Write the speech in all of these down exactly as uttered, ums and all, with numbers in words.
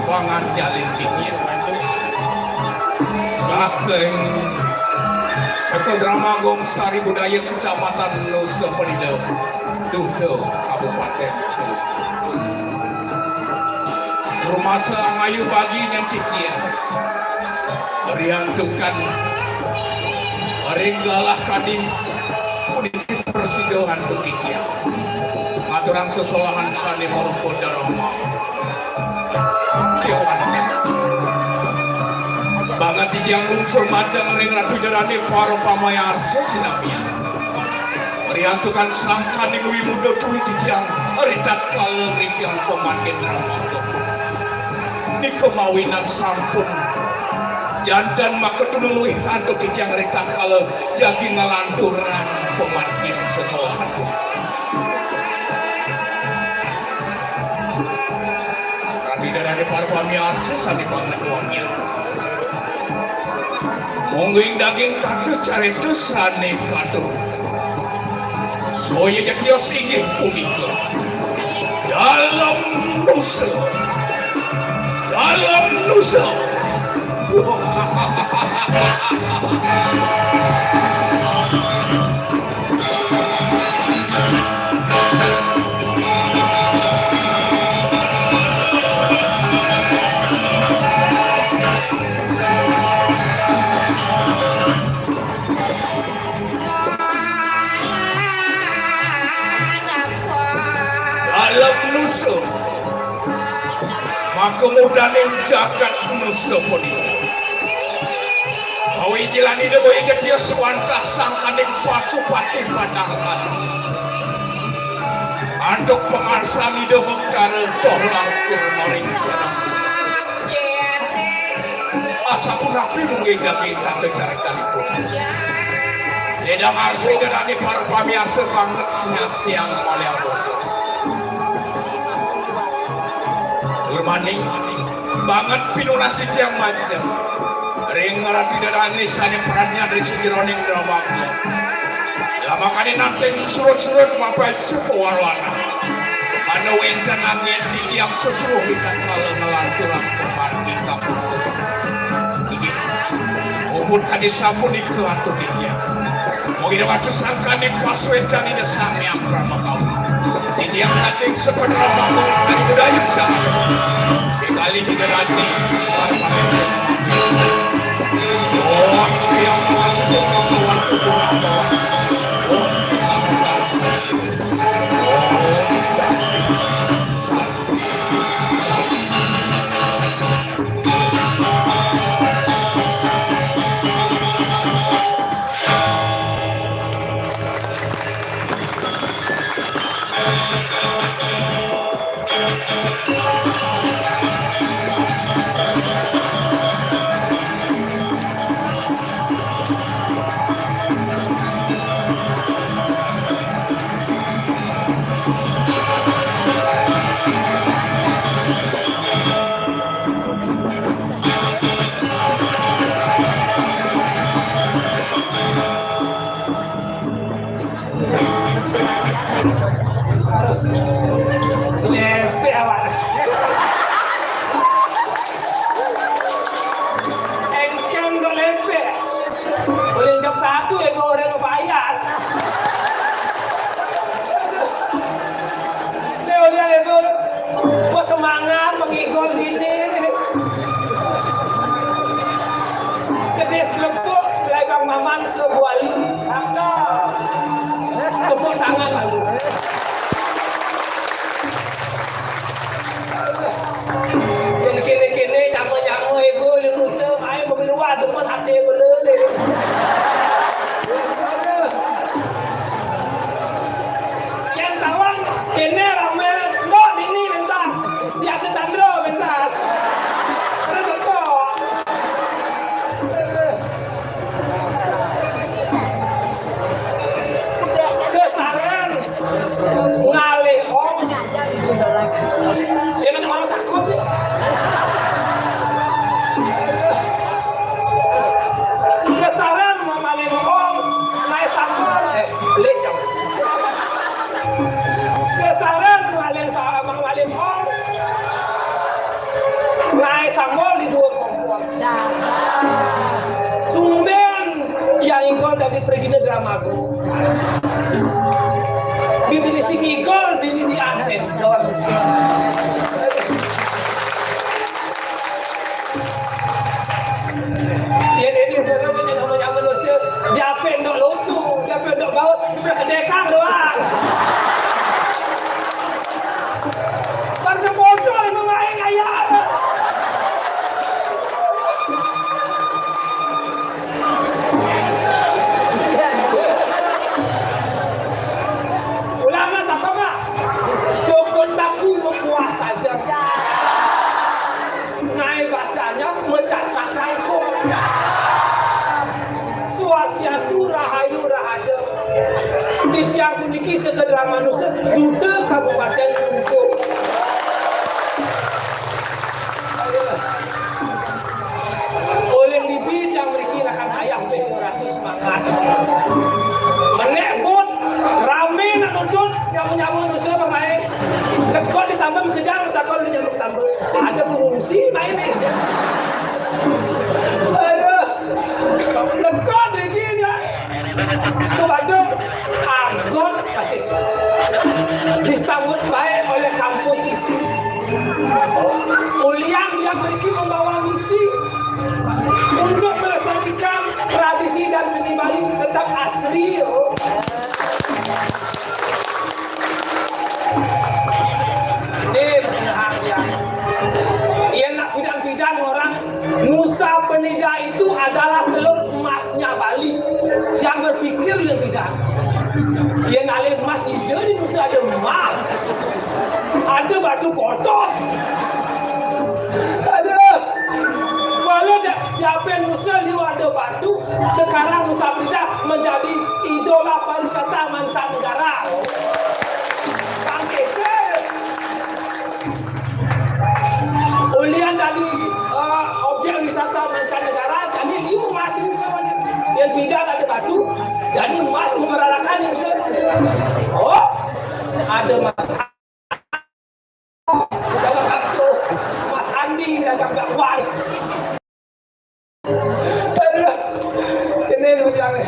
Panganjalin Cicir. Saking Sekolah Drama Agung Sari Budaya Kecamatan Nusa Penida, Duda, Kabupaten. Rumasa ngayu bagi nyen Cicir. Riantukan ring galah kadi puniki prasida antuk titiang. Ngaturang sesolahan sane marupa darama. Banget titiang lungsur majeng ring Ratu Ida Dane para pamayarsa sinamian. Riantukan sangkaning wimuda tui titiang ritatkala ring tiang pamargin drama. Nika mawinan sampun janten makatuna luih antuk titiang ritatkala jagi nglanturang pamargin sesolahan. Rami darane para pamiarsa sane banget wangian. Mungguing daging tata carita sane katur. Boya jatios inggih punika. Dalem nusa. Dalem nusa. Dalem nusa. Maka mudaning jagat nusa punika. Awi jilan Ida Boya Jatios wantah sangkaning pasupati padang. Antuk pangarsan Ida Betara toh langkung maring padang. Asapunapi mungging daging tata caritanipun. Ida Arsi Ida Dane para pamiarsa banget nyasiang malih abot. Durmaning banget pinunas titiang majeng ring Ratu Ida Dane sane pradnyan ring sajeroning drama. Lamakane nanting surut-surut mapacu pawarwana. Anu wenten angin titiang sesuruh ritatkala nglanturang pamargi kaputus. Inggih. Puput kadi sapunika antuk titiang. Mugi dados sangkaning pasuecan Ida Sang Hyang Pramakawi. Titiang kating sepen rama budaya kita. Kekali kita nanti. Oh, yang masuk ke kawan. Lepek awak. Engkang kok lepek. Boleh jam satu ya, gua orang bayar. Dia udah lepek. Gua semangat menghibur gini. Kedis lepuk, belakang maman ke buali. Tepuk tangan lalu. Yang kini-kini, nyama-nyama ibu, lu musuh, ayo, bekeluar, depan hati ibu, lu, deh. Yang tawang, kini rame, mbok dini mentas. Di atas Sandro mentas. Terus kok. Kesaran. Ada pengungsi main nih. Aduh, lekor lagi dia. Kepada Agot masih disambut baik oleh kampus isi. Ulian dia pergi membawa misi untuk melestarikan tradisi dan seni Bali tetap asri. Ini benar ya. Iya nak pidan-pidan orang Nusa Penida itu adalah telur emasnya Bali. Jangan berpikir lebih dah. Yang alih emas hijau di Nusa ada emas. Ada batu kotos. Aduh. Walau da-, dapin Nusa liu ada batu, sekarang Nusa Penida menjadi idola pariwisata mancanegara. Bangkit. Ulian tadi, eh, objek wisata mancanegara, jadi liu emas ini semuanya. Yang tidak ada batu, jadi emas merarakan ini semuanya. Oh, ada emas. Dagang bakso, emas Andi, dagang bakwan. Aduh, ini sebenarnya.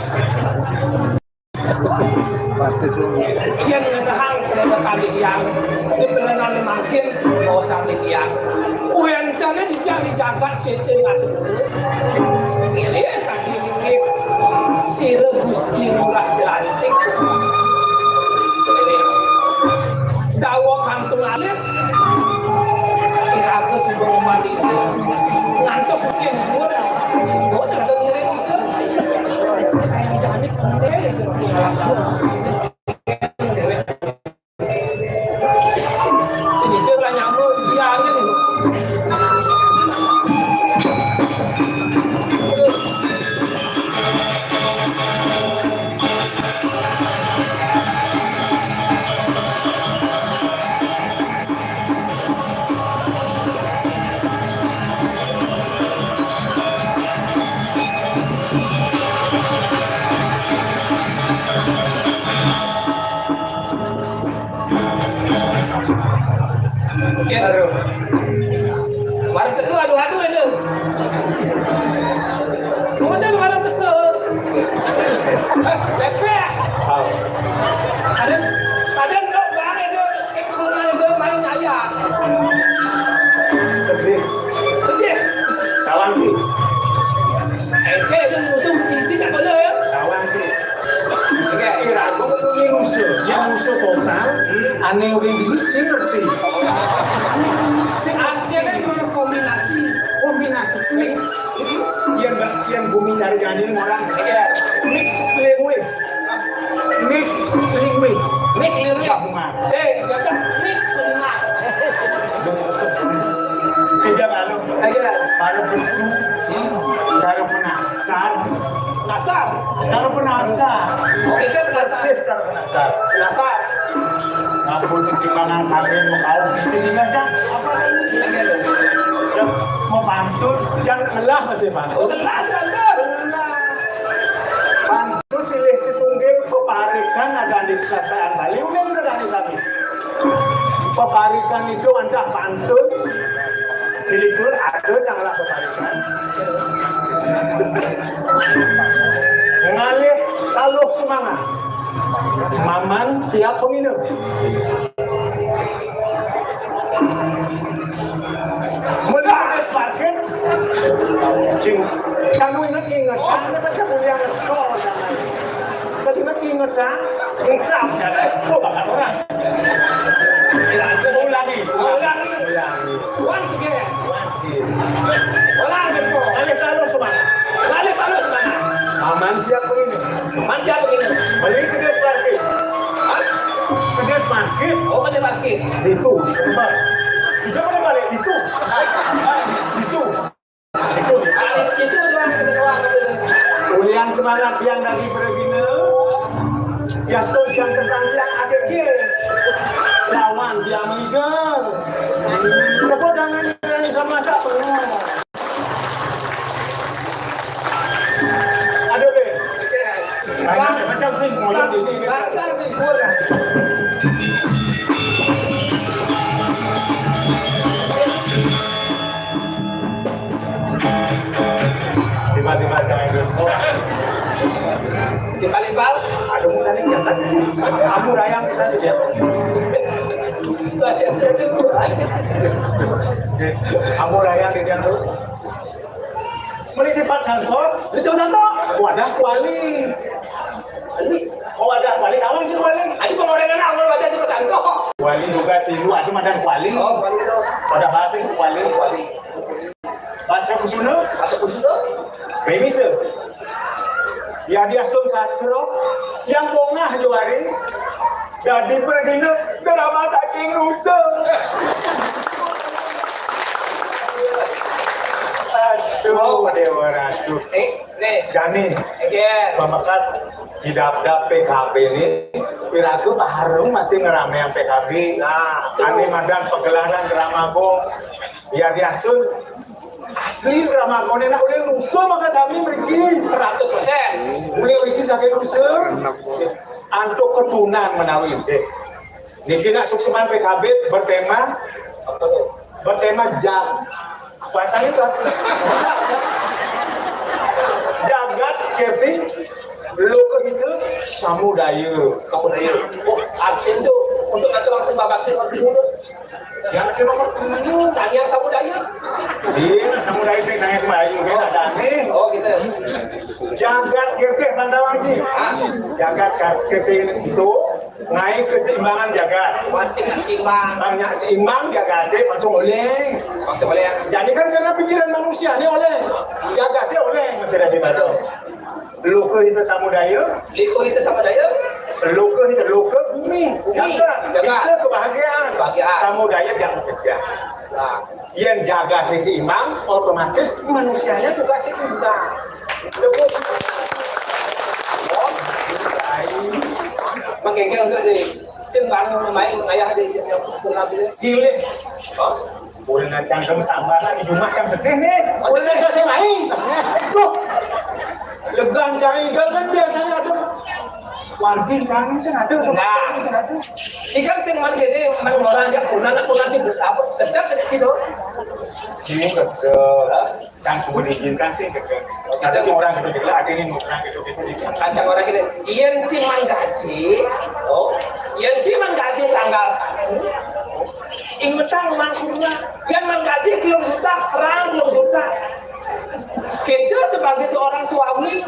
Iya, ngenehang kerana kali yang di pelayanan makin bawa sampai dia. Uentane dijak dijaga sicing asal. Ini tadi ini sira Gusti Ngurah Jelantik. Dawa kantung alit. Iraga suba mandi. Ngantos makin dhuwur. Oh, terus ngiring kita. Kayak di jalan ini, bener itu. Ini dia lah nyambung, dia angin. Oke, aduh. Warung teka, aduh, aduh, aduh. Mana warung teka? Eh, lepek. Tahu. Ada, ada nak barang itu, eh, kurang itu main ayah. Sedih. Sedih. Kawan sih. Eh, eh, itu musuh cincin tak boleh ya? Kawan sih. Oke, iraga punya musuh. Yang musuh total, hmm, aneh orang ini sih ngerti. Sing artinya kan kombinasi. Kombinasi, mix. Yang, yang bumi cari jadi orang. Iya. Mix language. Mix language. Mix language. Gabungan. Sing, cocok mix benar. Kerja baru. Ayo. Baru besu. Hmm. Baru penasar. Penasar. Baru penasar. Oke, kan penasar. Persis baru penasar. Penasar. Ngaku pertimbangan kami mau tahu di sini aja. Apa lagi? Lagi ada. Jang, mau pantun, jangan ngelah masih pantun. Oh, ngelah, pantun. Ngelah. Pantun silih situnggil peparikan ada di kesaksaan Bali, udah, udah dari sami. Peparikan itu ada pantun. Silih situnggil ada canglah peparikan. Ngalih taluh semangat. Maman siap penginum. Mula wis parkir. Cing. Kamu inget-inget, ah, ini kan kamu yang ngetol, jangan. Kan inget-inget, ah. Ngesap, ya, kan? Oh, bakal orang. Ulangi, ulangi. Ulangi. Once again. Once again. Ulangi, po. Ngalih taluh semangat. Ngalih taluh semangat. Aman siap begini. Manusia begini. Beli kedis parkir. Hah? Kedis parkir. Oh, kedis parkir. Itu. Itu pada balik itu. Itu. Itu. Itu doang, itu doang, itu doang. Ulian semangat yang dari berbina. Piaston yang tentang tiang A G G. Lawan tiang leader. Tepuk tangan yang sama-sama. Aduh, be. Saya macam sih, kalau ini. Macam sih, gua. Timpal-timpal. Aduh, tadi jangan. Kamu rayang ke sana, ya. Masih ada dulu. Kamu rayang ke sana. Meli tipat sangkot. Betul sangkot. Wadah kuali. Ini. Oh, wadah kuali. Kamu itu kuali. Ini pengorengan awal wadah si sangkot. Kuali juga sih lu, aduh, madan kuali. Oh, kuali itu. Wadah bahasa itu kuali. Kuali. Bahasa kusuna. Bahasa kusuna. Premis. Ya, dia stun katro. Yang bongah juari. Dadi pergina drama saking nusa. Aduh, Dewa Ratu. Eh, nih. Jani. Again. Pamekas di dapdap P K B ini, piraku baru masih ngerame yang P K B. Nah, ane madan pegelaran drama ko. Ya, dia stun. Asli drama kone nak ulih nusa maka sami mriki. Seratus persen. Ulih mriki saking nusa. Antuk ketunan menawi. Niki nak suksman P K B bertema, bertema jag. Bahasanya apa? Jagat Kirti Lokahita Samudaya. Samudaya. Oh, artinya itu untuk ngatur langsung babakti waktu dulu. Yang kedua nomor tujuh. Sanghyang Samudaya. Iya, Samudaya sing Sanghyang Samudaya kan ada nih. Oh, gitu. Jagat Kirti Pandawanci. Jagat Kirti itu ngai keseimbangan jagat. Berarti nggak seimbang. Banyak seimbang jagat deh, langsung oleh. Langsung oleh ya. Jadi kan karena pikiran manusia nih oleh. Jagat deh oleh masih ada di Batu. Lokahita Samudaya. Lokahita Samudaya. Lokahita, loka bumi. Bumi. Jagat. Jagat. Kita kebahagiaan. Kebahagiaan. Samudaya jangan sedih. Nah. Yang jaga seimbang, otomatis manusianya juga seimbang. Sebut. Mengkengkeng untuk sih. Sing bangun main mengayah di, di, di, di, di. Silih. Oh. Boleh ngancang kamu sambaran di rumah kan sedih nih. Boleh ngancang saya main. Loh. Legan cari kan biasanya ada. Wargi cari sih ada. Nah. Sih ada. Jika sing man gini, man orang aja kunana kunana sih apa? Kedap aja sih tuh. Sih kedap. Yang semua diizinkan sih kedap. Ada tuh orang gitu gitu, ada ini orang gitu gitu. Kancang orang gitu. Iyan sing man gaji. Oh. Iyan sing man gaji tanggal satu. Ingetang man kurna. Yang menggaji telung juta, serang telung juta. Kita sebagai seorang suami,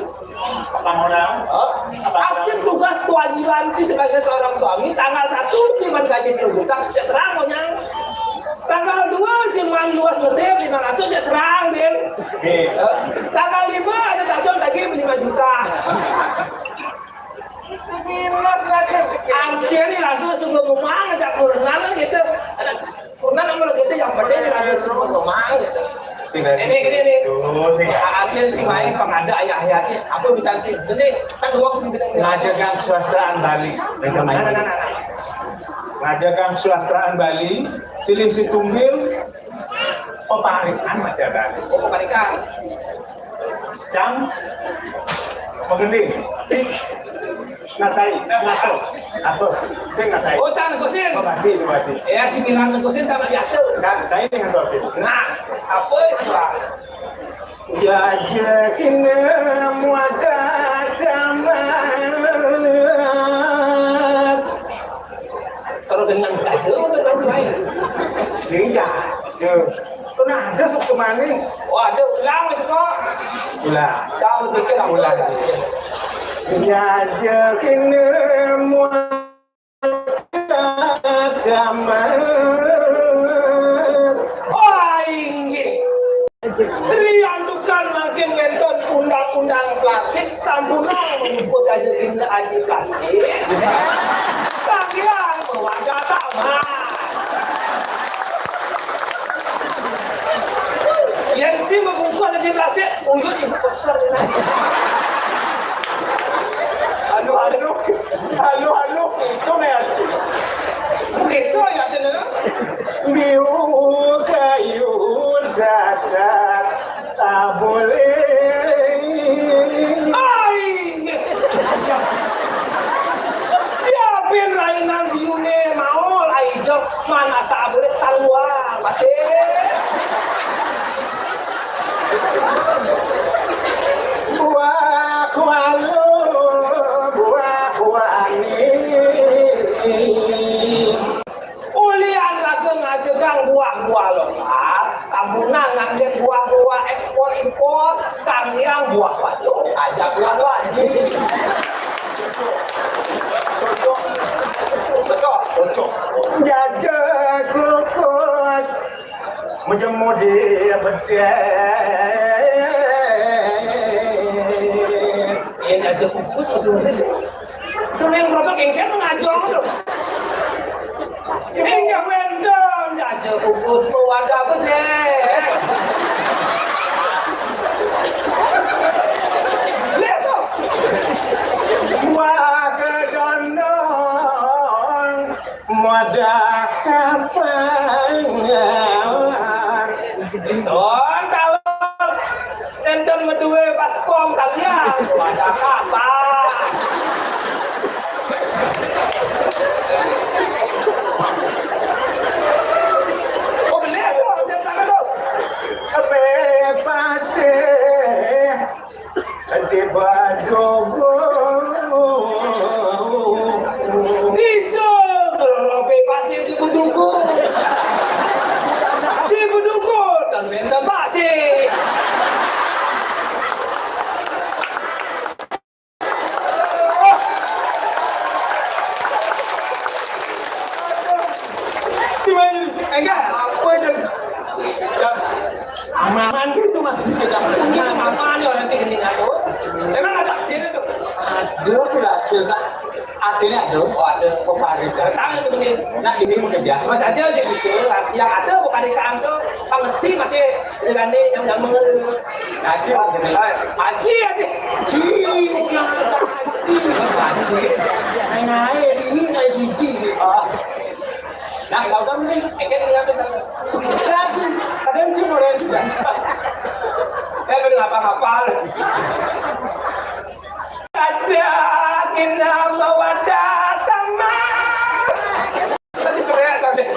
apa orang? Oh, aktif tugas kewajiban sih sebagai seorang suami, tanggal satu cuma gaji telung juta, ya serang monyang. Tanggal dua cuma luas ngetir lima ratus, ya serang, Din. Iya. Eh, tanggal lima ada tajam lagi lima juta. Sebilas lagi. Anjir, ini lagu sungguh memang aja kurna gitu. Kurna nama lagi itu yang penting lagu sungguh memang gitu. Ini gini nih. Tuh, sih. Anjir, si main pengada ayah ayahnya. Apa bisa sih? Gini, kan dua sih gini. Ngajagang kesusastraan Bali. Nah, nah, nah, nah. Ngajagang kesusastraan Bali, silih si tunggil, peparikan masih ada. Oh, peparikan. Cang, mengending. Cik. Ngatai, ngatos. Ngatos. Sing ngatai. Oh, cang ngatos sing. Oh, masih, masih. Ya, sembilan ngatos sing sama biasa. Kan, saya ini ngatos sing. Nah, apa itu, Pak? Ya, ya, kena muada jamas. Soro dengan aja, dengan lain. Iya, tuh. Pernah ada sok semane. Oh, ada ulang itu kok. Ulang. Tahu pikir apa? Ulang. Ya, ya, kena muada jamas. Wah, inggih. Riantukan makin wénten undang-undang plastik, sampunang membungkus aja dina aji plastik. Kalian bawa data mah. Yang si membungkus aja plastik, uyut ibu poster dina. Aduh, aduh. Halo, halo, itu nih. Begitu ya, Cen. Biu kayu dasar tak boleh. Ai. Ya, ben rainan biune mau, ai, jok, mana tak boleh keluar, masih. Wah, kualu. buah lokal, sambunan nganggé buah-buah ekspor impor, kang yang buah batu, aja buah wajib. Cocok. Betul, cocok. Jaja kukus, menjemur di bedeng. Iya, jaja kukus, betul. Itu yang berapa gengsi mengajong tuh. Enggak wénten, jaja kukus wadah gedé. Lihat tuh. Wah, kedondong, wadah kapangan. Don, kalau enten meduwe baskom kalian, wadah kapan? Oh, beli aku, jangan tangan tuh. Bebas, eh, di Badugu. Ijo, kalau bebas di Badugu. Di Badugu, dan bentang basi. Gimana? Enggak. Apa itu? Ya. Maman itu masih tidak. Ini maman ya orang cek ini aku. Emang ada dia itu. Aduh, tidak bisa. Akhirnya ada. Oh, ada. Kemarin. Tangan tuh begini. Nah, ini mau kerja. Mas aja sih bisa. Yang ada bukan di kantor. Pak ngerti masih dengan yang zaman. Aji, aji, aji. Aji, aji. Main air, ini kayak jiji. Oh. Nah, kau tahu nih, akhirnya dia tuh satu. Satu. Kadang sih mulai juga. Saya belum apa-apa. Aja kita mau ada taman. Tadi sore tadi.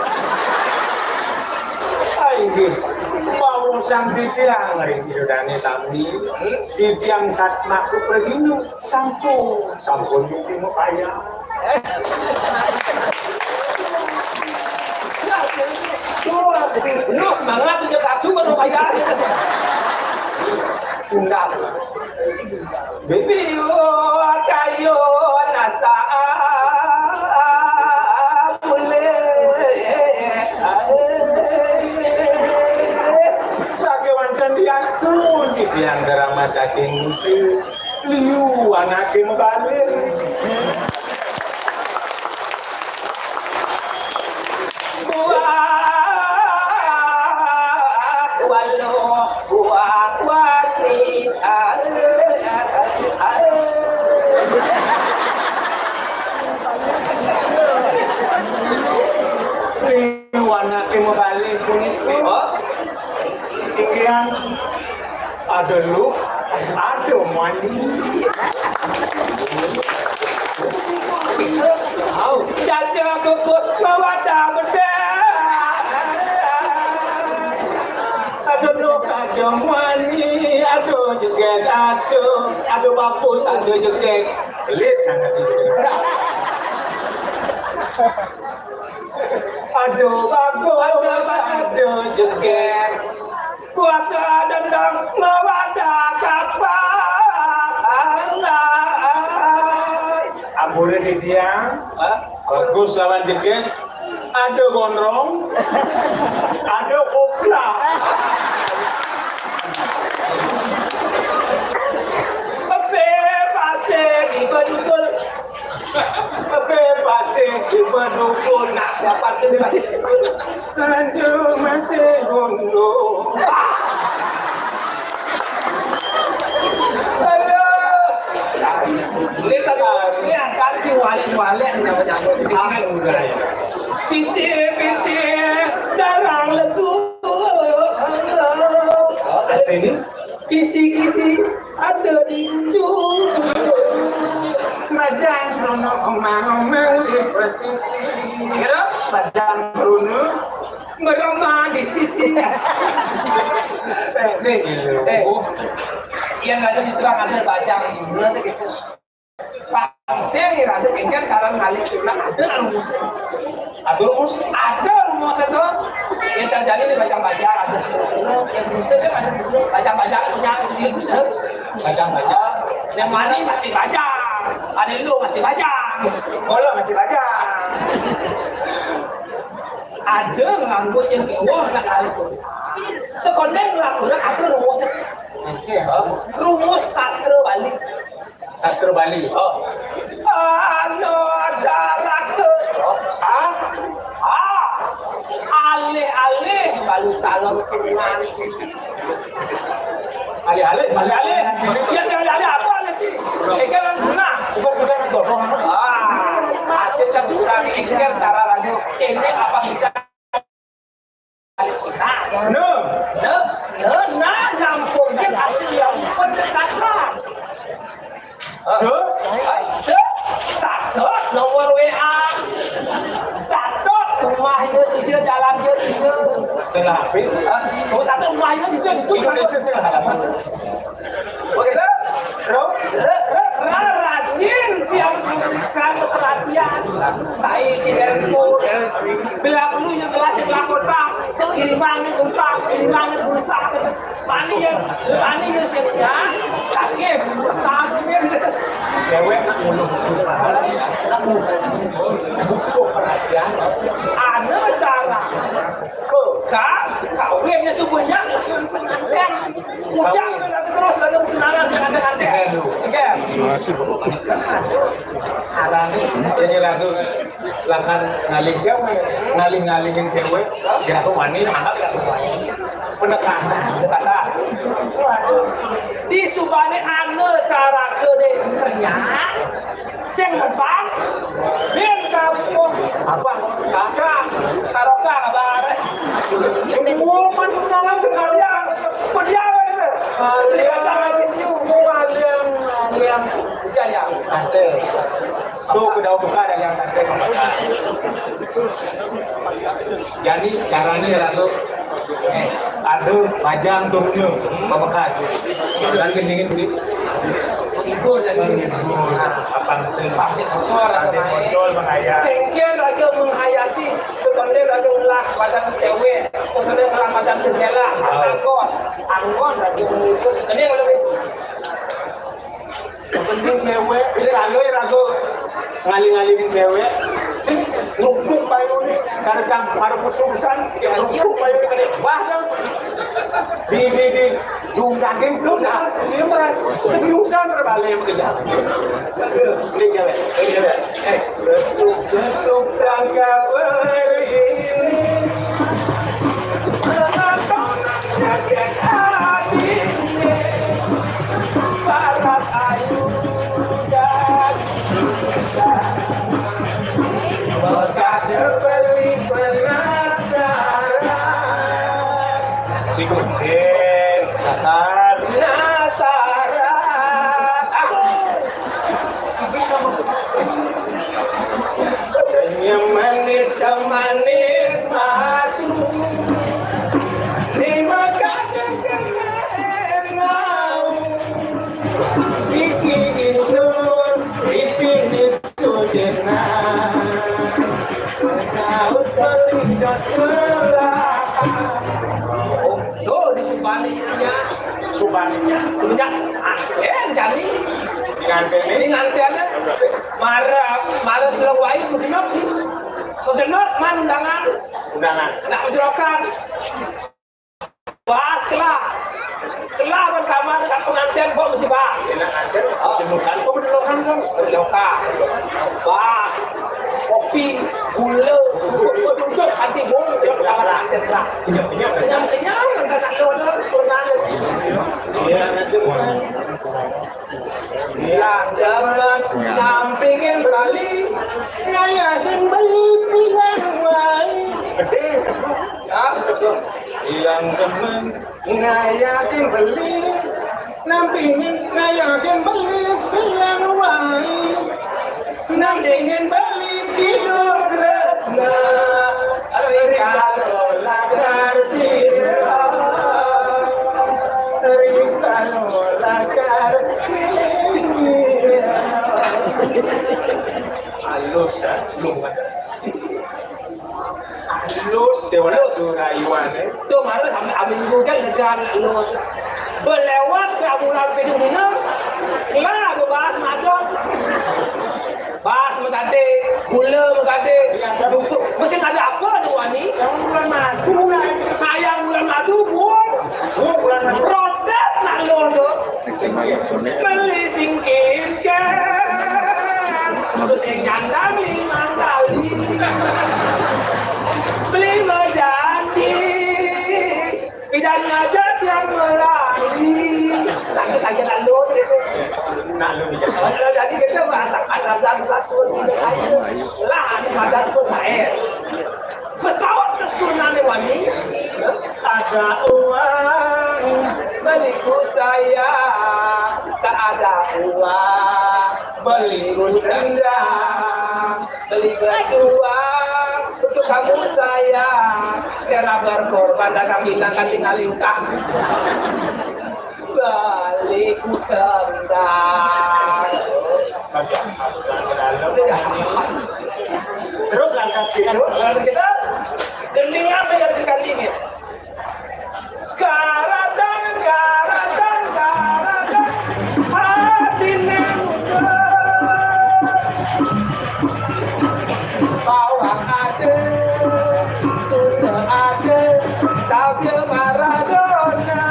Ayo, mau sang titiang hari Yudane sami. Titiang satmaku perginu sampun, sampun iki mau kaya. Tuh, no semangat jam satu baru kaya. Enggak. Bibi, oh, kayu nasa boleh. Sakewanten diastu, titiang drama saking musuh. Liu anake mebalik. Buah, waluh, buah, wani. Liu anake mebalik puniki. Inggih. Ada luh, ada mani. Au, jaja kukus mawada bedeh. Ada luh, ada mani, ada jeget, ada, ada bagus, ada jeget. Pelit sangat ini. Ada bagus, ada jeget. Kuat dendam mawada kapan. Ampure titiang. Hah? Bagus lawan jeget. Ada gondrong. Ada kopla. Pepe pasir di bedukul. Pepe pasir di bedukul. Nah, dapat ini masih. Tanjung masih gondrong. Aduh. Ini kan, ini angkat di walik-walik namanya. Aku udah ya. Pici-pici dalam letu. Apa ini? Kisi-kisi ada di ujung. Bajang rono omang-omang di pesisi. Kenapa? Bajang rono merema di sisi. Eh, nih, eh, yang ada di terang ada bajang. Nanti gitu. Pak, saya ngira ada engkar saran ngalih tulang ada rumus. Ada rumus? Ada rumus itu. Yang terjadi Bisa saya ada bajang-bajang punya ini bisa. Bajang-bajang. Yang mani masih bajang. Ada lu masih bajang. Bola masih bajang. Ada nganggo yang tua nak kali tu. Sekondeng ngelakukan apa rumusnya? Rumus sastra Bali. Sastra Bali. Oh. Anu acara ke. Ah? Ah. Alih-alih balu calon pengantin. Alih-alih, alih-alih. Ya, si alih-alih apa nanti? Ikan guna. Bukan sudah nonton. Ah, ada kan kurang ikan cara ragu. Ini apa kita? Nah, nah, nah, nah, nampung dia aku yang pendekatan. Cek, cek, catat nomor W A. Catat rumah dia tiga, jalan dia tiga. Selapi. Oh, satu rumah dia tiga itu Indonesia sih halaman. Oke, bro. Bro, bro, bro, bro, rajin siang memberikan perhatian. Saya di handphone. Bila perlu yang kelas yang kota, kiriman utang, kiriman pulsa. Mani ya, mani ya sih ya. Kaki saat ini. Cewek nguluh butuh perhatian. Butuh perhatian. Ada cara. Kau kan kawinnya subuhnya. Kan. Ujang nanti terus lalu tunangan yang ada nanti. Oke. Masih. Arang ini lagu lakan ngalih cewek, ngalih-ngalihin cewek, ya aku wani, mangga ya aku wani. Pendekatan, pendekatan. Waduh. Di subane ane cara ke de ternyata sing mempang bin kampung apa kakak karoka kabar. Semua pengenalan sekalian. Pendiam itu. Kalian, kalian, kalian. Jaya. Ante. Tuh, udah buka ada yang santai. Jadi caranya ya tuh, eh, ada bajang turunnya, pamekkas. Dan gendingin dulu. Ibu jadi apa sih? Pasir bocor, pasir bocor menghayat. Kengkian lagi menghayati, sebenarnya lagi ulah badan cewek, sebenarnya ulah badan jendela, angkot, angkot lagi menunjuk. Ini yang lebih Penting cewek, dicaloi rago. Ngaling-ngalingin cewek. Sing nungkuk bayu ni, kada cang, kada kususan, nungkuk bayu ni kada bah dong. Di, di, di, dunggakin tu dah, dia meras. Tapi usan terbalik bekerja. Ini cewek, ini cewek. Eh, betuk-betuk sangka beri ini. Barat ayu dan kada beli penasaran. Si Gunting, Tatar. Penasaran. Aku. Yang manis semanis madu. Terima kasih. Iki ingsun, iki ingsun jenengan. Tahu terlindas belahan. Tuh, di Subaninya. Subaninya. Semenjak anten jadi. Dengan ini. Dengan antennya. Marah, marah bilang wahyu, begenot di. Begenot, man undangan. Undangan. Nak menjerokan. Wah, setelah, setelah berkamar dekat pengantin, kok mesti bah? Enak aja. Oh, jenuhkan, kok mendelokan, kan? Mendelokan. Wah, kopi, gula, duduk, duduk, anti bom, siap kamar pengantin, lah. Kenyang, kenyang, udah nak keluar, pernah. Iya, nanti. Yang demen nampingin Bali, ngayahin Bali silang wae. Hah? Yang demen ngayahin Bali, nampingin ngayahin Bali silang wae. Nampingin Bali kidul tresna. Rikala lakar sira. Rikala lakar sira. Halus, ya, belum kan? Halus, Dewa Ratu Rayuan, eh. Tuh, malu ambil juga negara lu. Belewat ke bulan pidung dina. Lah, gua bahas madon. Bahas megade, gula megade. Mesti ada apa nih, Wani? Yang bulan madu, lah. Kayak bulan madu, buang. Oh, bulan madu. Protes nak lu tuh. Beli singkirkan. Terus yang janda beli mangkali. Beli berjanji. Tidak ngajak yang melali. Sakit aja lalu gitu. Nah, lu nih. Kalau jadi kita bahasa ada lagu lagu tidak aja. Lah, ada pun saya. Pesawat keturunannya Wani. Ada uang beliku saya, tak ada uang beliku rendah, beli berdua untuk kamu saya. Kera berkorban dagang bintang kan tinggal utang. Beliku rendah. Terus lantas gitu. Lantas kita, gending apa yang sekali ini? Karatang, karatang, karatang, hati nembus. Bawang ada, Sunda ada, tapi Maradona.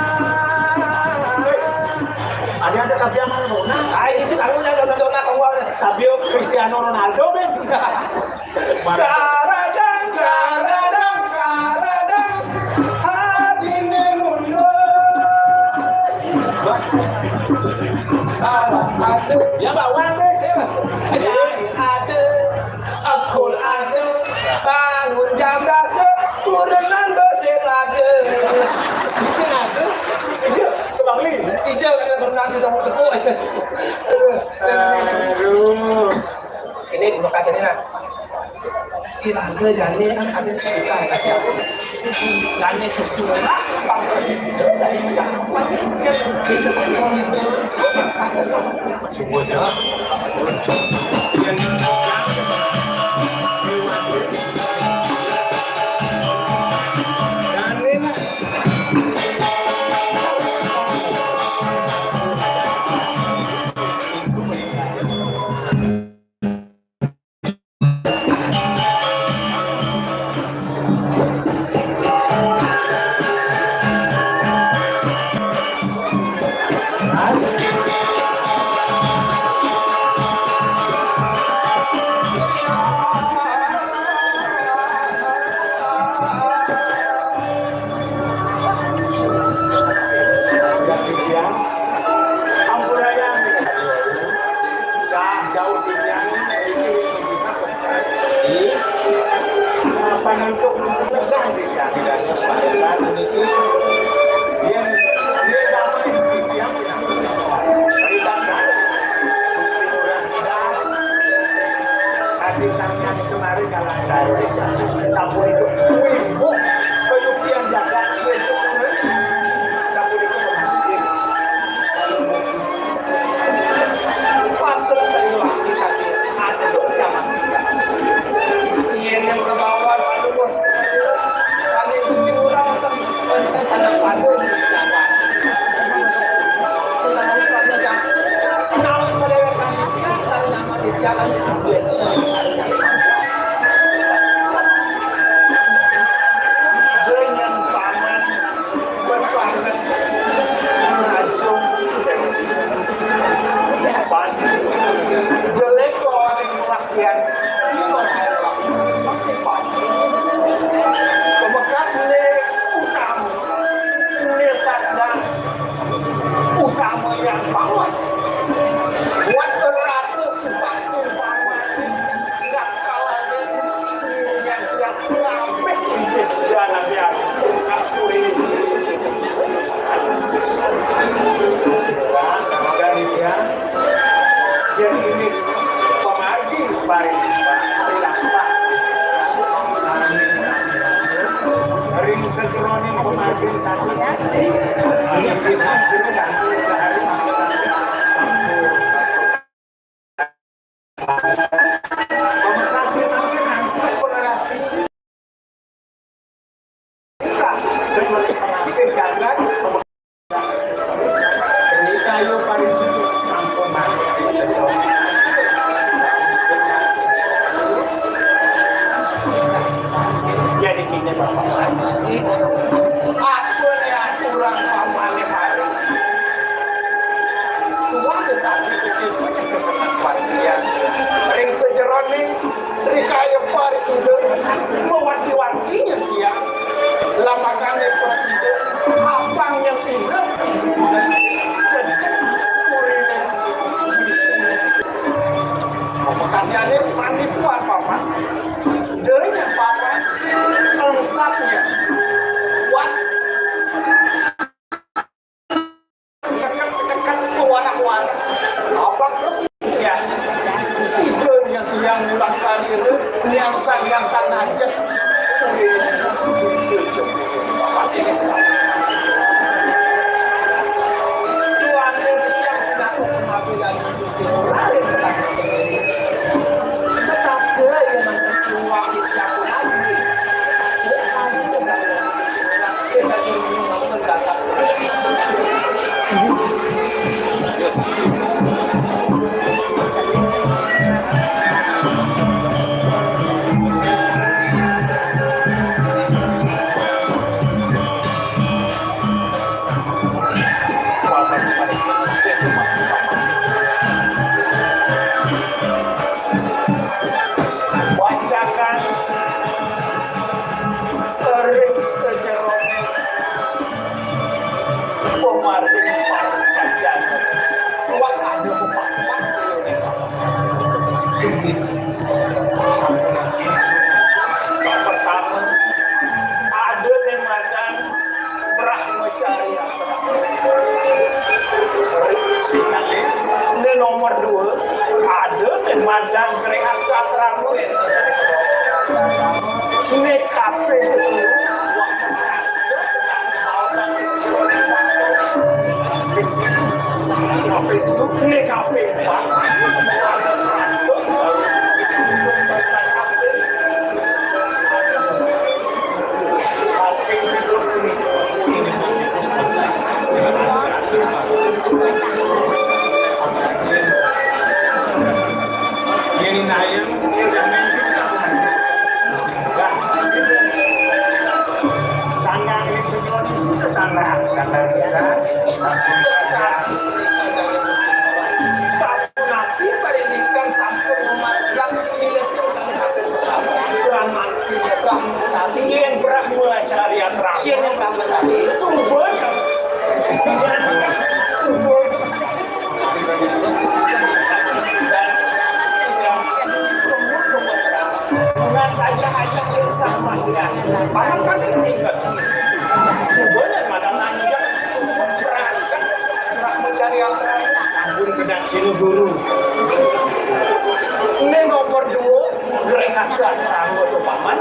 Ada, ada tapi Maradona. Ah, itu kamu yang Maradona keluar. Tapi Cristiano Ronaldo, Ben. Karadang, karadang, karadang, hati ini mundur. Salah satu. Ya, Pak Wan, deh. Saya, ada, ada, akul ada, bangun jam dasa, kurenan bersih ada. Bisa ada? Iya, Bang Li. Hijau kan berenang di dalam tepuk. Aduh. Ini bekas ini, nah. Iraga jani kan ada cerita kasih aku. Jani kesuruh lah, bang. Subuh ya. Jani lah. Ampurayang. Cak jauh tinggal ini. Apa nantuk menegak di kami dan sepanjang meniti. Yang ini damai yang berita kaya. Gusti Murah dan hati sangat semari kalah dari sampun itu. Wih, bu, kayukian jagat suwe cukup. Sampun itu mungkin. Patut terima kita ada zaman kita. Iya, yang ke bawah, Pak Luhur. Kami mesti orang tentang sana patut. Kenapa pada kami? Kenapa pada kami? Jangan dengan paman besanget meracun. Pan jelek orang yang laki-laki. Ini orang yang laki-laki. Pasti pan. Pemekasnya utama. Ini sadar. Utama yang bawah. Buat berasa sumpah umpama. Nggak kalah dengan yang, yang ngambil ini. Dan nanti aku, aku ini. Dan dia, jadi ini pemargi, mari, mari, mari. Ring sejeroning pemargi, ini bisa sudah. Pemekasnya nanti, nanti generasi. Sedangkan Rikayo Parisudo sampun mati. Jadi kene Bapak, aku ne aturan pamane Parisudo. Tuan kesane kecil punya kepengakuan dia. Ring sejerone Rikayo Parisudo mewanti-wantinya dia. Lamakane Parisudo apang yang sida cecek urine. Pamekasane panipuan papan. Denya papan engsapnya. Wah. Dekat-dekat ke warah-warah. Apa terus ya? Sida yang, yang mulang sarira, yang san, yang san aja. Tuhan yang tidak mengaku pengambilan. Wacakan ring sajeroning pemaring parikajan. Kuat ada pepatah. Pertama, ada ning madan Brahmacari Asrama. Ini nomor dua, ada ning madan Gre Asta Asrama. Ini kabeh itu. Ini kabeh. Sanggang ini tujuan susah sana kata bisa. Sapunapi parindikan sampun memargiang miletin sané sampun bersama. Tuhan mati, Tuhan mati. Yén Brahmacari Asrama. Yén Brahmacari. Sumber. Sumber. Nah, saja hajat yang sama, ya. Padahal kan itu ingat. Sebenarnya mana nanya, berangkat, nak mencari asrama. Sampun kedak sini guru. Ini nomor dua, gerekas asrama tuh, Paman.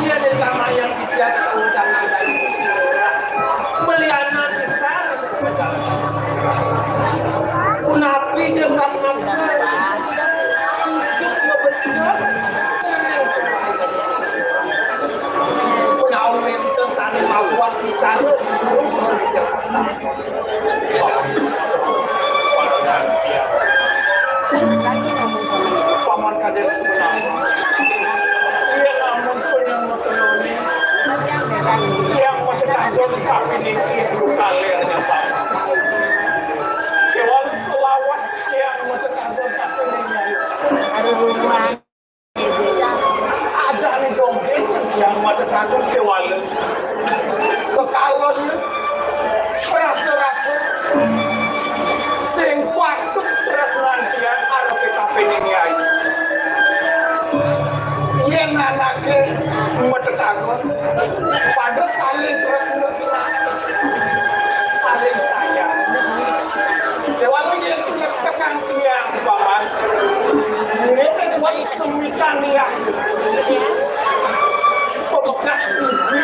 Iya, desa mayang titiang undangan dari Gusti Ngurah. Meliana pisan. Punapi jeung satmaka. Ijuk ngebecek. Punapi wénten sané mabuat bicara. Paman Kadék sebenarnya. Iya, namun punya motor ini. Yang pakai tanggung tapi niki bukan yang apa. Kéwala selawas yang maca kagem katon ning nyai. Ada nih dongéng yang maca kagem kéwala. Sekalon rasa-rasa sing patut tresnan titiang arep kapining nyai. Yén anaké maca kagem pada saling tresna. Saling sayang. Aniaya. Pemekas bibi.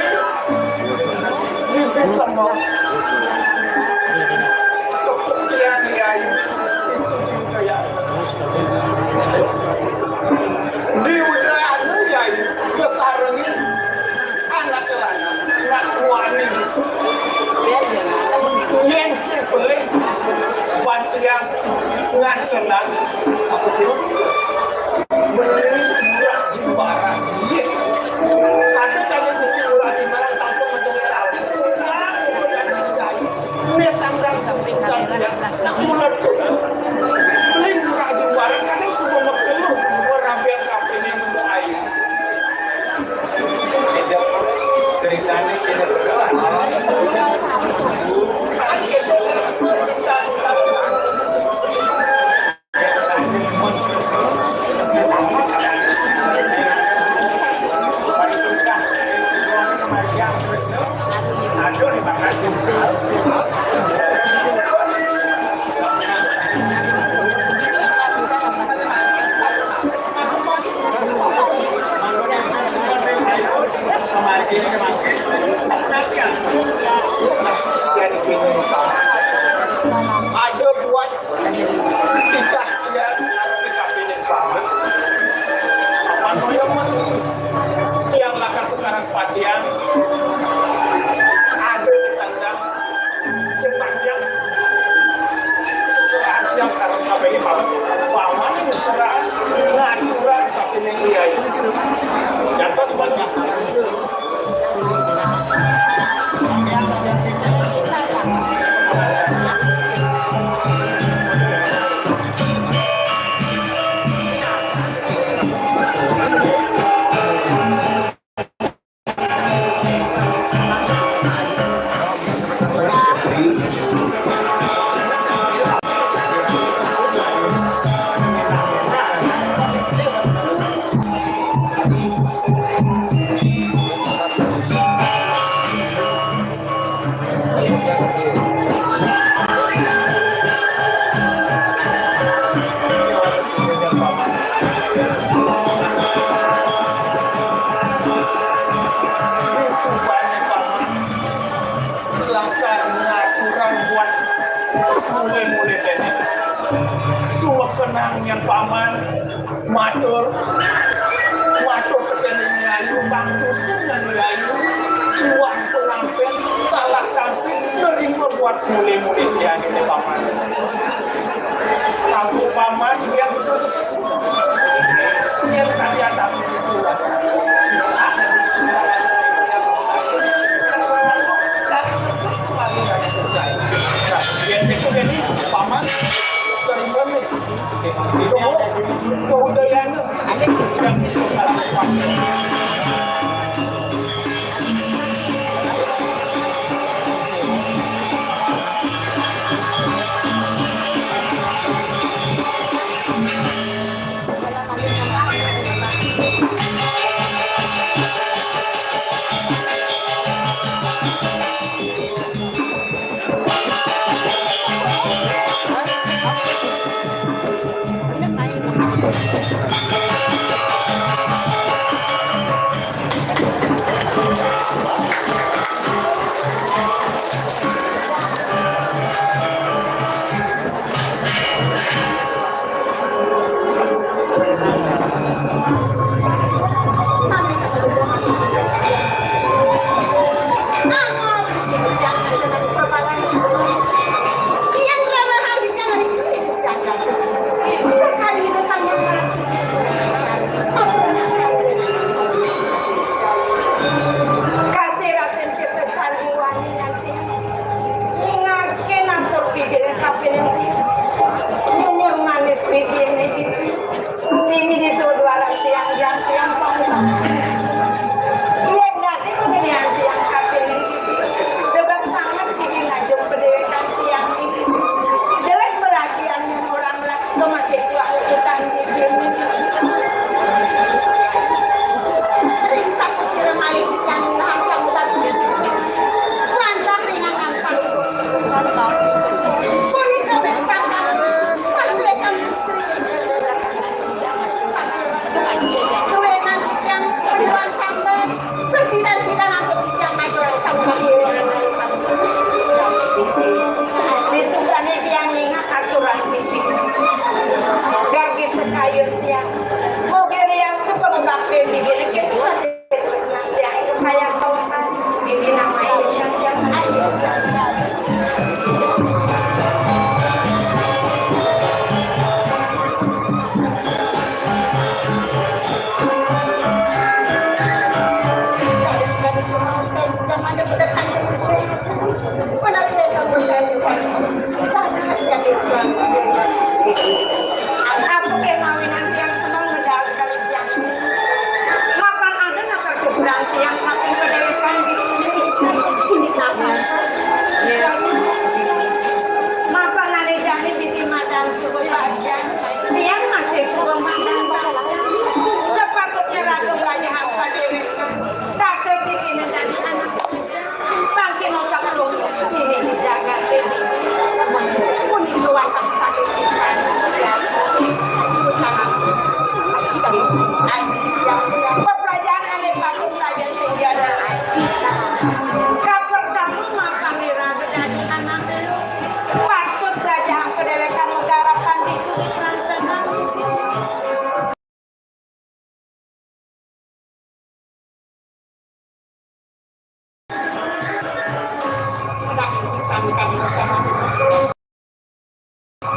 Bibi semok. Kepikiran, Yai. Diudah anu, Yai. Kesarengin. Anak lanang, anak wani. Yén sing pelih, ban tiang ngantenan. Apa sih? Beli murah jimbarang. Iya. Ada kali besi murah jimbarang sampun ngedongé laut. Ini sandang samping dan dia. Nak mulat tuh. Beli murah jimbarang, kadang suka mekeluh. Orang biar kafe ini nunggu air. Tidak, ceritanya tidak berdoa. Aduh, dimakan sumsum. Ada buat kita yang harus kita pilih banget. Apa yang yang lakar tukaran patian ada di sana. Sepanjang sesuatu yang karena apa ini, Pak? Paman yang serah ngaturan kasih media itu. Siapa sebenarnya? Lakar ngaturang buat mulé-mulé téh. Sumekenan nyang Paman, matur, matur keténé Nyi Ayu, Bang Dusun ngan Nyi Ayu, iwang pengampén, salah tampil, nerima buat mulé-mulé tiang ini, Paman. Sampun, Paman, yang betul. Yang tadi asal itu. Nah, yang itu jadi Paman, terima nih. Kau, kau udah yang Kasih Raden Kesa Sandiwani nanti. Ingatke natur pikiran kapining. Munyur manis pikiran iki. Nini di saluaran tiang, tiang, tiang, tiang. Yen dadi pemilihan tiang kapining iki. Bebas sanget iki ngajeng pendhewekan tiang iki. Jelek perhatian orang Kemasih tuah ututan di sini. Ring saku sira malih dicanggung hangkang utat. Wantah ringan angkang. Punika bersangka. Mas wekan istri.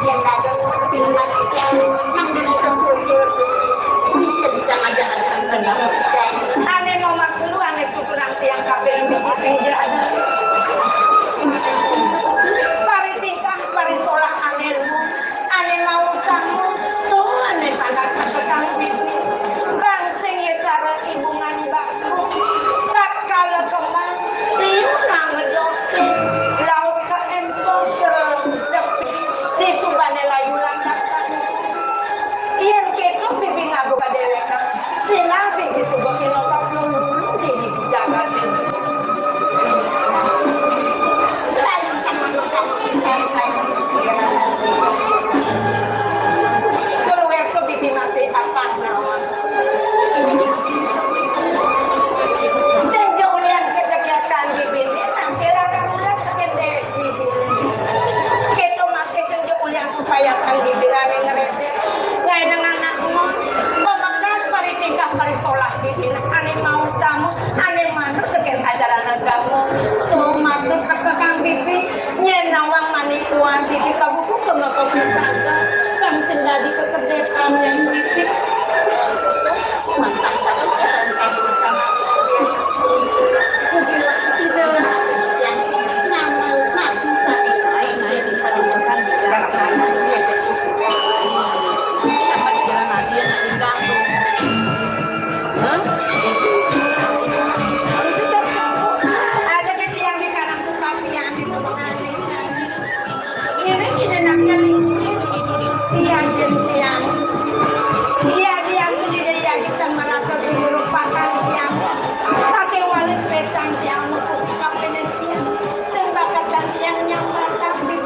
Yén dados Bibi Mas, manggihaken susul, Gusti. Ini kencang aja, aja, aja. Ané mamaklu, ané tuturang tiang kabéh sing jahat. Paritingkah, parisolah ané luhur, ané mautama, tur ané tangkat ka Bibi. Bang sing ya cara ibungan bangku. Tatkala kemang, liu nang ngedoke, laut ka empel terlejep. Di subane layu lantas kan. Yén kéto Bibi ngaba kadéwékan, sinah Bibi suba pinokep lulu di jagaté. Suruh Bibi masih apa nawang. Sing ja ulian ketegiatan Bibi, nangkil akan ulah tekén déwék Bibi. Kéto masih sing ja ulian kepayasan Bibi ané ngredek. Ngaénang anakmu, pamekas paritingkah parisolah Bibi, ané mautama, ané manut tekén ajaran agama. Tuh, matur teka Kang Bibi, nyén nawang manikuan Bibi kabuku kemaka pisaga, kang sing dadi kekedékan nyén Bibi. Ada di tiang di kanan pusat, tiang di rumah. Ini tidak nak nyari. Tiang jeung tiang. Iya, tiang ini dari agitan merasa merupakan tiang. Pakai walis petang tiang, kapenes tiang. Sing bakat dan tiang nyamar tapi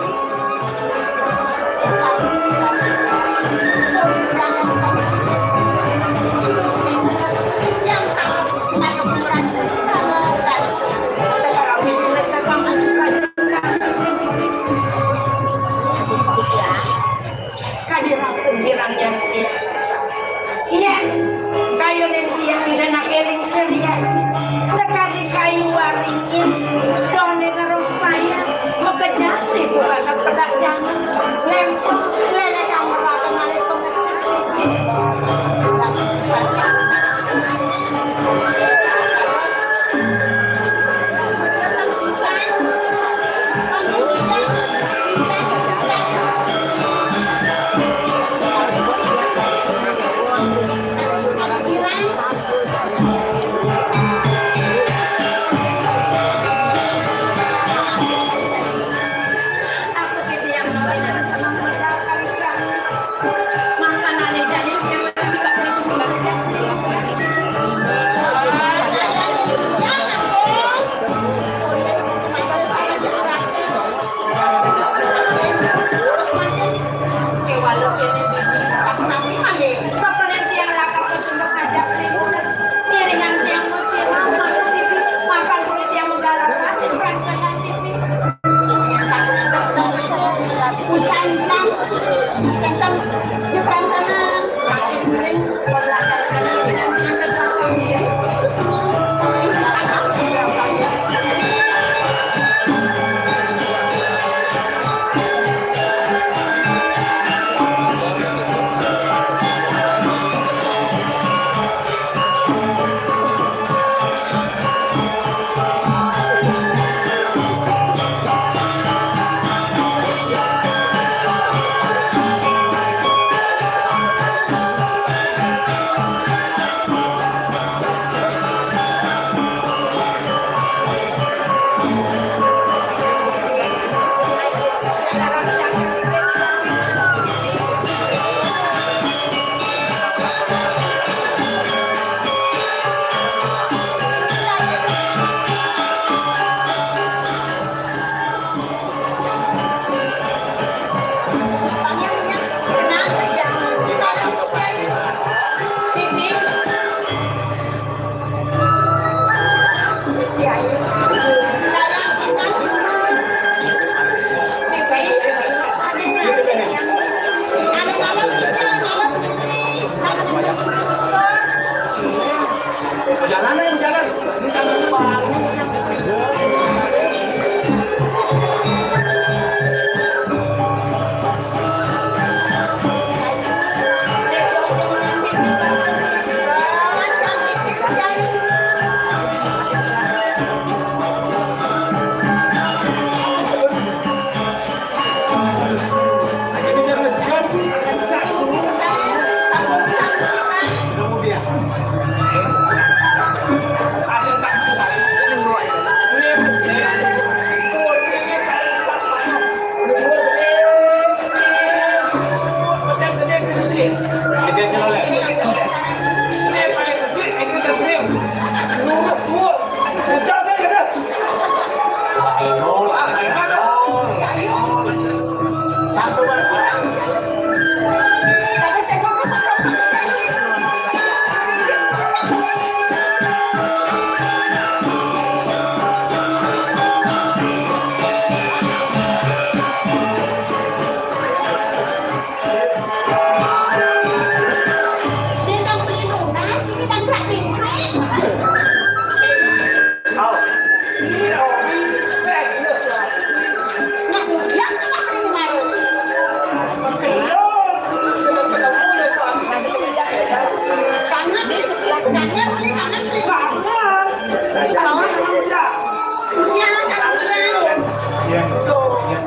Yang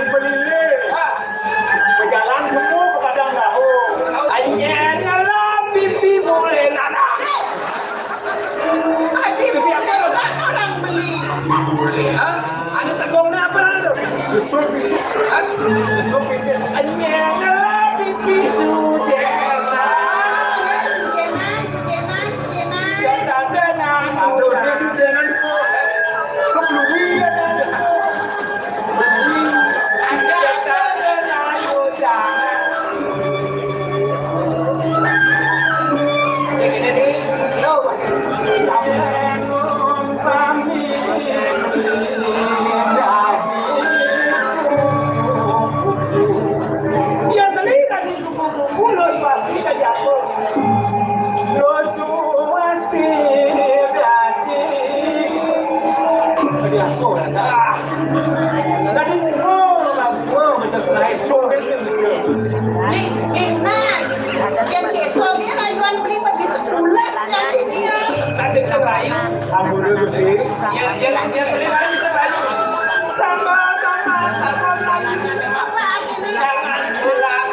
belili. Berjalan semua ke padang tahu. Anjing ngelap pipi boleh nanak. Tadi boleh orang beli. Boleh, ha? Ada tegongnya apa tu? Besok pipi. Ha? Besok pipi. Anjing ngelap pipi sudah. Sudah, sudah, sudah. Aduh, saya sudah. Dia beli lagi kuku-kuku, los pasti ka jatuh. Los pasti dadi. Ka jatuh, dah. Tadi kuku, kuku, macam lain. Kuku, kan, sih, bisa. Nih, nih, nah. Yang kepo, dia rayuan beli, bisa pulas, kan, dia. Masih bisa bayu. Ampun, Gusti. Ya, ya, ya, beli barang bisa bayu. Sama, sama, sama, bayu. Apa artinya? Jangan pulang.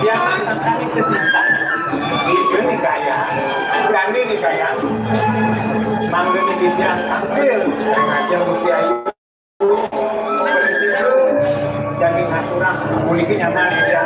Dia masak kali ketika itu nih kaya, berani nih kaya, manggil dia tampil, ngajar Gusti Ayu. Jadi ngaturan, puniki nyaman, ya.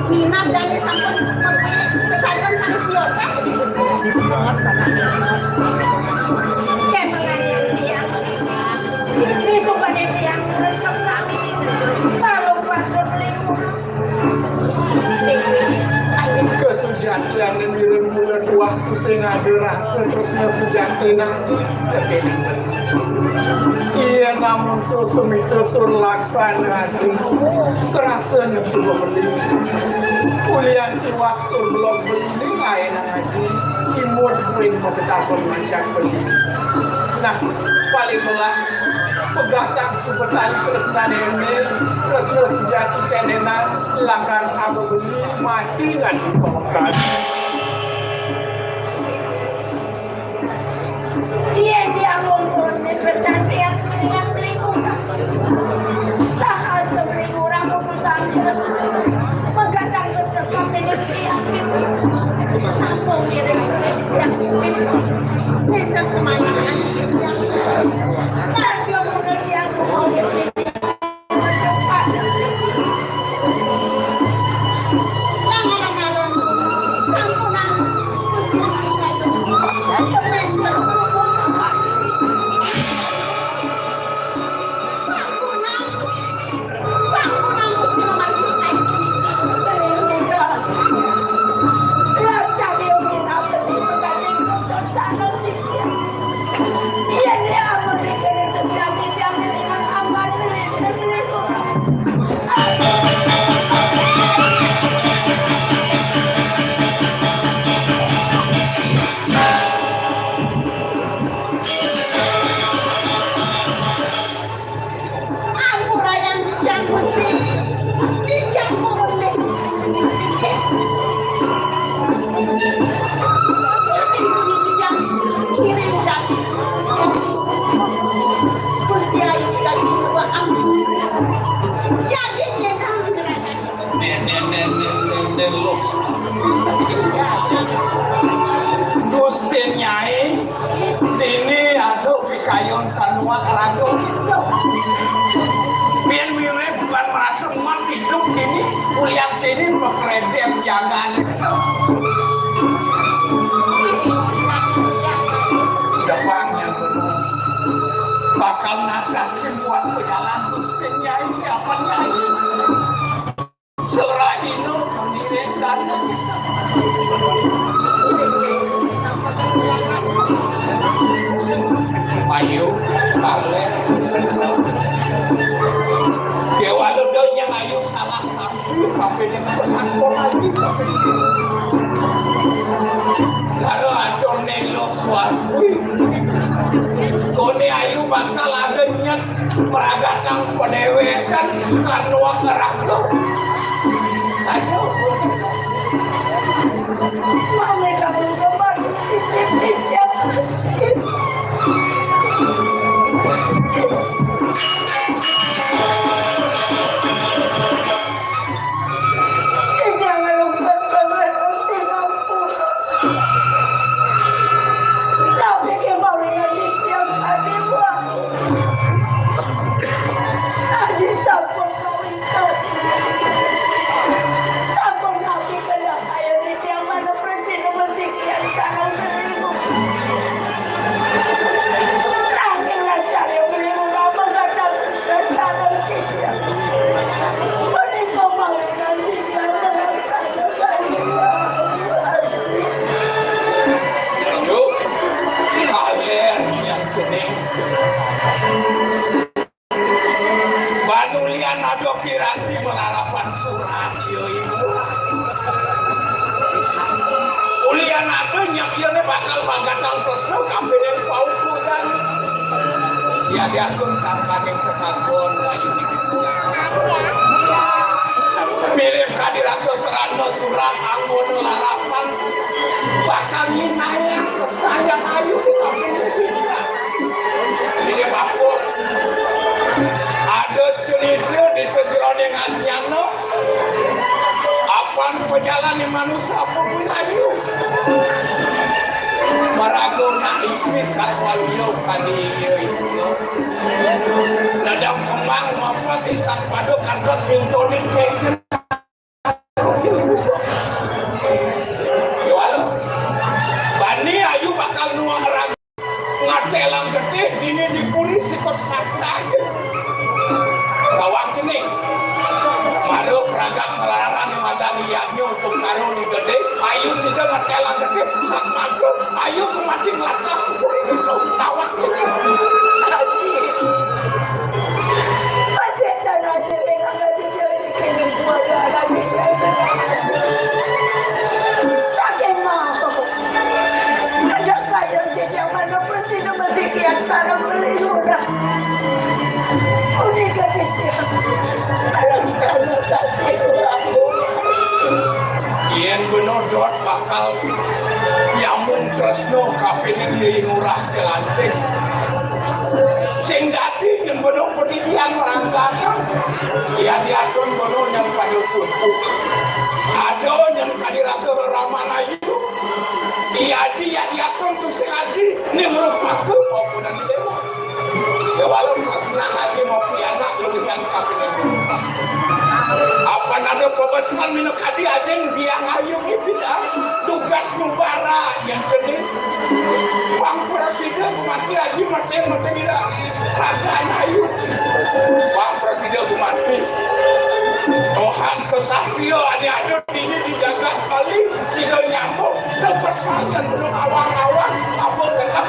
Minat dan sampun mempunyai ketaatan sangat siosa. Besok pada tiang rekam kami. Selalu patut lingkungan. Kesujatian mireng mula tuah sing ada rasa tresna sujati nanging tetep. Iya, namun tusumita tur laksana ati, terasa nyusuh beli. Ulian tiwas tur belog beli ning ae nang ati. Timun kuring mah tetapon mancak pedih. Nah, paling melah pegatang subetan tresnané, tresna sejati kénéna, langkar aba beli mati ngan dipamekan. Iya, dia ampun, pesan tiap dengan beli kurang. Saat beli kurang, urusan terus. Pegatang terus tetap dengan si Habib. Ampun, dia tidak tidak tidak kemana. Nah, dia benar dia. Ampurayan titiang Gusti, titiang purun nih. Saking kami titiang ngiring daging Gusti Ayu daging dua ampun. Daging nyénang gerakan. Gusti Nyai, dini aduh pikayun kanuak raga. Pian mirip bukan merasa umat hidup ini, kuliah sini pekerja jagaan. Depan yang benar. Bakal ngatasin buat pejalan Gusti Nyai, apa Nyai? Surahino kamiring dan Ayu, Bale. Dewa Ludo yang Ayu salah tapi, tapi dia takut lagi, tapi dia. Kalau ada nelo suasui, kone Ayu bakal ada nyet Pragatang padéwékan kanuak ngerangkep. Saja. Mami kabul kembali. Jangan lupa kembali Singapura. Tapi kembali lagi tiap hari, Bang. Aji sampun kawin. Sampun nabi kena saya di tiang mana presiden mesikian sarang seribu. Nanging lestari beli rumah mengatakan sarang kita. Menikah mau nanti dia terang sarang saya. Yuk, kalian yang kene. Ban ulian ada piranti malarapan surat, ya, ibu. Ulian ada nyak ieu bakal magatang tresna kapining paukuran. Ya diasun sangkaning tekagon kayu di. Mirip kadirasa serana surat anggona larapan bakal nyinayang kesayan ayu di kapining pikiran. Ini bapak ada cerita di sejeroning anyana. Apan pejalane manusia pun wilayu. Maraga nak istri satwa liya kadi iya ibu. Dadang kembang mapat isak pada kantor bintonin kengken. Iwalo. Bani ayu bakal nuang raga. Ngatelang getih dini dipuri sikut sakta. Gawang cening. Malu peragak melarang madan iyaknya untuk karung di gede. Ayu sida ngatelang getih sak mangkuk. Ayu kemati ngelakak puri gitu. Gawang cening. Masih sana aja dengan ada jadi kini semua ada. Sakit mau. Yang sareng beli murah. Udah gadis yang laksana tadi. Yén bener dot bakal nyambung tresna kapining Yéi Ngurah Jelantik. Sing dadi yén bener padidian merangkakang. Ya diatur bener yang pada tutup. Ada yang tadi rasa reraman ayu. Iya ji ya diatur tuh sing aji. Ning rupaku apa dadi dewa. Ya walau terus senang aja mau punya anak lebih yang kapining. Apa nada pembesan minum kadi aja yang biang ayu ngipin ah. Tugas nubara yang sedih. Bang Presiden mati aja mati mati bilang ragaan ayu. Bang Presiden mati. Tuhan kesatria ada-ada ini di jagat Bali sida nyambung. Lepesan dan belum awang-awang apa kata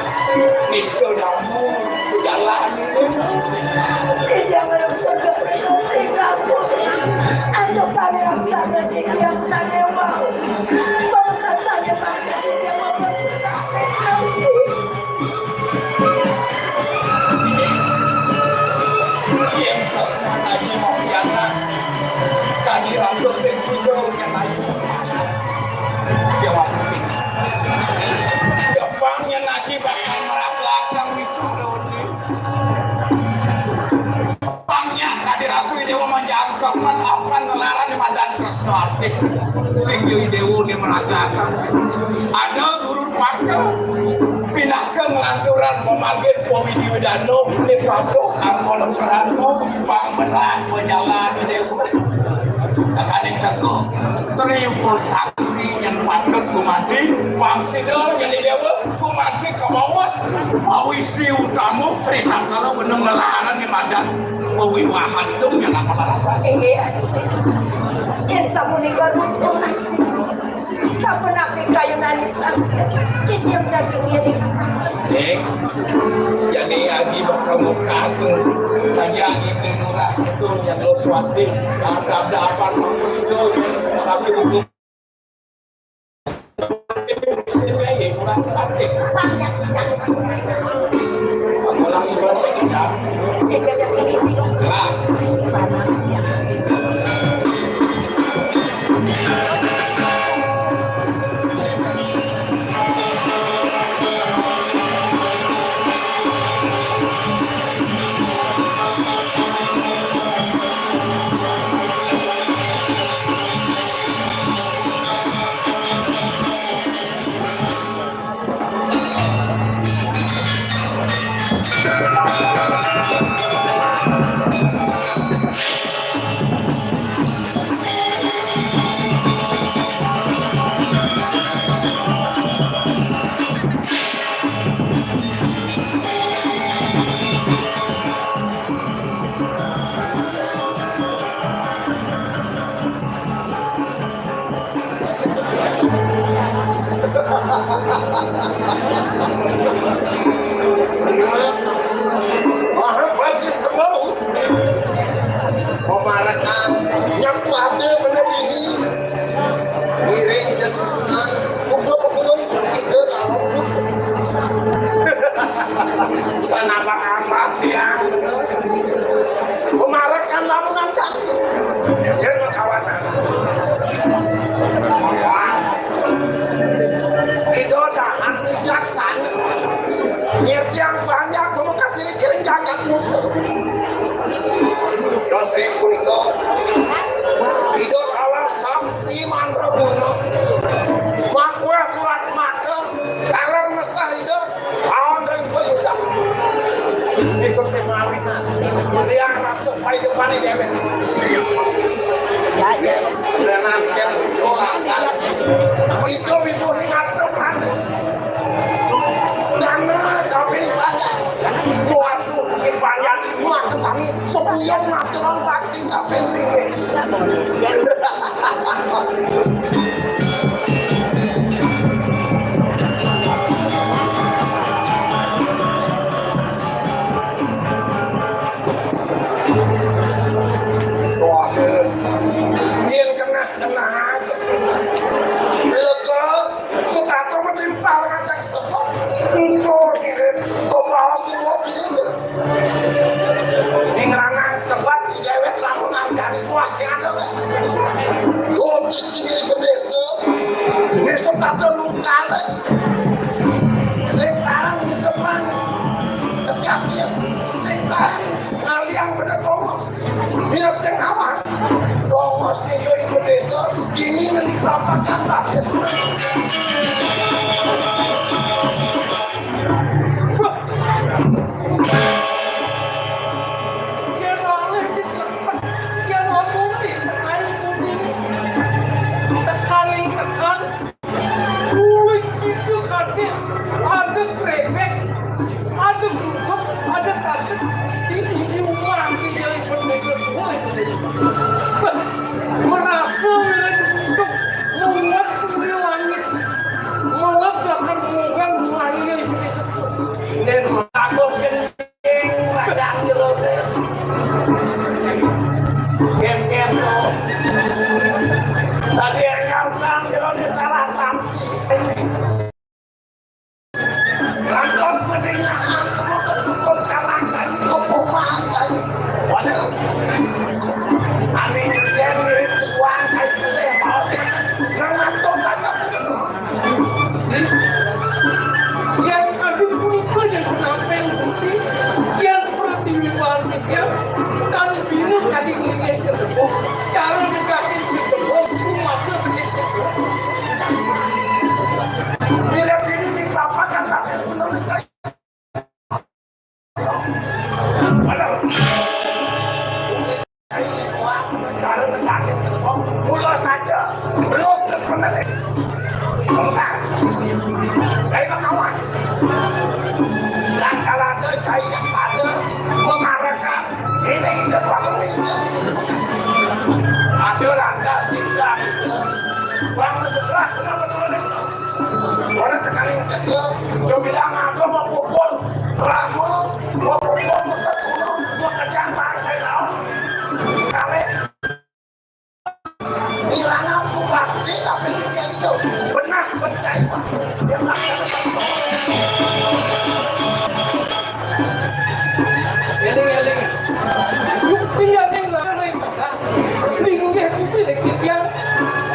nista damu berjalan ini. Ida ngerusak kepribadian kamu. Ada barang sana di yang sana mau. Baru kasarnya pakai dia mau. Yén pas aji mau kianak, kadi rasa sing sida nyén ayu. Jawab kuping. Depang nyén aji bakal meragakang wicara. Pangnya kadi rasa Déwa manjangkepan apa nelaran di madan tresna asih. Sing Yéi Déwa ni meragakang. Ada guru paka pinaka nglanturang pamagit pawidi widana di kampung kang kolom serana pang belah pajalan di Déwa. Kakaning teka triupa saksi nyén patut gumanti pang sida nyén di Déwa gumanti kamawas pawisi utama ritatkala benung nelaran di madan pawiwahan tu nyén apa-apa. Inggih. Yén sapunika nutur. Sapunapi kayunanipun, titiang daging ngiring. Ning, jani aji bakal mukas. Saja ini lurah itu yang lo swasti. Ada-ada apa-apa sudah. Tapi buku. Bener. Wah, bagus kembali. Pemarakan nyang pada bener ini. Ngiring sesusunan, kumpul-kumpul, tiga kalau. Kenapa kasar tiang bener? Pemarakan lamunan kaki. Dia nggak kawanan. Ida dahat bijaksana. Nyetiang panjak pamekasih kiring jagat musuh. Dos ring punika. Ida kalah sakti mandraguna. Makuah turat mata. Kalar mesah ida. Awan ring payudak. Ikut pemawinan. Liang rasa payudané déwék. Ya, ya. Lenan kén doa. Itu itu ingat tuh kan. Dana kami banyak. Muas tuh di banyak. Muas kesami. Sepuyok ngatur bakti kaping sini. Waduh. Yén kenah-kenah aja. Lega, setata metimpal ngajak sebut. Engko kirim, kebal Sing ngopi itu. Ning ranang sebab di dewek lamun argani kuah sing ada, kan? Tuh, cincin ini bendesa. Besok kata nungkale. Sing tarang di depan. Tegak dia. Sing tarang ngaliang pada tongos. Mirip sing awak. Tongos dia ibu desa. Dingin di papakan batis. Yen oleh dilepet, yen omongke tekaning bumi, tekaning tekan, kuwi itu kate, ada krebek, ada guguk, ada tatek, ini di rumah, ini yang pernah sebuah itu. Merasa mirip untuk muat di langit. Muat lakar mugan mulai itu. Dan bagus kencing, rakyat jerone. Kem-kem tuh. Tadi yang nyangsang jerone salah tampi. Lantas pendengahan kamu ketutup kalang kayu, kepumahan kayu. Waduh. Aneh, dia mirip tuan kayu putih, kaos. Nang ngantuk tangkap. Yang kami punika yang penampil Gusti, yang pertiwi wal titiang, kami bingung tadi ngelinggih ke tepung, cara negatif ke tepung, rumah ke sakit tepung. Bila ini di bapak kan habis menurut saya. Waduh. Ini doang, negara negatif, mula saja. Belum terpenuhi. Tuntas. Kayak kawan. Sangkalaga cai yang pada memarakan. Ini kita buat ini. Ada lantas kita, kita. Bang seserah kenapa turun itu? Orang tekaning kedua, sebilang aku mau pukul, ramu, mau pukul, mau ketemu, mau kejam, pakai laos. Kare, hilang nafsu bakti, tapi dia itu benar percaya. Dia melaksanakan. Eling-eling. Bukti yang lain. Linggih putih dek titiang.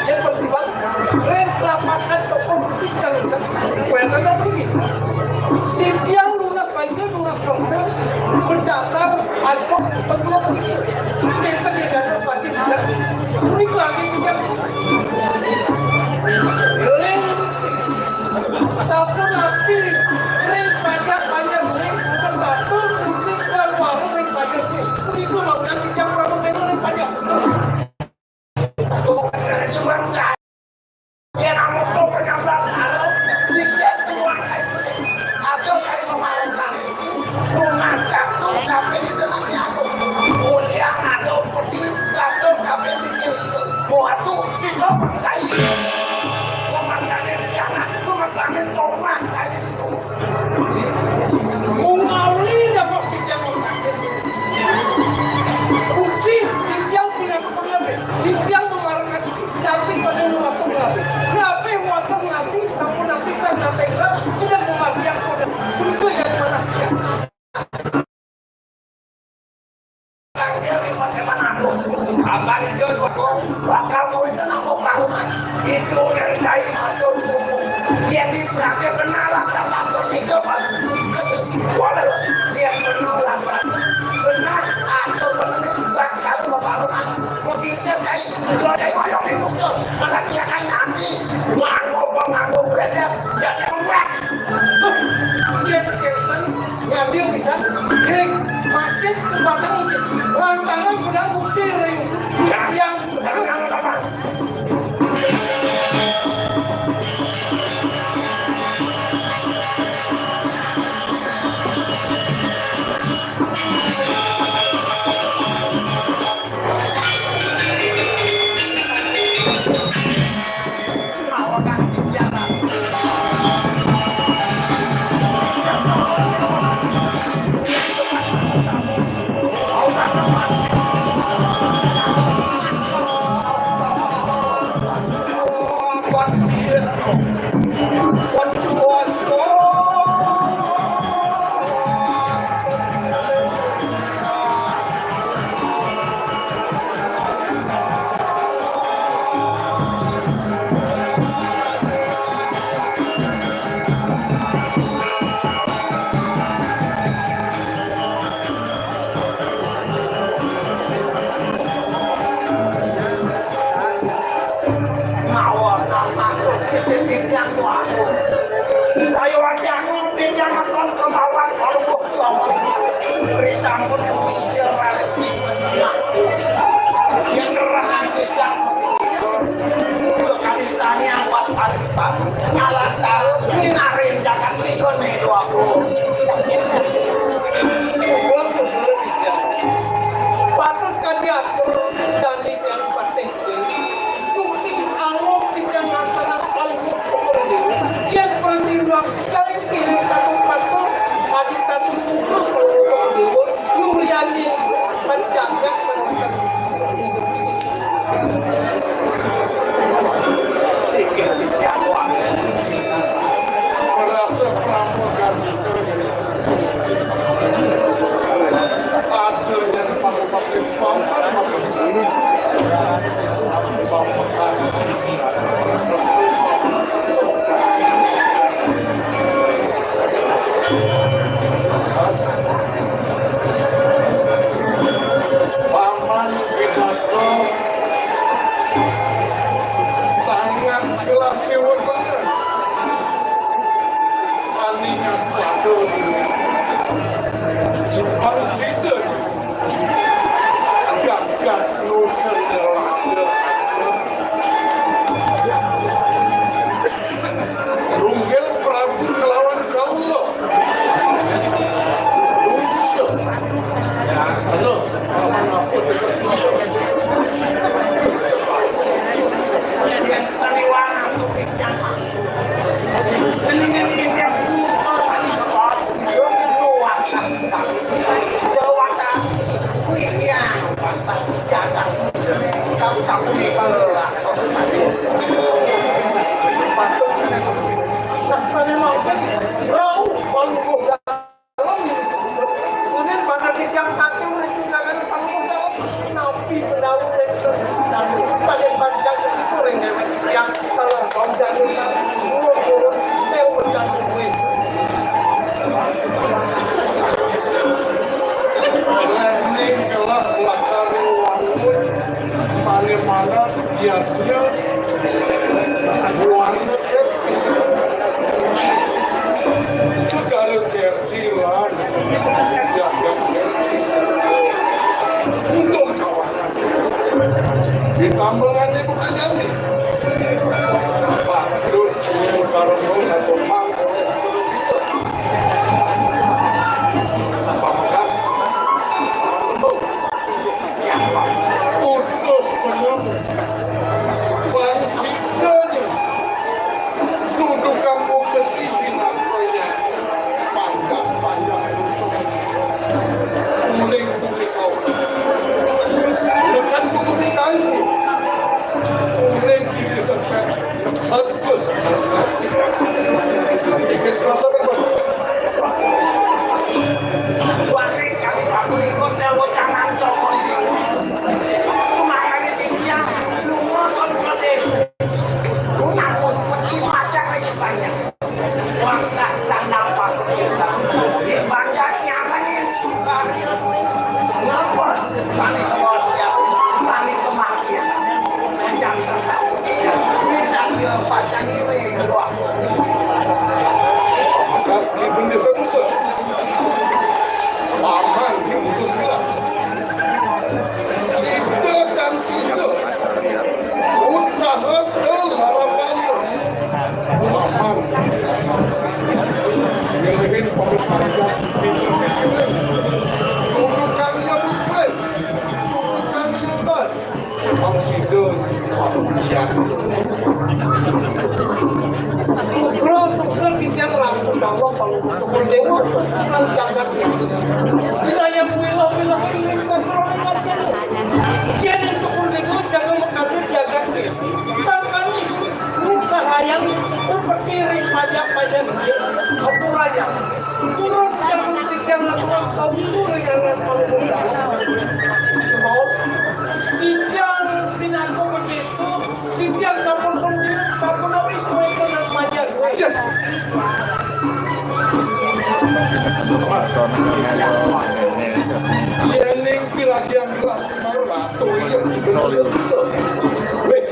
Yang penting, Bang, ring lapangan toko bukti kita minta. Kuwi kan begini. Titiang lunas baja, lunas pengke, berdasar adoh pengeluk itu. Kita di dasar baca juga. Ini lagi sudah. Ring sapunapi ring pajak, pajak ring setatur, ring keluar ring pajak ring. Itu bangunan titiang pramuka ring pajak. Tuh, cuma cahaya kamu tuh penyambar kalau dikit semua kayak ini. Atau kayak kemarin kali ini, lunas jatuh, tapi itu nanti aku. Kuliah ada peti, jatuh, tapi mikir itu. Mau asu, sih lo percaya. Mau makan yang tiana, mau makan yang somah, kayak gitu. Wong ali ya pasti jangan. Gusti, titiang pinaka pangabih. Titiang memarengkan diri. Tapi pada waktu ngelapih. Ngelapih waktu ngelapih, sampun ngelapih, saya ngelapih, sudah memarengkan, sudah. Begitu ya, mana dia? Tangkil di Paseban Agung. Abang itu dukung, bakal mau itu nangkep karungan. Itu yang dari matur buku. Yang diperhati kenal lah, tak satu itu pas. Waduh, dia kenal lah, Bang. Benar, atau benar, Bang, kalau bapak rumah. Mau bisa dari, dari ngoyong di musuh. Kalau dia kan nanti, nganggo penganggo beredar, jadi yang buat. Iya, Captain. Ngambil pisan, ring, makin ke batang mungkin. Lantangan pedang bukti, ring. Yang benar, yang apa? Ampun, yang mikir ralis di penjinak. Yang gerahan di jam itu. Sekali sani awas paling bagus. Kalah tahu, ini narin jangan tiga nih dua puluh. Syukur, syukur, syukur. Patut kan diatur dan di yang penting. Bukti angok di tengah-tengah palung kepala dewa. Yang berarti bilang, "Jangan kiri, bagus, bagus." Adi satu pukul palung kepala dewa. Luriani menjaga penonton. Merasa pramugari itu. Ada yang panggung pakai pampar, maka Paman pinaka tangan kelah siwetengah. Aningat pada dulu. Pangsida jagat nusa nyelaka. Runggil Prabu kelawan kaula. Nusa. Halo, apa-apa tegas nusa. Yang taliwang aku. Laksana mangkin rauh palungguh. Kemudian pada titiang kaki urip tindangan panggung dalam napi menawi wénten dami saking panjang ketipu ring déwék titiang taler kaum danusan urut-urut téw mecan duwé. Léhné kelah lakar wangun manémana yadnya buana kerti. Segala kerti lan jagat kerti. Untung kawangan. Ditambangan ibu kajami. Patut nyengkarung atau pang. Pamungkas. Utus penyambut. Bang Sidanya. Dudukang mukti binakaya. Panggang panjang rusuk. Uling bumi kau. Lekan kuku di kayu. Uling di desa pet. Lekan kus. Ikut rasa berbahagia. Wari kami sapunika dewa jangan cokol ini. Sumarane titiang lunga ka desa. Lunas peti pacang lagi banyak. Wantah sandang patut desa. Di banyak nyarengin kari kuwi. Ngapa? Sani kemasian, sani kematian. Jangan takut. Bisa dia pacang ini. Wah. Kas kibun desa Nusa. Paman yang mutus bilang. Sida dan sida. Utsaha tel harapan. Paman. Milihin pamit panjang. Tukang nyebut wes. Tukang nyebut. Emang sida panggulian. Putra suka titiang rangkul dawa panggulian. Tukul dewa, tukul jagat. Wilayah wilayah ini sakrone ngasih. Yen tukul dewa jaga mengkaji jagat. Sakani, sahayang, upeti ring pajak-pajak. Ampurayang. Turut jagung titiang lakukan kaum ringan panggulian. Mau titiang pinangku begitu, titiang sampun sembilan, sampun napi kuwénten lan panjang. Iya. Yéning piragian gelas timar ratu, iya. Wéh.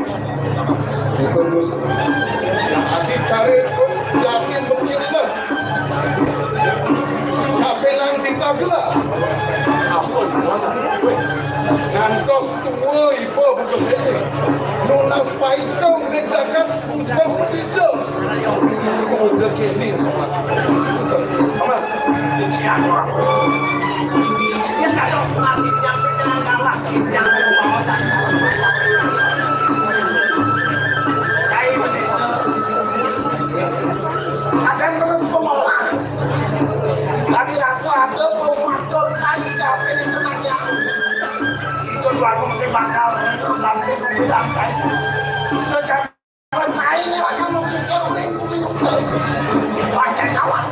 Adi cari pun yakin begitu. Tapi nang ditagela. Paicong degagan usah pedidem. Udah kene sama. Sama. Ada terus pengolahan. Lagi rasa ada pematur kali kape itu nanti aku. Itu tuan mesti bakal nanti aku bilang kayak. Sejak Kain akan mengkisar minggu-minggu. Pakai kawan.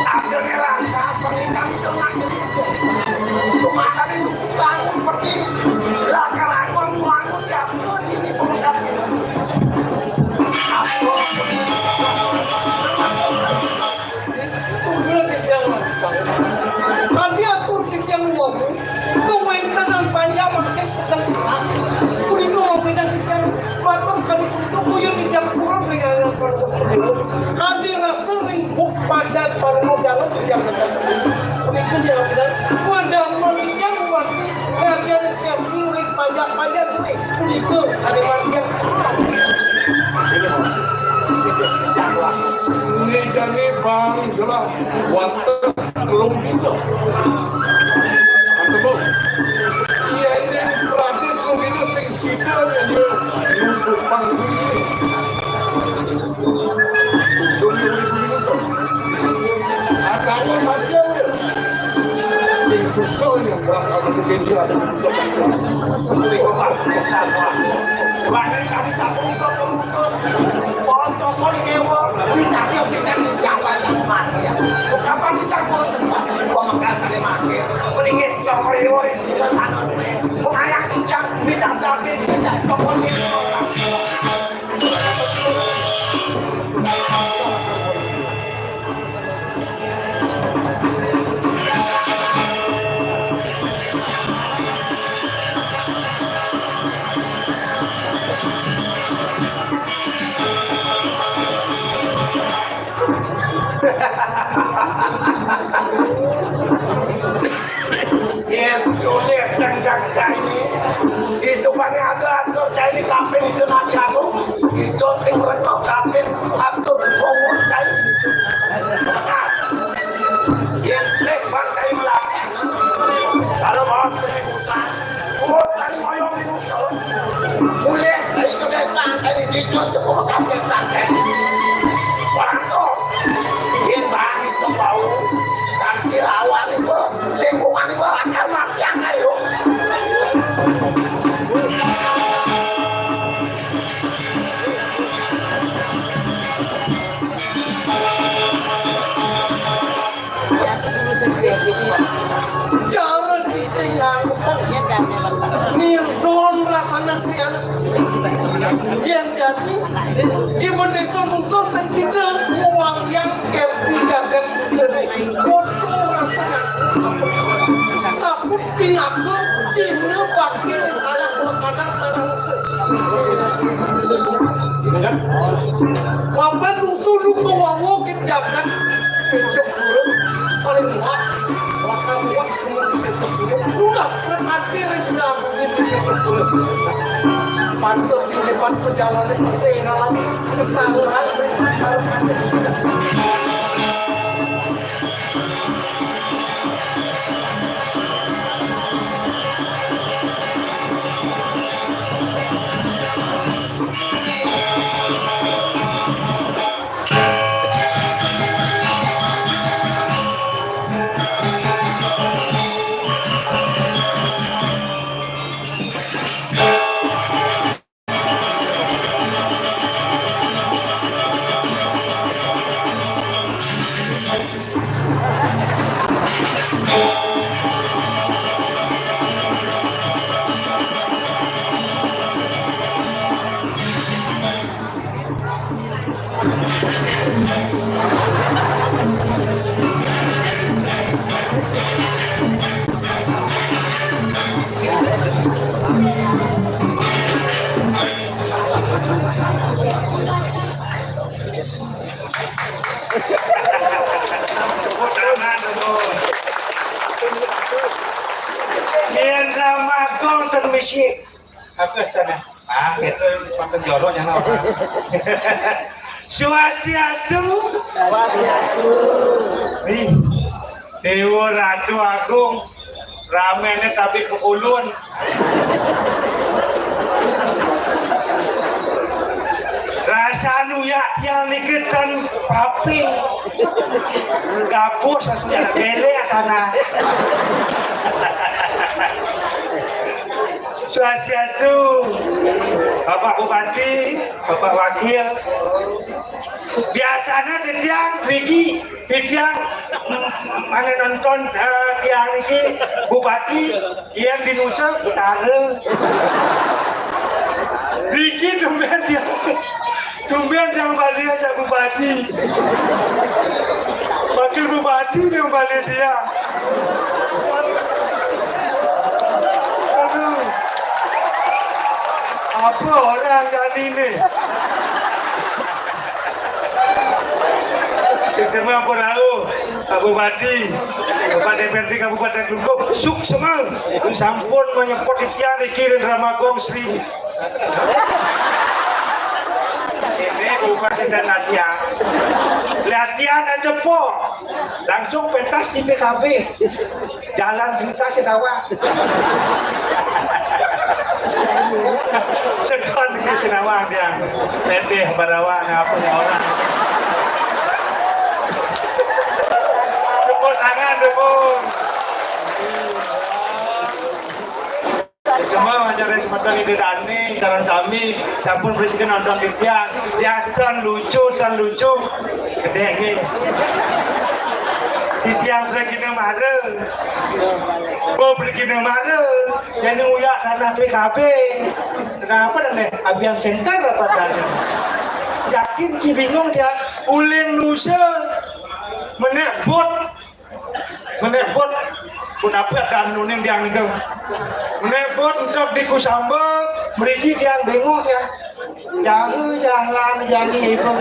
Ada merah, tas pernikahan itu nanti. Cuma ada itu bangun pergi. Lah, keraguan bangun ya, ini pemuda ini. Aku Tunggu titiang nangkang. Kadi atur titiang wawu, kawéntenan panjang makin sedeng terang. Punika mawinan titiang matur kadi punika, kuyun titiang purun ring angan Prabu Sugriwa. Kadi rasa ring buk padan Parma Dalem titiang nenten. Punika titiang mawinan swadharma titiang uwati rakyat titiang ring pajak-pajak kuwi. Punika sané margiang. Né jani bang jelas wates telung dina. Antemu. Kiai ning Pradé telung dina sing sida nyanyi nunggu pang kuwi. Dong yang ibu-ibu sok. Akangnya mati ya. Sing suka yang bakal mungkin dia ada di pusat. Wani tadi satu itu pemutus. Pos toko di Dewa. Bisa dia, bisa di Jawa yang mati ya. Kapan ditakut? Pemekas ada mati. Mendingin toko Dewa di sini sana. Pengayak ikan, bidang tapi tidak toko Dewa. Yén tulis tentang Cai, isupane ada atur Cai kaping itu nanti aku, itu sing rego kaping atur pungut Cai. Bekas. Yén nek bang Cai melaksana, kalau mau sedikit susah, pungut Cai moyong. Mulih dari kebiasaan tadi dicucuk bekas kebiasaan tadi. Orang tuh, bikin bang itu bau dan dilawan itu, singgungan itu akan mati yang kayu. Cara kita nganggo nirdon rasane kuwi anak. Yen dadi ibu desa musuh sing sida muwang yang kerti jagat jene. Foto rasane. Sapu pinaka cihna bakti anak lekadan tanah musuh. Mapan musuh lu ke wawo ke jagat. Sing jebul paling wah, lakar luas kemudi sing jebul. Udah, nang ati ring gedang, gitu sing jebul. Panses di depan perjalanan persengalan, ketahuan ring antar pantes. Yen ra makul ten misi. Apa sana? Ah, gitu, pakai jorok yang orang. Swastiastu. Swastiastu. Ih, Dewa Ratu Agung. Ramene tapi pekulun. Rasanu ya tiang niki ten paping. Gabus asunya bele tanah. Swastiastu, Bapak Bupati, Bapak Wakil. Biasanya titiang Riki, titiang mana nonton, eh, tiang Riki Bupati yang di Nusa Utara. Riki tumben tiang, tumben tiang balik aja Bupati. Wakil Bupati yang balik tiang. Aduh. Apa orang jadi ini? Semua apa tahu? Pak Bupati, Bapak D P R D Kabupaten Klungkung, suksma. Sampun menyepot ikhtiar dikirim Ramagong Sri. Ini bukan sedang latihan. Latihan aja po. Langsung pentas di P K B. Jalan cerita sih tawa. Sedon di sinawa dia. Teteh barawa apa ya orang. Tepuk tangan dukung. Cuma wajar semeton ide dane, cara sami, sampun presiden nonton titiang, ya tan lucu, tan lucu, gede nggih. Titiang pergi mare, bo pergi mare, jadi uyak tanah P K B. Kenapa nih? Abian senter apa tadi? Yakin ki bingung dia, uling lusa, menek bot, Menebut, pun apa dan nuning dia ngegang. Menebut untuk di Kusamba, merigi dia bingung ya. Jahe jalan jani ibu.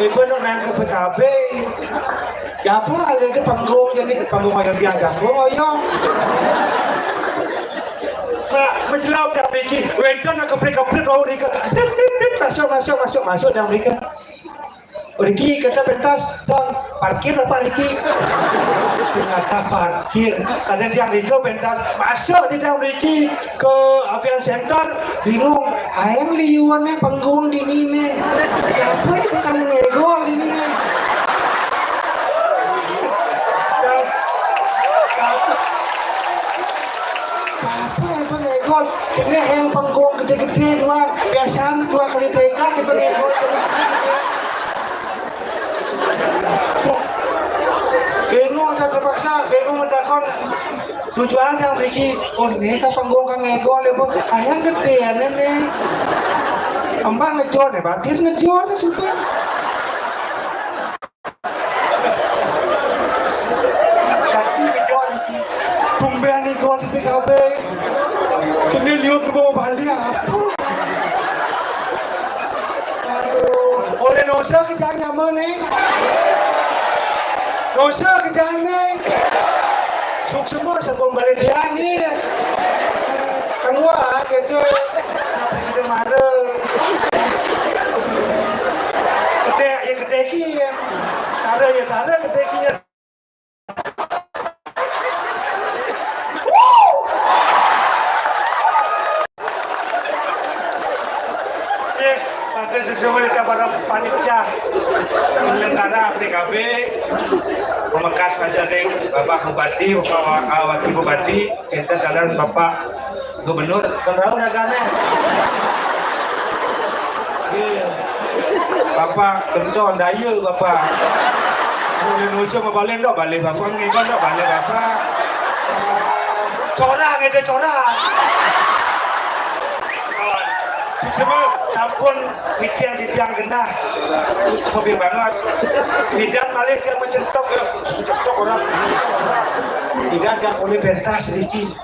Ibu nu nang ke P K B. Ya apa ada ke panggung jadi panggung ayam dia jago ayam. Pak, menjelau dia merigi. Wedan nak keplik-keplik bau rika. Dit, dit, dit, masuk, masuk, masuk, masuk dia merigi. Riki, kita pentas, Bang, parkir apa Riki? Ternyata parkir. Kadang dia Riki pentas, masuk di dalam Riki ke Avian Center, bingung. Ayang liuannya panggung di mana? Siapa itu kan ngegol di mana? Dan, dan, apa yang ngegol? Ini yang panggung gede-gede doang. Biasanya dua kali tengkar, yang ngegol. Bingung, tak terpaksa, bingung mentakon. Tujuan yang Riki, oh, ini ke panggung kang ego, lebu, ayang gede ya, nenek. Embang ngejor, ya, batis ngejor, ya, sudah. Tapi ngejor, Riki. Tumben nih, gua di P K B. Ini lihat ke bawah balik, apa? Oleh dosa kerjaan nyaman nih. Dosa kerjaan nih. Suk semua sebelum balik dia nih. Keluar gitu. Kita marah. Ketek ya ketek ya. Tara ya tara ketek ya. Oke, matur suksma dhateng para panitia penyelenggara P K B, pemekas pajaring Bapak Bupati, Bapak Wa-, Wakil Bupati, enten dalan Bapak Gubernur, kendaraan ragane. Iya. Bapak Kenton Daya, Bapak. Boleh nusuk mau balik dok, balik Bapak, ngikan dok, balik Bapak. Corang, ada corang. Semua sampun micen di tiang genah. Hobi banget. Bidan malih dia mencetok ya. Mencetok orang. Bidan yang boleh pentas sedikit.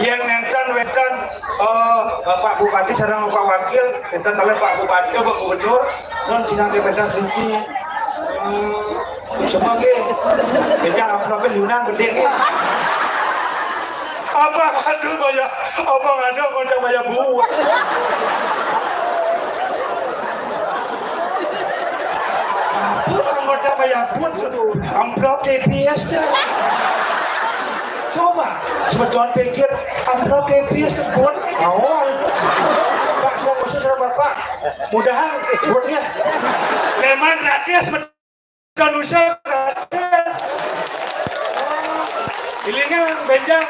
Yang nenten wenten, eh, Bapak Bupati sareng Bapak Wakil, nenten kalih Pak Bupati, Pak Gubernur, nun sinang kepedas niki. Hmm, semua nggih. Beda amplopnya Yunan gede nggih. Abang ada bayar, abang ada anggota bayar buat. Apa anggota bayar buat? Amplop T P S dah. Coba, sebetulan pikir, amplop T P S buat awal. Pak, gua khusus sama Bapak. Mudahan buatnya memang gratis. Indonesia gratis. Ilingan, benjang.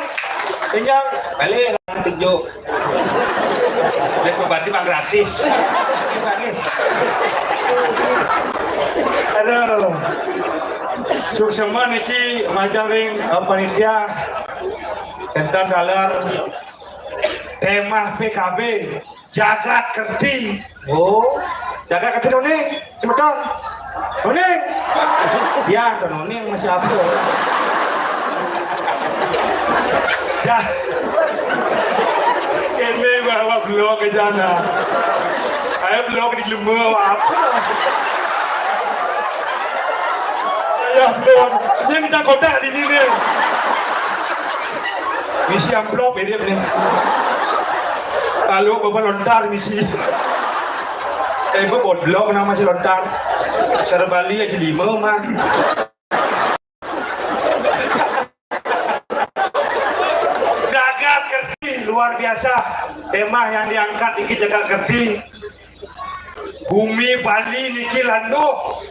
Benjang. Balik, orang tunjuk. Dia berarti mah gratis. Aduh. Suksema niki majeng ring, eh, panitia. Entan dalar tema P K B. Jagat Kerti. Oh, jagat Kerti noning, semeton. Noning. Ya, ada noning masih apa? Ja-, ini bawa blok ke sana. Ayo blok di lembur apa? Ayo blok. Dia minta kotak di sini. Misi amplop mirip nih. Kalau bapak lontar misi. Eh, gua bodoh nama si lontar. Cara Bali aja lima, man. Jagat Kerti luar biasa. Tema yang diangkat iki Jagat Kerti. Bumi Bali niki landuh.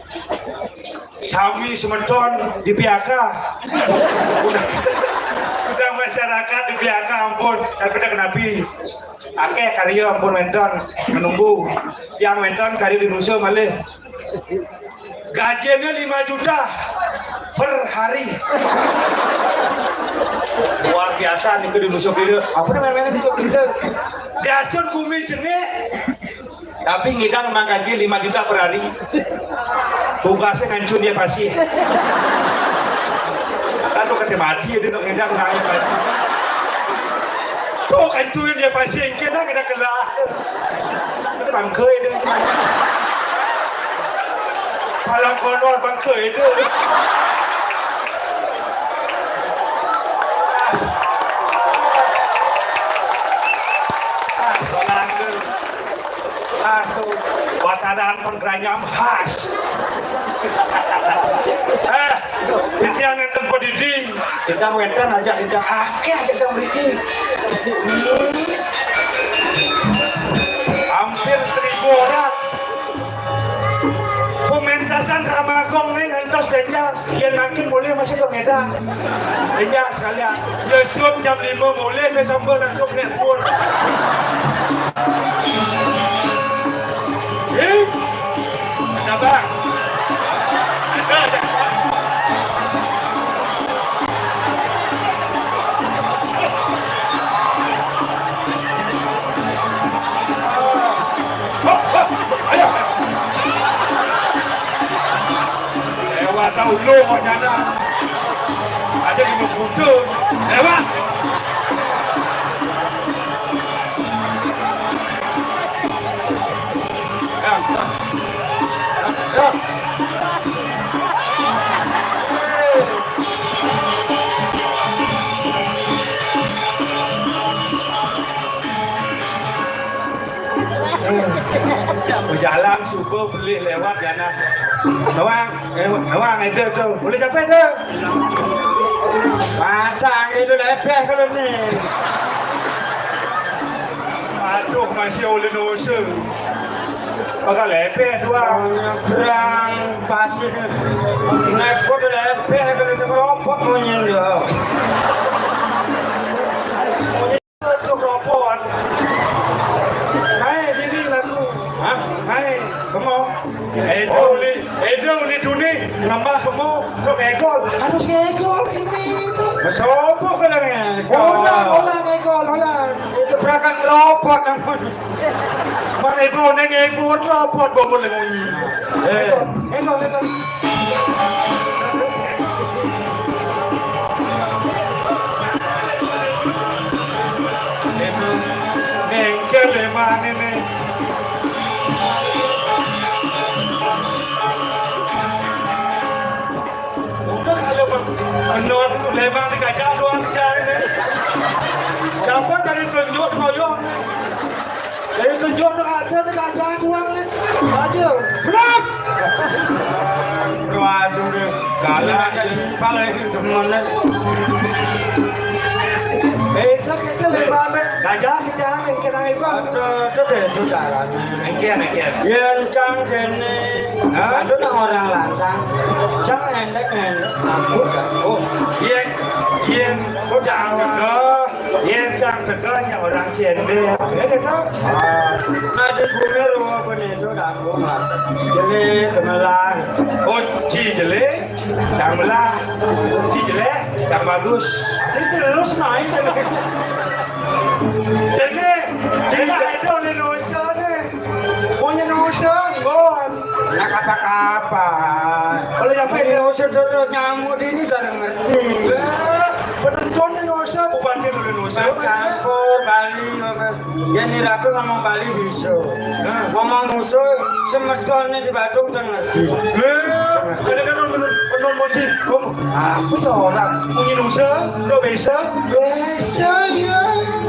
Sami semeton di P H K. Udah, udah masyarakat di P H K ampun, tapi udah kenapi. Akeh karya ampun wénten menunggu. Yang wénten karya di Nusa malih. Gajinya lima juta per hari. Luar biasa nih di Nusa Penida. Apa namanya Nusa Penida? Diasun bumi jenik. Tapi ngidang mangkaji lima juta per hari. Tugasnya ngancun dia pasti. Kan lu kata mati dia nak ngidang nang dia pasti. Tuh kancurin dia pasti, engke dah kena kelah. Ada bangkai dia. Palang konor bangkai dia. Ah, solange. Khas tuh. Watanan penggeranyam khas. Eh, ini yang ngenten pedidi. Kita wénten aja, kita akeh kita mriki. Hampir seribu orang. Pementasan Ramagong nih ngantos benjang. Yén mangkin mulih masih dong édan. Iya, sekalian. Ya, sup jam lima mulih, saya sambil langsung nek pun. Eh? Ada, Bang? Ada, ada. Hop, hop, ayo. Lewat tahu lu, nyana. Ada di muka. Lewat. Dang, dang. Dang. Bejalan subuh beli lewat ya nah. Nawang, eh, nawang itu tuh. Boleh capek tuh. Matang itu lepeh kalau nih. Aduh, masih oleh nose. Bakal lepeh doang. Nyebrang pasir. Naik kuda lepeh kalau itu kelompok monyet dia. Itu kelompok. Hai, ini lagu. Hah? Hai. Kamu? Edo uli, Edo uli duni, nambah kamu, sok egol. Harus egol ini. Sopo kalau ngegol? Olah, olah, egol, olah. Itu berangkat kelompok namanya. Mana ibu neng ibu rapot bangun lagi. Eh. Enggak, enggak. Nengkel emang ini. Udah kalau menurut lemang dikajak doang dicari nih. Jagoan nih. Aja. Blak. Waduh, deh. Galak aja simpal lagi, demen. Eh, itu kita lebar, Mbak. Gajah kita nih, kena ibu. Aduh, itu deh, itu jalan. Mikir, mikir. Yen cang kene. Hah? Aduh, nang orang lantang. Cang endek, endek. Aku, aku. Yen, yen, cang teko, yen cang teko, nya orang cendek. Ya, gitu. Ah. Nah, di bumi ruwa apa nih? Itu dah, aku mah. Jelek, gemelar. Oh, ci jelek, cang belah. Ci jelek, cang bagus. Itu terus naik. Jadi, kita itu Indonesia nih. Punya Indonesia, Bon. Nak apa-apa. Kalau nyampe Indonesia terus nyamuk ini udah ngerti. Lah, penonton Indonesia, bukan Indonesia, Mas. Campur, Bali, Mas. Ya, ini rapi ngomong Bali bisa. Nah. Ngomong musuh, semetonnya di Badung udah ngerti. Lah, ada kan penonton, penonton Moji. Ngomong, aku tuh orang punya Indonesia, udah bisa. Bisa, ya.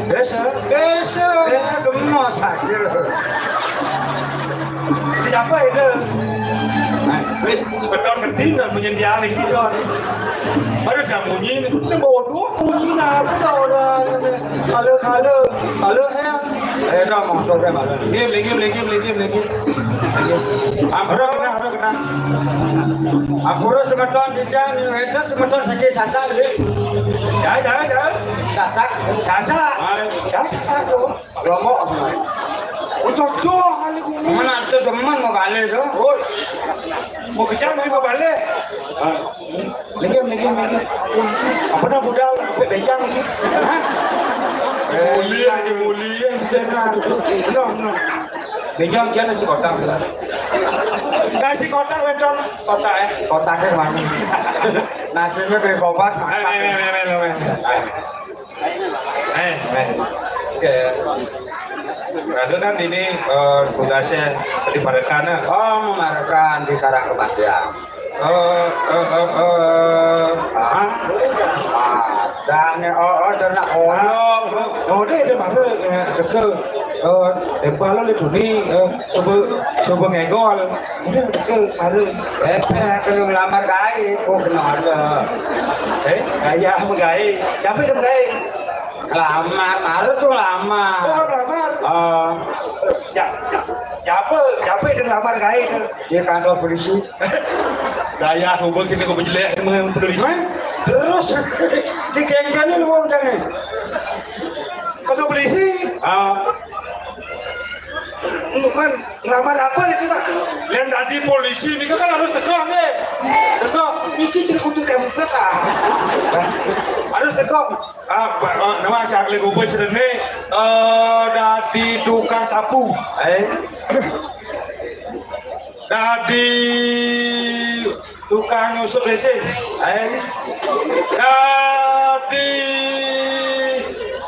Bisa. Bisa. Ya, gemes aja. Siapa itu? Nah, wait, sebetul ngerti nggak punya dia lagi, Don? Baru dia bunyi, ini bawa dua bunyi, nah, aku tahu orang. Halo, halo, halo, Hel. Ayo, dong, motor dia malah. Game, game, game, game, game. Ampura, ampura, ampura. Ampura semeton dijang, itu semeton sakit sasak, deh. Ya, ya, ya. Sasak. Sasak. Ayo. Sasak, sasak, tuh. Lombok apa? Oh, cocok kali kuwi. Mana ada teman mau balik, tuh? Oh. Mau kejam, mau balik. Ah. Lagi, lagi, lagi. Apa dah budal sampai bejang lagi? Hah? Mulia, lagi mulia. Belum, belum. Bejang jangan nasi kotak. Nasi kotak, wedok. Kotak, eh. Kotaknya mana? Nasinya bego banget. Eh, eh, eh, eh, eh, eh. Eh, eh. Oke. Nah, itu kan ini, eh, tugasnya di Parekan, eh. Oh, memarekan di karang kematian. Eh, eh, eh, eh. Hah? Ada nih, oh, oh, cerna kono. Oh, oh, dia ada mare, eh, deke. Eh, eh, kalau le duni, eh, coba, coba ngegol. Udah deke, mare. Eh, eh, kalau ngelamar kae, kok kenal. Eh, gaya apa gae? Siapa itu gae? Lamar, mare tuh lamar. Oh, lamar. Eh. Ya, ya, siapa, siapa itu lamar gae itu? Di kantor polisi. Gaya, gua gini, gua jelek, emang polisi. Hah? Terus digengkeni lu wong jane. Kantor polisi? Ah. Man, ngelamar apa itu, Pak? Yang tadi polisi ini kan harus tegak, nih. Tegak, iki cerita kutu template, ah. Harus tegak. Ah, Pak, eh, nama cak le gubuk cerene, eh, dadi tukang sapu. Eh. Dadi tukang nyusup lesin. Eh. Dadi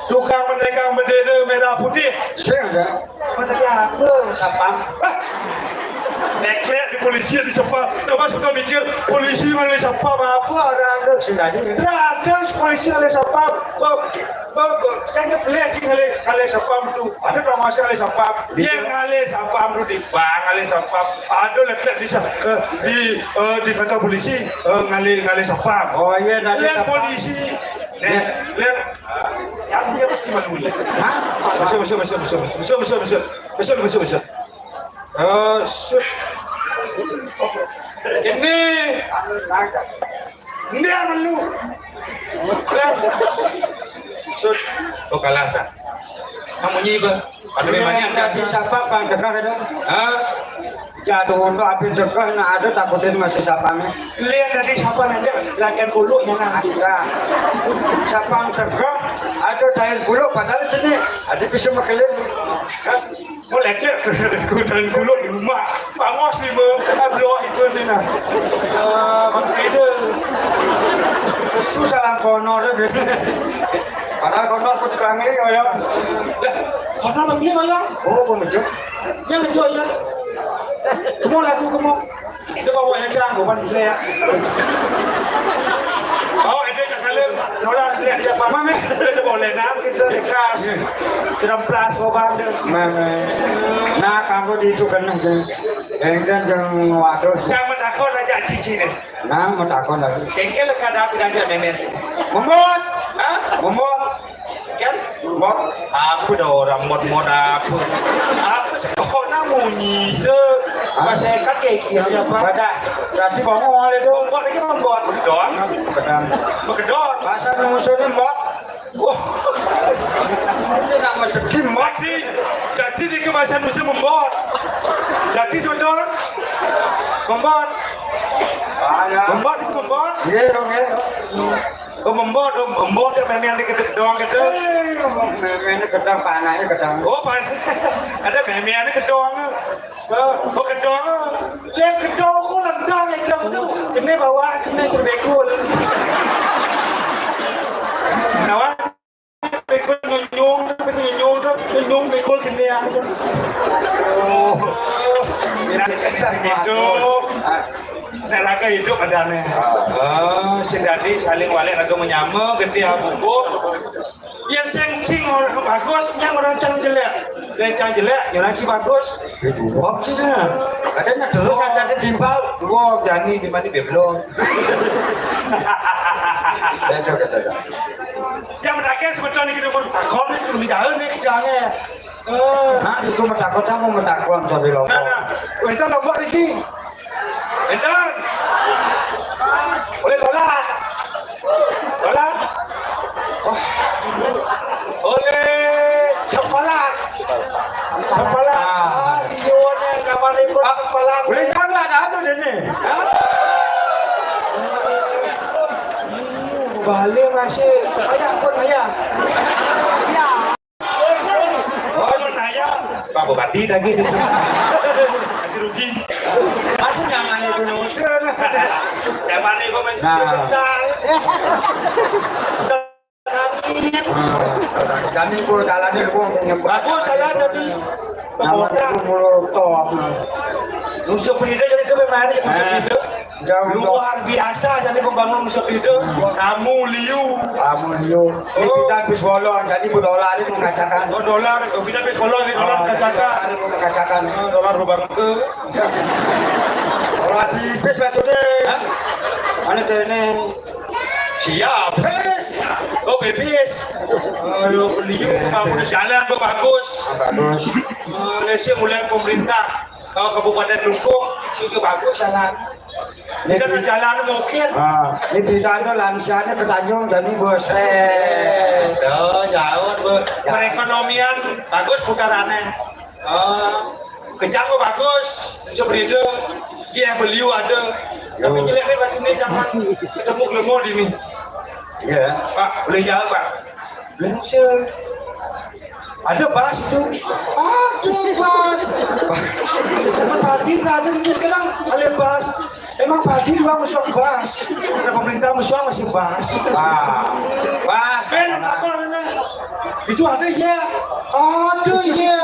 tukang menekang bendera merah putih. Sing ada. Menekang apa? Satpam. Ah. Neklek di polisi di satpam. Coba suka mikir, polisi mana satpam apa orang tu? Sing ada. Terus polisi oleh satpam. Oh, oh, oh, saya ngebleh sih ngalih, ngalih satpam tu. Ada pengawasan ngalih satpam. Dia ngalih satpam tu di bank, ngalih satpam. Ada lekat di sa-, eh, di, eh, di kantor polisi, eh, ngalih, ngalih satpam. Oh, iya, ngalih satpam. Polisi. Nih, lihat. Yang dia pasti malu ni. Hah? Masuk, masuk, masuk, masuk, masuk, masuk, masuk, masuk, masuk, masuk. Eh, set. Ini. Ini yang malu. Set. Oh, kalah, Cak. Kamu nyiba. Ada memangnya ada. Tadi siapa, Bang? Dengar ada. Hah? Jatuh untuk api degah, nah, ada takutin masih siapa nih? Lihat tadi siapa nanti latihan kuluknya, nah. Ada. Siapa yang degah, ada dahil kuluk, padahal sini ada bisa makelin. Hah? Mau lecet, kudan kuluk di rumah. Pangos nih, Bang. Abloh itu nih, nah. Eh, Bang Eda. Susah lah, kono, deh. Padahal kono aku terangi, ya. Lah, kono lagi, ya? Oh, aku mencok. Ya, mencok, ya. Kamu lagu, kamu. Dia bawa yang canggung, kan, bisa, ya. Oh, Eda, jangan, Lem. Nolah, lihat siapa. Mami. Dia bawa Benang kita lekas. Teremplas korban tu. Memang. Nah, kamu di itu kena je. Engken jeng waduh. Jangan takut aja cici ni. Nah, mau takut lagi. Engken lekas dah pindah aja memen. Memot. Hah? Memot. Kan? Mot. Apa dah orang mot-mot apa? Apa sekolah munyi tu? Hah? Pas saya kat kaki aja apa? Pada. Kasih bangun oleh tu. Mot lagi mot. Bekedon. Bekedon. Bekedon. Pasal musuh ni mot. Wah. Dia nak macam Kim mot. Jadi, jadi dia ke masa musuh membot. Jadi sebetul. Membot. Membot itu membot. Ya, dong, ya. Oh, membot, oh, membot ya, memang dia kedek doang gitu. Eh, memang dia kedang, panahnya kedang. Oh, pan-, ada memang dia kedong. Oh, kedong. Yang kedong aku lentang, yang kedong tu. Kena bawah, kena cerbekul. Kenapa? Bekul nyunyung, bekul nyunyung tu, nyunyung bekul kena. Oh. Nak kasar gitu. Nak raga hidup adanya. Ah, sing dadi saling walik raga menyama, getih abuku. Yang sing, sing orang bagus, yang orang cang jelek. Yang cang jelek, yang orang cing bagus. Itu wong cing. Katanya terus aja timpal. Wong jani di mana dia belum. Betul, betul, betul. Yang mendaki sebetulnya kita pun takut ni, kita ni jangan. Eh. Nah, itu metakut sama metakut, tapi lombok. Nah, nah. Weh, itu lombok ini. Enten. Oleh bola. Bola. Oh. Oleh sempalan. Sempalan. Ah. Ah, iya, nih, kapan ribut sempalan. Boleh jalan ada tu dia ni. Hah? Balik masih. Ayah pun ayah. Oh, mau tanya. Pak Bupati lagi. Lagi rugi. Masih nyaman itu nusun. Zaman ini pemain. Nah. Kami pun jalan di rumah punya. Bagus, salah tadi. Nama itu mulu top. Musuh Frida jadi ke mana musuh Frida? Jauh, jauh. Luar biasa jadi pembangun musuh Frida. Kamu liu. Kamu liu. Ini kita habis bolong, jadi bu dolar ini mengacaukan. Oh, dolar, oh, kita habis bolong ini dolar mengacaukan. Dolar ini mengacaukan. Oh, dolar lubang ke. Kalau habis maksudnya. Hah? Mana ke ini? Siap. Pipis. Oh, pipis. Ayo, beli. Kamu udah jalan tuh bagus. Bagus. Eh, saya mulai pemerintah. Kalau Kabupaten Luko, sudah bagus jalan. Ini kita di jalan mungkin. Ah, ini di Tanjung, lansianya ke Tanjung, jadi bos. Eh, oh, jauh, Bu. Perekonomian bagus putarannya. Oh, kejang, Bu, bagus. Seperti itu. Dia beliau ada. Tapi jelek nih, batu ini jangan ketemu gelemo di ini. Iya. Pak, boleh jawab, Pak? Belum, sir. Ada bas itu? Ada bas. Padi ada ini sekarang ada bas. Emang padi doang masuk bas. Karena pemerintah masuk masih bas. Ah, bas. Ben, apa namanya? Itu ada ya. Ada ya.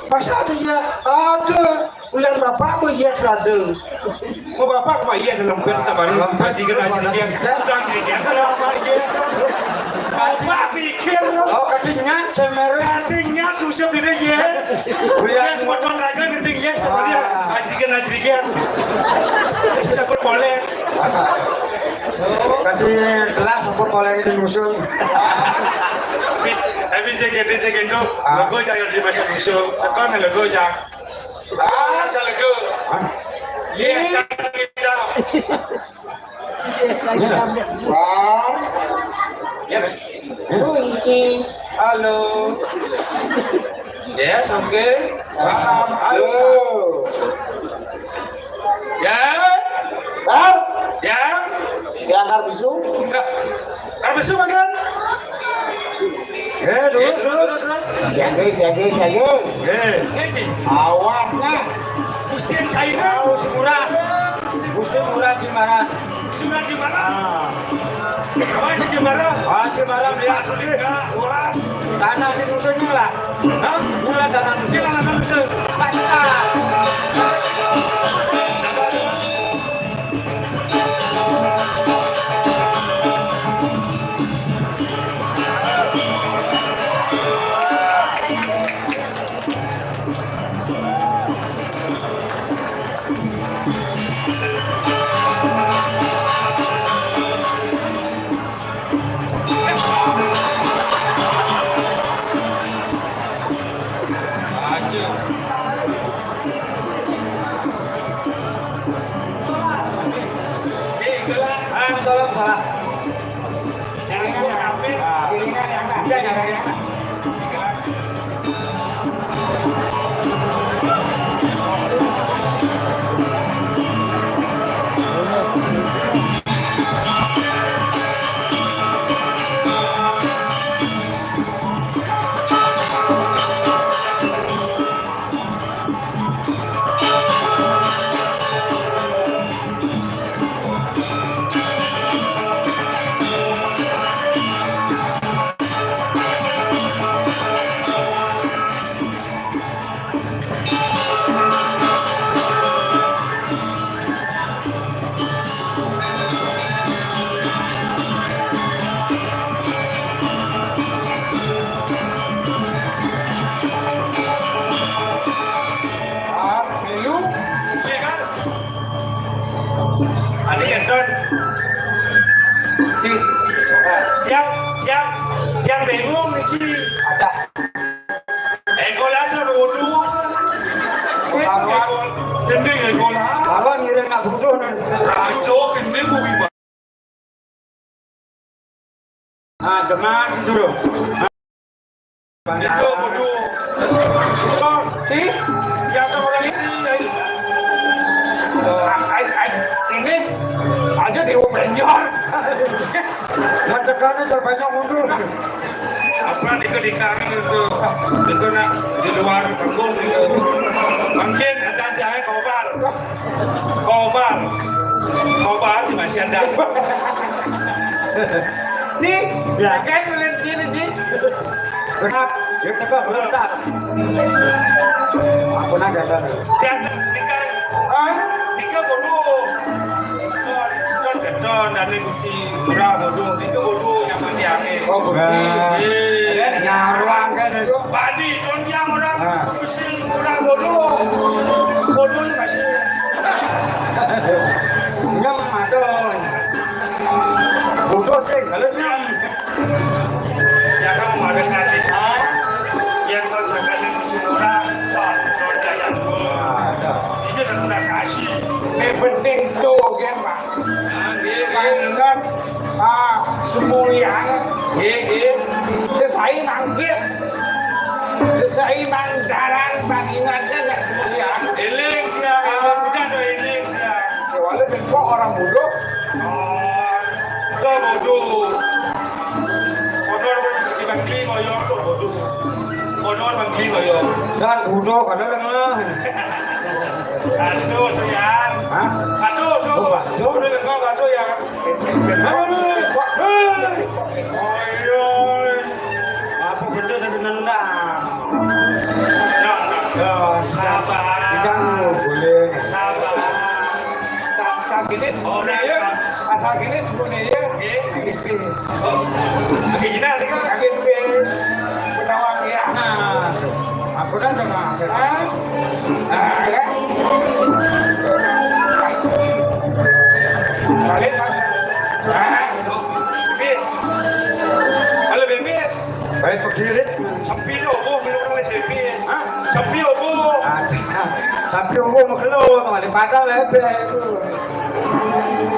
Masa ada ya? Ada. Ulah bapak mau iya kerada. Mau bapak mau iya dalam bed kita baru tadi kena jadi dia. Udah jadi dia kalau apa iya. Bapak pikir. Oh, ketinggian semeru. Ketinggian musuh ini ya. Udah semua raga ngeting ya seperti ya. Ajikan ajikan. Bisa boleh. Tadi telah sempat boleh itu musuh. Tapi saya kira saya kira logo jangan di masa musuh. Tekan logo jangan. Ah, ada lego. Hah? Iya, jangan kita. Iya. Wah. Ya. Oke. Halo. Yes, oke. Paham. Halo. Halo. Ya. Hah? Ya. Ya, Karbisu. Enggak. Karbisu, makan. Eh, terus, terus. Jaga, jaga, jaga. Eh. Awas, nah. Musim China. Tahu si murah. Musim murah, si marah. Musim murah, si marah. Ah. Awas, si marah. Awas, si marah, biar sulit. Awas. Tanah si musuhnya lah. Hah? Murah tanah musuh. Murah tanah musuh. Pasti. Bingung iki. Ada. Engkol aja nuduh. Kowe engkol. Gending engkol. Lawan ngiring nak butuh nih. Rajo gending kuwi, Pak. Ah, teman dulu. Itu butuh. Kon, sih? Ya, orang ini. Ai, ai, ini aja Dewa Penjor. Yang tekannya terbanyak mundur. Apa nih, di kami itu? Itu nak di luar panggung itu. Mungkin ada jahe kobar. Kobar. Kobar masih ada. Ji, ya kan, mulai gini, Ji. Berat, ya, coba berontak. Aku nak datang. Ya, nikah. Ah, nikah bodoh. Kan gedon dari Gusti Ngurah Bodoh, itu bodoh yang mati ame. Oh, betul. Nyaruang kan. Badi, don yang orang. Ah. Gusti Ngurah Bodoh. Bodoh masih. Nyem, aduh. Bodoh sih, kalau nyem. Ya, kamu ada kan? Yang kau katakan Gusti Ngurah, wah, don yang. Ada. Itu udah kasih. Yang penting tuh, kan, Pak. Panginget, ah, semulian. Nggih, nggih. Sesai manggis. Sesai mandaran pangingetnya nggak semulian. Eling ya, ah, udah do eling ya. Kecuali bengkok orang bodoh. Oh, itu bodoh. Kotor di Bangli koyo bodoh. Kotor Bangli koyo. Dan bodoh, ada lengah. Aduh, tuh ya. Hah? Aduh, tuh. Oh, Pak. Tuh, udah lengah, aduh ya. Hei. Oh, iya. Apa betul tadi nendang? Nah, nah. Ya, sabar. Jangan boleh. Sabar. Asal gini sebenarnya, asal gini sebenarnya. Oke. Ini pis. Oh. Oke, gini, nanti kan. Lagi pis. Penawar ya. Nah, aku kan sama. Hah? Nah, ya. Balik, Mas. Nah. Bis. Halo, Bebis. Baik, Pak Girit. Sepi lho, Bu, belum kali sepi. Hah? Sepi lho, Bu. Ada. Sepi lho, Bu, makelo, malah padahal lebih.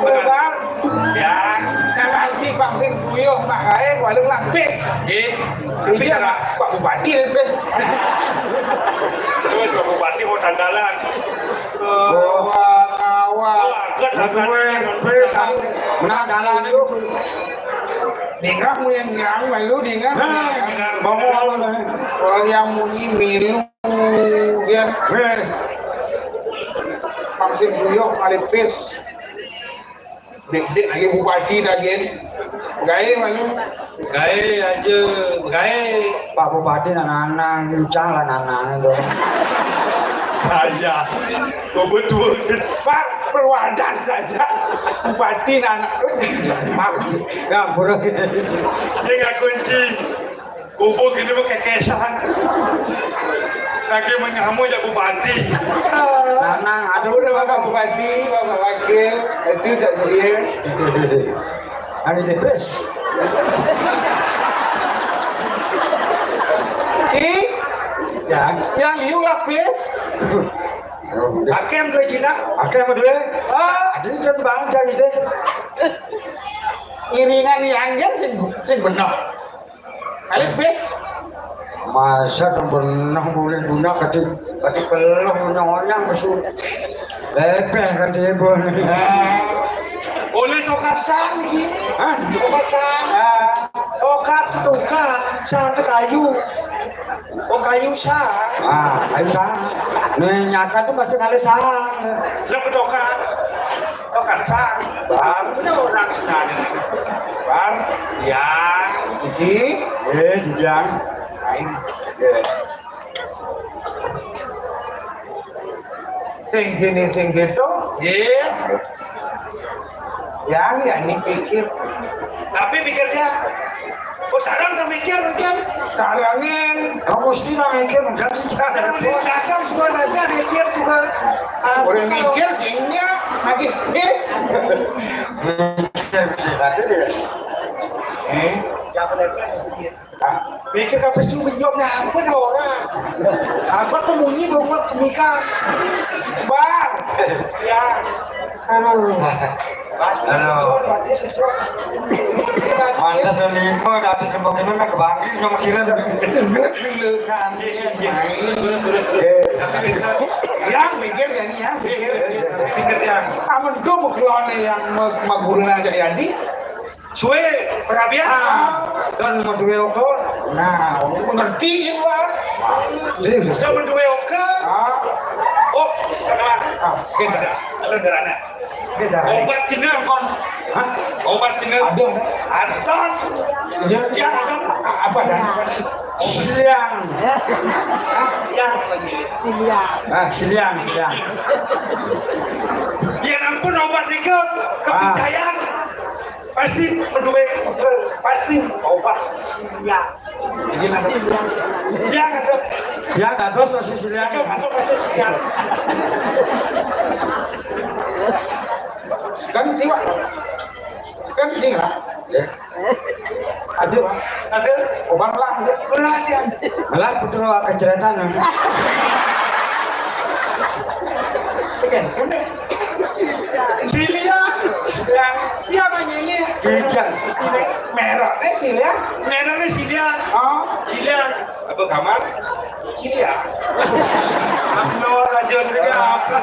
Benar. Ya. Kalau si Pak sing buyuh, Pak, kae, walau lapis. Nggih. Tapi iya, cara Pak Bupati lebih. Terus Pak Bupati mau sandalan. Oh, kawan. Wah, kan. Nah, dalan itu. Dingah muni nyang melu dingah. Nah, ngomong apa, nah? Oh, yang muni milu, ya. Eh. Maksud buyuh malipis. Dik-dik lagi bupati lagi. Gawe melu. Gawe aja, gawe. Pak Bupati, anak-anak, ini ucah lah anak-anak itu. Saya. Oh, betul. Pak, perwadan saja. Bupati anak. Maaf. Ngampura. Dia nggak kunci. Gubuk ini mau kekesan. Lagi menyamu ya Bupati. Tenang, aduh, udah, Bapak Bupati, Bapak Wakil, itu Cak Surya. Ada di bus. Ih, ya, yang liu lah, bis. Akem dua jinak. Akem dua. Ah. Ada kan bangsa gitu. Iringan yang sing, sing benar. Kali bis. Masa tuh benar boleh guna kati, kati peluh punya orang kesu. Lebih kati ibu. Oleh tokat sang iki. Hah? Tokat sang. Tokat, tokat, sang kayu. Oh, kayu sang. Ah, kayu sang. Nih, nyata tuh masih kali sang. Lo ketokat. Tokat sang. Bang, punya orang sekali. Bang. Ya. Isi. Eh, Jijang. Lain. Ya. Sing gini, sing gitu. Nggih. Yang ya ini pikir. Tapi pikirnya, oh, sarang udah mikir, mikir. Sarangin. Kamu mesti lah mikir, enggak bisa. Jangan dikatakan semua nanya mikir juga. Ah, orang kalau mikir sehingga lagi bis. Mikir bisa ada tidak? Eh? Yang benar kan mikir. Pikir kabeh sing nyop nyampun ya ora. Apa kemunyi bongkok kemikan. Bang. Ya. Aduh. Aduh. Mantap dan lima, tapi tembok ini mah kebangkit sama kira. Yang pikir ya nih ya, pikir. Pikir ya. Amun tuh mau kelone yang mau, mau guru aja jadi. Suwe, perhatian. Ah, dan mau duwe oko. Nah, mengerti ya, Pak. Iya. Sudah menduwe oko. Ah. Oh, kenal. Ah, kita. Ada darahnya. Kita. Obat jeneng kon. Hah? Obat jeneng. Ada. Ada. Iya. Ya, ada. Apa dan? Siang. Siang lagi. Siang. Ah, siang, siang. Ya ampun, obat niku kepercayaan. Pasti menduwe pasti obat. Iya. Iya, ada. Ya, ada. Ya, ada, Sicilian. Itu apa pasti siap. Kan siwak. Kan siwak. Ya. Ada, Pak. Ada. Obat lah. Perhatian. Malah putra kejratan. Oke, oke. Sicilian. Sicilian. Iya, Bang, ini. Sicilian. Merahnya Sicilian. Merahnya Sicilian. Oh. Sicilian. Apa kamar? Sicilian. Apa raja negara apa?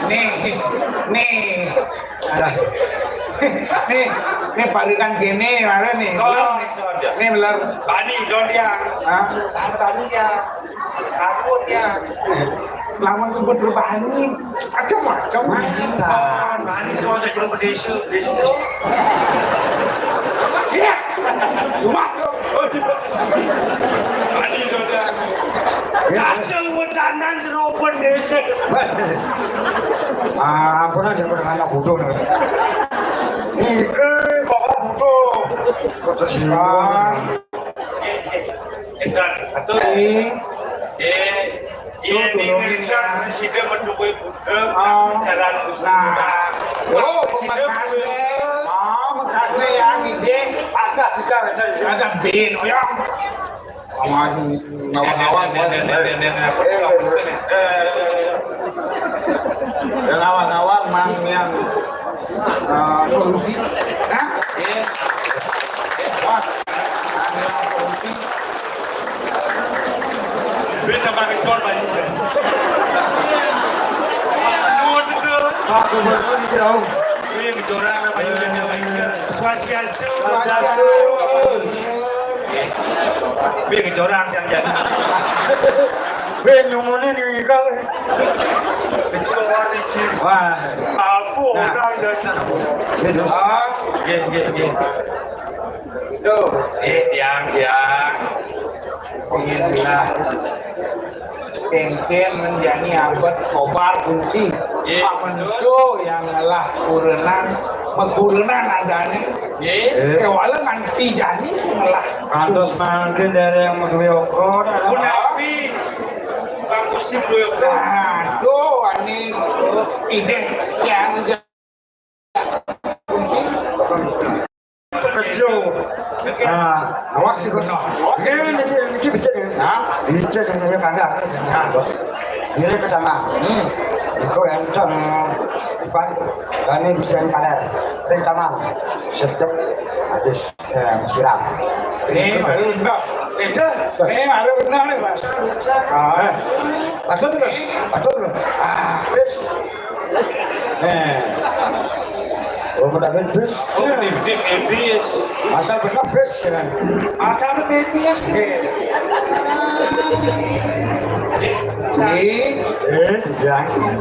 Nih, nih. Nih, nih parikan gini, mana nih? Tolong, nih, Don, ya. Nih, bener. Bani, Don, ya. Hah? Tahan Bani, ya. Takut, ya. Lamun sebut berbani, ada macam. Tahan Bani, Don, ya, belum berdesa, desa. Iya. Cuma, oh, iya. Bani, Don, ya. Kacang wedanan, serobot, desa. Ah, ampun aja, pada anak bodoh, nih. Ini kok bodoh. Kok tersinggung? Ini. Iya, ini kan presiden mendukung budak, jalan usaha. Oh, bekasnya. Oh, bekasnya yang ini. Ada, ada, ada bin, oh, ya. Sama ngawang-ngawang, Bos. Yang ngawang-ngawang, Mang, yang, eh, solusi. Hah? Iya. Bos. Beda pakai cor, Pak. Nuwun, betul. Pak Gubernur dijauh. Iya, bicara apa, Pak Yudan, Pak Yudan. Swastiastu. Swastiastu. Piye kecoran yang jadi? Weh, nyumune ning iko. Kecoran iki. Wah. Aku nah. Orang dan ah, nggih, nggih, nggih. Tuh. Eh, tiang, tiang. Alhamdulillah. Kengken menjani abet kobar kunci. Iya, betul. Pamentu yang ngelah kurenan, mekurenan adane. Iya. Kewala nganti jani sing ngelah. Kantos mangkin dari yang duwe okor. Punapi. Bang Musim duwe okor. Aduh, ani ideh yang Kerja. Ah, awas sih, Bos. Ini, ini, ini becek ya. Hah? Becek yang saya kagak. Nah, ini pertama. Hmm. Itu yang cang, Ivan. Kami bisa yang kaler. Pertama. Sedep. Habis, eh, siram. Ini baru benar. Itu. Ini baru benar nih, Pak. Ah. Betul, betul. Betul, betul. Ah, habis. Eh. Oh, mendapat bis. Oh, ini, ini, ini, yes. Asal benar bis, ya kan? Ada ada B P S. Oke. Ini, eh, jangan.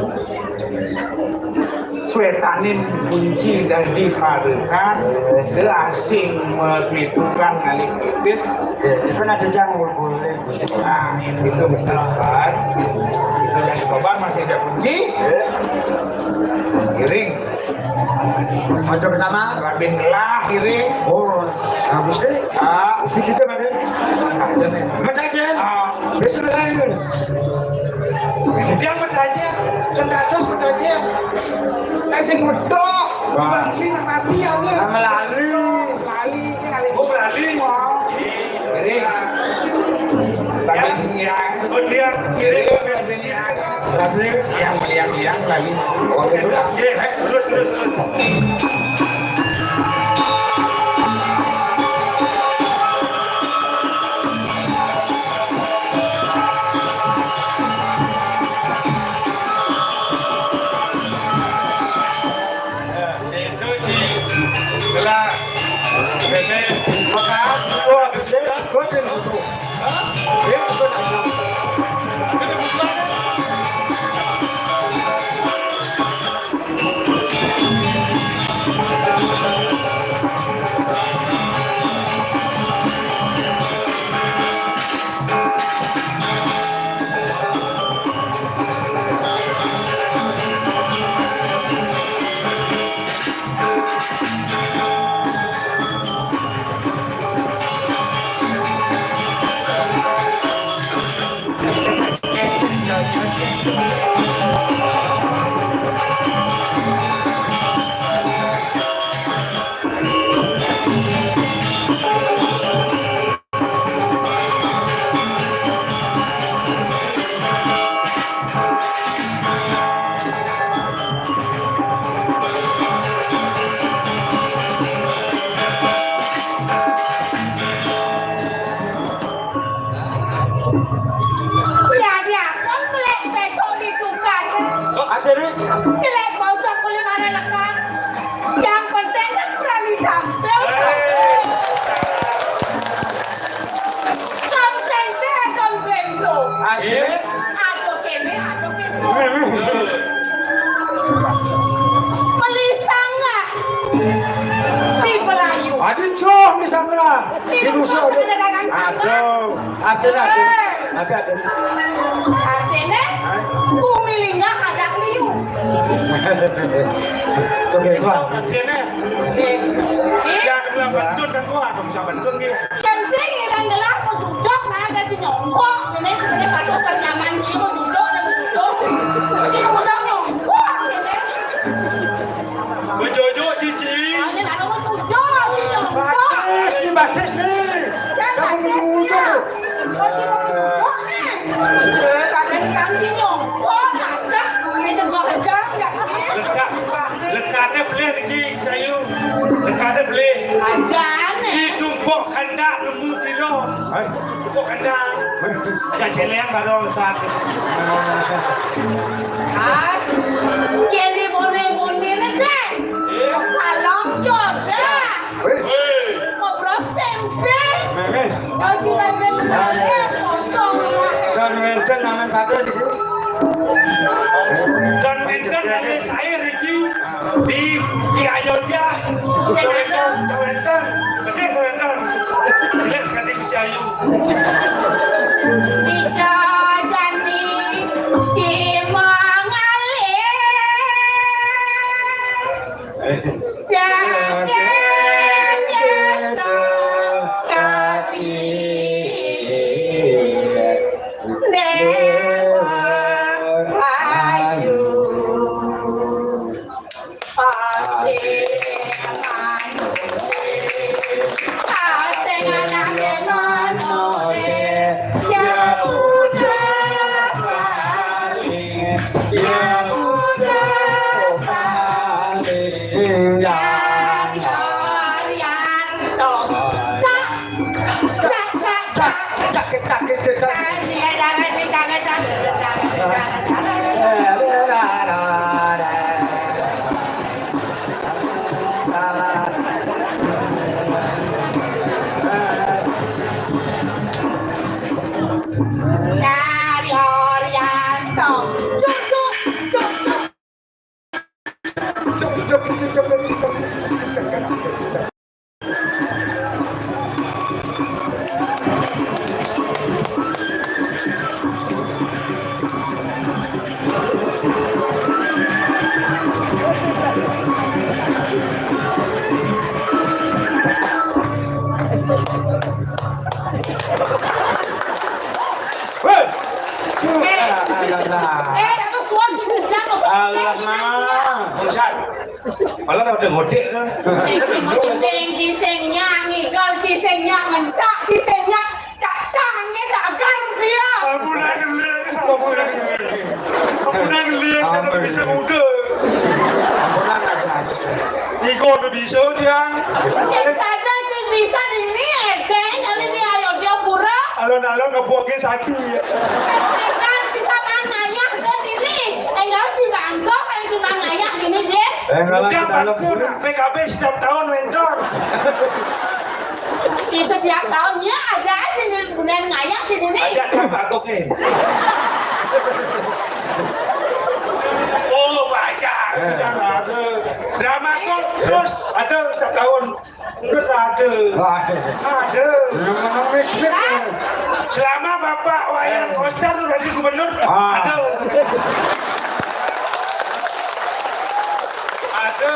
Swetanin kunci dan diparekan, ke asing mepitukan ngalih pipis. Ya, itu kan ada jang boleh. Nah, itu benar kan? Itu yang di bawah masih ada kunci. Kiring. Macam pertama. Rabin gelah kiring. Oh, nah, Gusti. Ah. Gusti kita mana? Nah, jadi. Macam macam. Ah. Besok lagi. Dia bertanya, kan dados bertanya. Eh, sing wedoh. Wah. Bang, ini mati ya, lu. Sama lali. Lali, ini kali. Oh, lali. Wah. Jadi, Oke, terus, terus, terus. Itu di gelar bebek. Maka, wah, saya ikutin itu. Lah, dia kan melek besok di tukang. Kok aja nih? Jelek bocah kulit mana lekan. Yang penting kan berani tampil. Hei. Kang Sente Don Bendo. Aduh. Aduh kene, aduh kene. Beli sangat di Melayu. Aduh, coh, di sana. Di Nusa. Aduh, ada, ada. Ada, ada. Artinya, kumilinga ada liu. Oke, Pak. Artinya, jangan bilang bentut, kan gua ada bisa bentut, gitu. Kencing ireng gelah mau duduk, nah, ada si nyongkok. Ini sebenarnya patut ke nyaman, sih, mau duduk, ada mau duduk. Jadi, mau nyongkok, ini. Bejojo, Cici. Oh, ini baru mau duduk, si nyongkok. Batis, ini batis, nih. Kamu mau duduk. Oh, si mau duduk, nih. Eh, kadang kan si nyongkok, nah, dah. Ini gua kejar, ya, ini. Lekatnya boleh, Riki, sayur. Lekatnya boleh. Aja, nih. Ditumpuk kandak, nemu kilo. Hai. Pokok kandang. Ada celeng baru besar. Ah, jadi bone-bone ni deh. Iya. Kalau jodoh. Hei. Ngobrol tempe. Hei. Kau cuma potong. Dan wenten nangan kata di. Dan wenten nangan saya, Riki. Di, di Ayodya. Wénten, wénten. Gedé wénten. Jelas kanthi Gusti Ayu. Ijo jani cimong alih. Jagat desa kati. Dewa Ayu. Hei! Eh, alah, suan si bujang kok. Alah, Mama. Buset. Malah udah godek lah. Tinggi sing nyanyi, kalau si sing nyanyi, cak, si sing nyanyi, cak, cak, nyanyi, cak, kan dia. Ampun, aku lihat. Ampun, aku lihat. Ampun, aku lihat. Bisa muda. Ampunan, Raden Agus. Iku udah bisa, Tiang. Yang saja sing bisa dini, Edeng, kali di Ayodya Pura. Alon-alon ngebuangin sati. Kan kita kan ngayah ke sini. Tinggal di Bangkok, kan kita ngayah gini, deh. Eh, kalau Udah kita bagus, P K B setiap tahun, Mentor. Di setiap tahunnya ada aja nih, bulan ngayah sini, nih. Ada, ada, Pak Koke. Oh, baca. Eh. Kan ada. Drama kok terus ada setiap tahun. Terus ada. Wah. Ada. Yang menang mik-mik. Selama Bapak Wayan Koster tuh jadi gubernur, Ah. ada. Ada.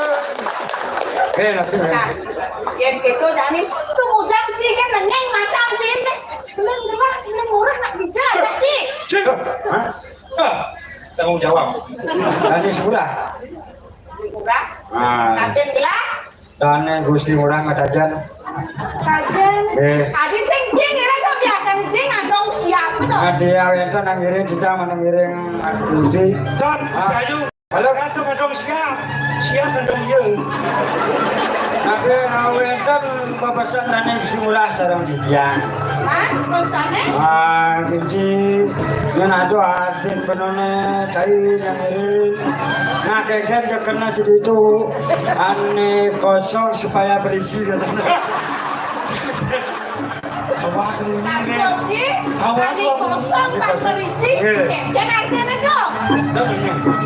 Eh, nanti, eh. Nah, ya gitu, Dani. Tuh, ujang, Ci, kan nengeng mata, Ci. Neng murah, neng murah, nak bicara, Ci. Ci. Hah? Ah, tanggung jawab. Dani Surah. Murah. Ah. Raden Gelah. Dane Gusti Ngurah ngadajan. Raden. Eh. Adi sing jing, ira kok biasa jing, adong siap to. Adi aweten nang ngiring, kita menang ngiring Gusti. Don, Ah. Sayu. Halo. Kadung, kadung siap. Siap, kadung iya. Tapi aweten pepesan Dane Gusti Ngurah sareng Didian. Hah? Pesannya? Ah, Gusti, yen aduh adin penone cai nang ngiring. Nah, keker ya kena jadi itu. Ane kosong supaya berisi, katanya. Awak ini. Maksudnya, Awak ini kosong, tak berisi. Iya. Keker artinya dong.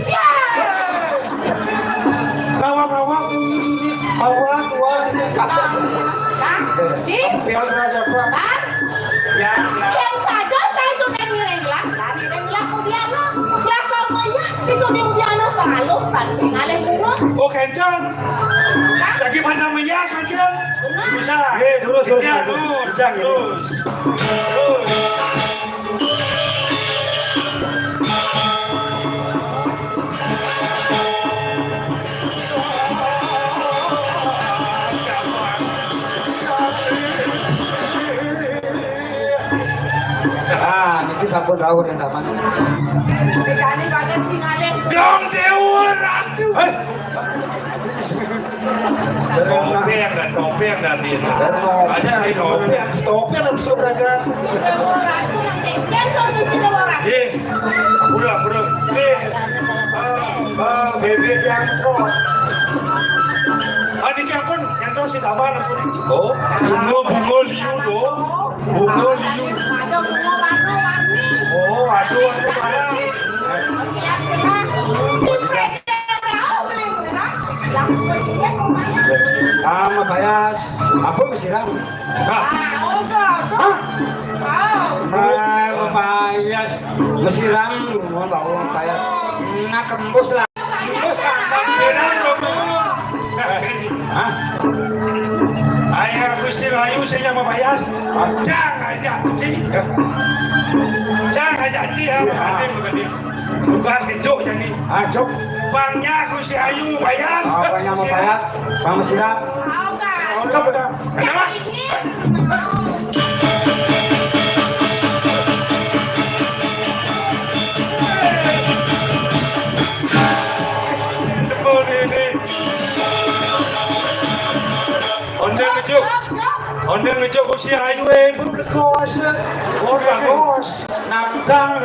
Iya. Awak, awak ini, awak, awak. Nah, di Pion raja, Pak. Hah? Ya, ya. Yang saja saya itu dari Renglak, dari Renglak Udiana. Lah, kalau melihat itu di Udiana, Pak Aluh, kan, ngalih burung. Oh, kendang. Lagi pada meyas aja. Bisa. Iya, terus, terus, Iya, terus. Terus. Terus. Terus. Ah, niki sampun rawuh ring taman. Bedane pada sing ngalih. Dong Dewa Ratu. Hei. Topeng dan topeng dan dia. Aja saya topeng, topeng langsung raga. Dewa Ratu nang kengken, dong, si Dewa Ratu. Iya. Pura, pura. Iya. Ah, ah, bebek yang sok. Ah, niki ampun, yang tahu si taman ampun. Oh, bunga, bunga liu, dong. Bunga liu. Ada bunga warna-warni. Oh, aduh, aduh, parah. Iya, sih, lah. Ini pede, bro, beli murah. Langsung aja, pokoknya. Ah, Mas Ayas. Apa mesiran? Hah? Ah, oh, enggak. Hah? Oh. Ah, Mas Ayas. Mesiran, mau bawa Mas Ayas. Nah, kembus lah. Kembus lah. Mesiran, kembus. Hah? Ayah Gusti Rayu, saya mau bayar. Jangan aja, Gusti. Jangan aja, Gusti, ya. Ada yang berbeda. Tugas kejok jadi. Ah, jok. Bangnya aku si Ayu Bayas. Ah, bangnya mau Bayas. Bang Mesira. Enggak benar. Kenapa? Depan ini. Onde ngejok. Onde ngejok ku si Ayu, eh, belum lekos. Ora bos. Nantang.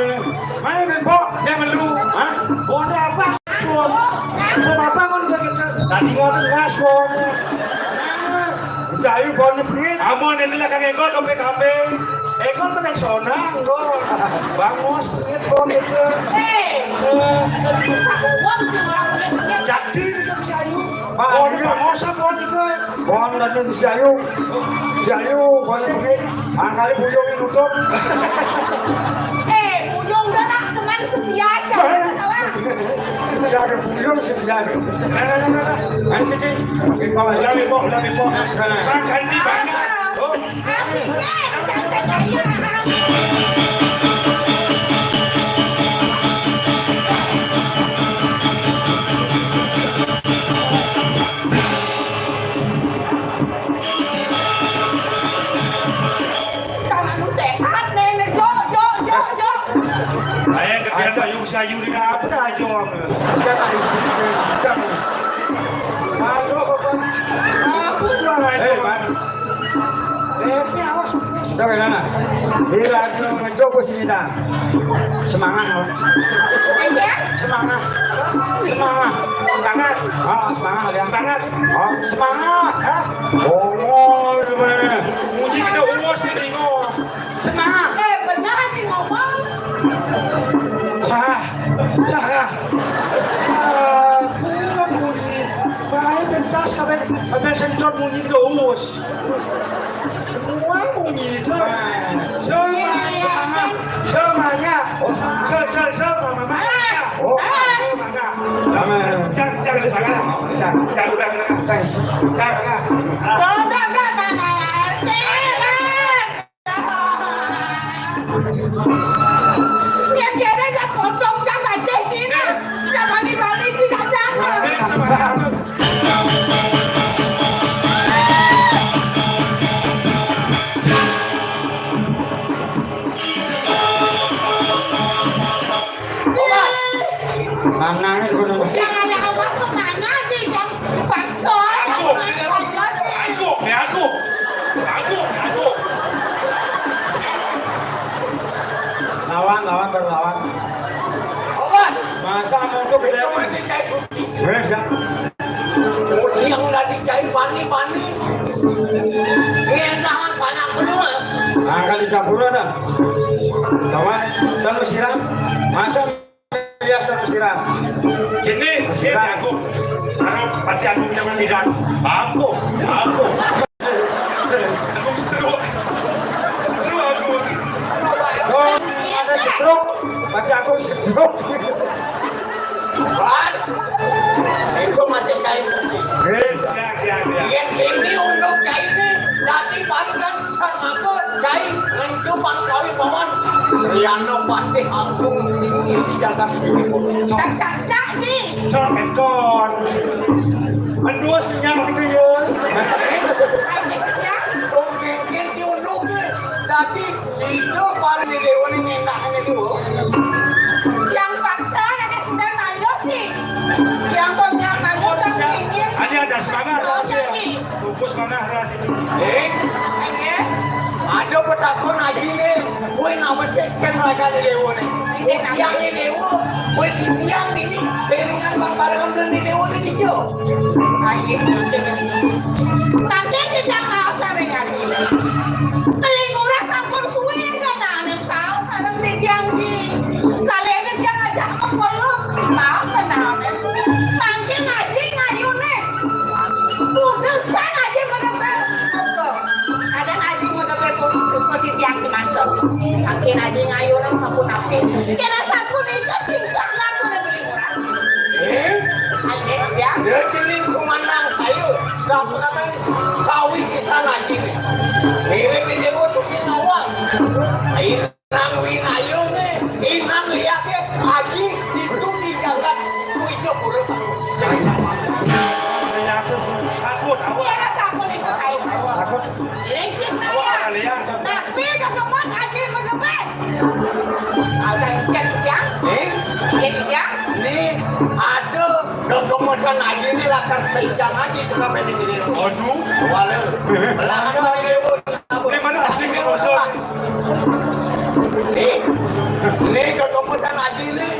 Mana, Mbok? Dia melu. Hah? Bono apa? Bono apa kon udah gitu? Tadi ngono ngas bono. Jayu bono piye? Amun ini lah kang Engkol kambing-kambing. Engkol kena sona, Engkol. Bangos piye bono gitu. Eh. Jadi itu jayu. Pak, Bono iya. Bangos apa bono gitu? Bono tadi jayu. Jayu, bono piye? Angkali buyung nutup. Eh, buyung dah nak teman setia aja. Mana? Tahu, ah? Tidak ada buyung setia. Nah, nah, nah, nah, nah. Nanti, Cik. Oke, bawa. Ulang, Ibu, ulang, Ibu. Nah, sekarang. Bang, ganti, Bang. Oh. Aku, eh, jangan saya. Cang anu sehat, Neng. Jok, jok, jok, jok. Ayo, kebiar payung sayu di apa aja. Kita tadi sini, sini, sini. Aduh, Bapak. Ampun, Bang, ayo, Bang. Eh, ini awas, awas. Udah, udah, nah. Bila aku mencoba sini, dah. Semangat, loh. Semangat. Semangat. Semangat. Oh, semangat, ya. Semangat. Oh, semangat. Hah? Oh, oh, gimana? Bunyi kita umus ini, oh. Semangat. Eh, benar sih ngomong. Hah? Hah? Ah, bunyi. Baik, pentas, sampai, sampai sendot bunyi terus. Semua bunyi itu. Semangat. Semangat. Se, se, se, mama, mama. Oh. Semangat. Jangan, jangan semangat. Jangan, jangan, jangan. Jangan. Roda, roda, roda. Ya, dia ada yang potong, kan, Aceh Cina. Yang balik-balik di sana. Mana itu? Jangan ada apa semangat sih, Bang. Paksa. Aku, aku, aku, aku, aku. Lawan, lawan, baru lawan. Obat. Masa mau tuh gede masih cai putih. Beres ya. Yang udah dicai bani-bani. Ngendahan panak bener. Angkat dicampur ada. Kawan, dan siram. Masa biasa siram. Ini, ini aku. Karena pati aku jangan tidak. Aku, aku. Aku stroke. Stroke aku. Oh, ada stroke. Pati aku stroke. Wan, itu masih cai putih. Eh. Ya, ya, ya. Yang ini untuk cai ini, nanti baru kan Samaga, cai, ngencupan kawin bawang. Riano Patih Agung tinggi di jagat ini. Cak, cak, cak, nih. Cak, enkon. Aduh, senyap gitu ya. Ayo, ya. Tuh, mungkin diunduk, nih. Dadi, sida paling dewa ning enakne dulu. Yang paksa, nanti udah mayo sih. Yang punya mayo, yang ingin. Aja ada semangat. Terus, ya. Fokus mana arah sini? Eh? Ada petakon lagi, eh. Kowe napa sih kan raga dewa ne? Yang ini dewa. Kowe yang ini. Piringan bang barengan beli dewa ne dijo. Ayo. Mangke kita mau sering ngaji. Keling ora sampun suwe kan anem kaos sareng titiang iki. Kalene titiang ajak mengkolok, mau tenanan. Mangke ngaji ngayune. Putusan aja bener-bener. Monggo. Ada ngaji bener-bener putus kok titiang semanten. Mangke ngaji ngayune sampun apik. Kira sampun itu tingkah laku beli murah. Eh? Ayo, ya. Dia sini sumandang saya. Gak apa-apa. Kawis isan lagi. Mirip ini untuk kita uang. Ayo. Nang winayune, inang lihat ya, Aji itu di jagat Suijo Pura. Takut, takut. Iya, sampun itu, Hai. Takut. Licin, Naya. Tapi udah kemot Aji berdebet. Ada licin, ya? Eh? Licin, ya? Nih, aduh, kekemudian Aji ini lakar pencang Aji suka main ini. Waduh. Walau. Belakang Aji. Ini mana asli ini, Bos? Nih, nih kekemudian Aji nih.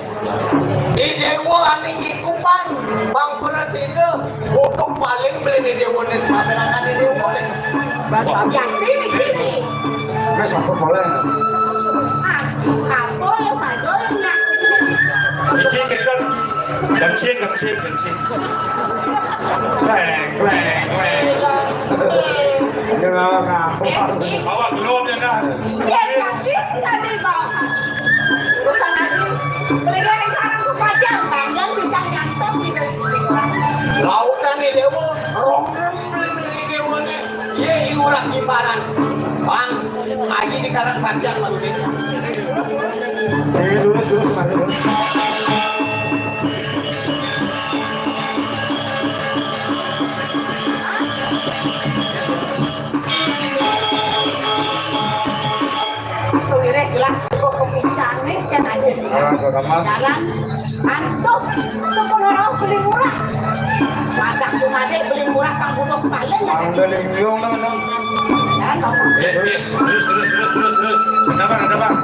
Di Dewa aning ikupan, Bang Presiden, untuk paling beli di Dewa nih, masyarakat di Dewa nih. Bang, Bang. Ya, ini, ini. Mas, apa boleh? Ah, apa lo saja yang nggak. Iki kita, gengsi, gengsi, gengsi. Kleng, kleng, kleng. Kenapa kau? Bawa belum ya, Kak? Ya, ya, yes, tadi bawa satu. Urusan lagi. Beli dari sana ke Padang, Padang tidak nyantos sih dari Kuningan. Lautan nih, Dewa. Rongrong beli dari Dewa nih. Ye, iurak ibaran. Bang, Aji di Karang Panjang, Bang Udin. Eh, lurus, lurus, mari, lurus. Sewireh gelah sebuah pembicaraan nih, kan aja. Orang ke kamar. Jalan antos sepuluh orang beli murah. Madak kumadé beli murah pang butuh paling. Ang galing yung lang, no? Ya, no. Eh, eh, terus, terus, terus, terus, terus. Ada bang, ada bang.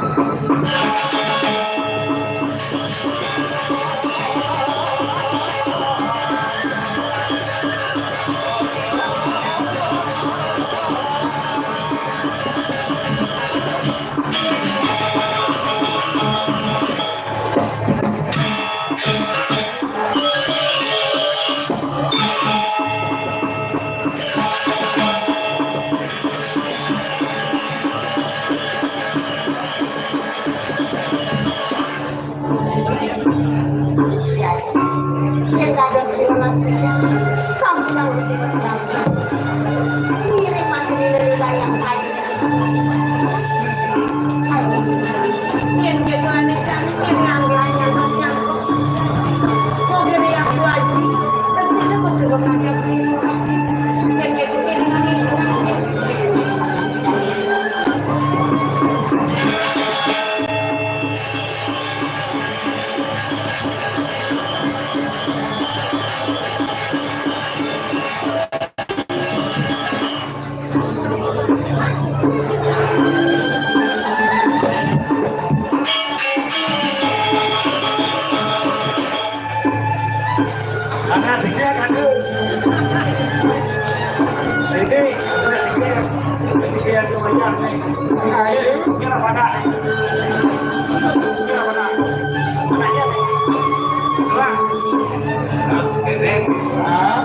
Yén dados pitulas, sampun Gusti Gusti. Ngiring mangkin ring wilayah ayu. Ayu. Yén kéto ané jani, yén nganggo anyar mas nyangkut. Moga ri aku aji, terus kita mau coba ngajak nih. Yén kéto, yén nganggo. Anak dikit, aduh. Ini, anak dikit. Ini dia tuh banyak nih. Ayo, kira pada nih. Kira pada. Anaknya nih. Bang. Ini. Ah.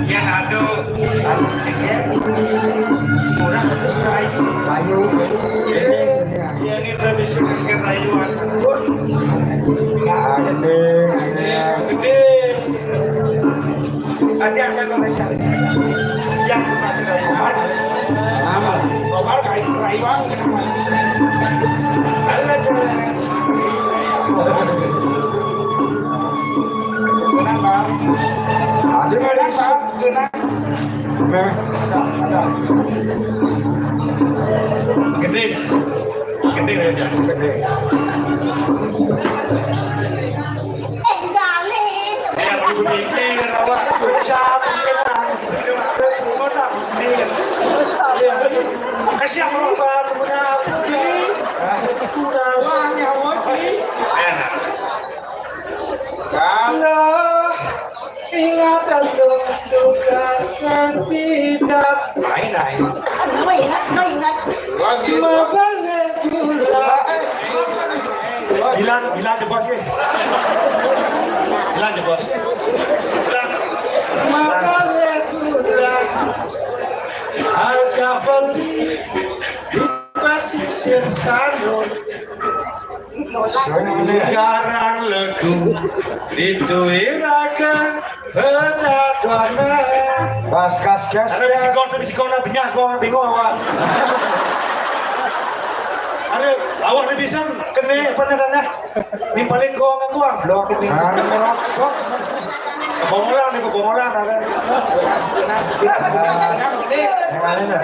Yang aduh. Aduh, ini. Murah, terus merayu. Merayu. Iya, ini tradisi makan rayuan. Nah, gede, gede. Gede. Hati-hati kalau baca. Yang kasih rayuan. Nama? Bapak kayu rayuan, kenapa? Halo, Cewek. Kenapa? Kenapa? Kenapa? Gede. Gede ya, gede. Eh, balik. Ya, aku mikir, awak ucap, kenapa? Terus ngono, mikir. Ya. Kasih apa, Bang? Punya aku, nih. Kurang. Wah, nyawa, nih. Enak. Kalau ingatan dong tukar serpidak. Lain, lain. Aduh, ingat, no ingat. Mabale gula. Bilang, bilang jebos ya. Bilang jebos. Bilang. Mabale gula. Aja beli di pasisir Sanur. Garang legu dituiraken pedadona. Bas, kas, gas, ada gas. Bisikon, bisikon, benyah, gua bingung, awak. Ada, awak di bisa kene apa nih, tanah? Ini paling gua nganggo amplop ini. Ah, ngerokok. Kebongolan nih, kebongolan, ada. Yang mana nih?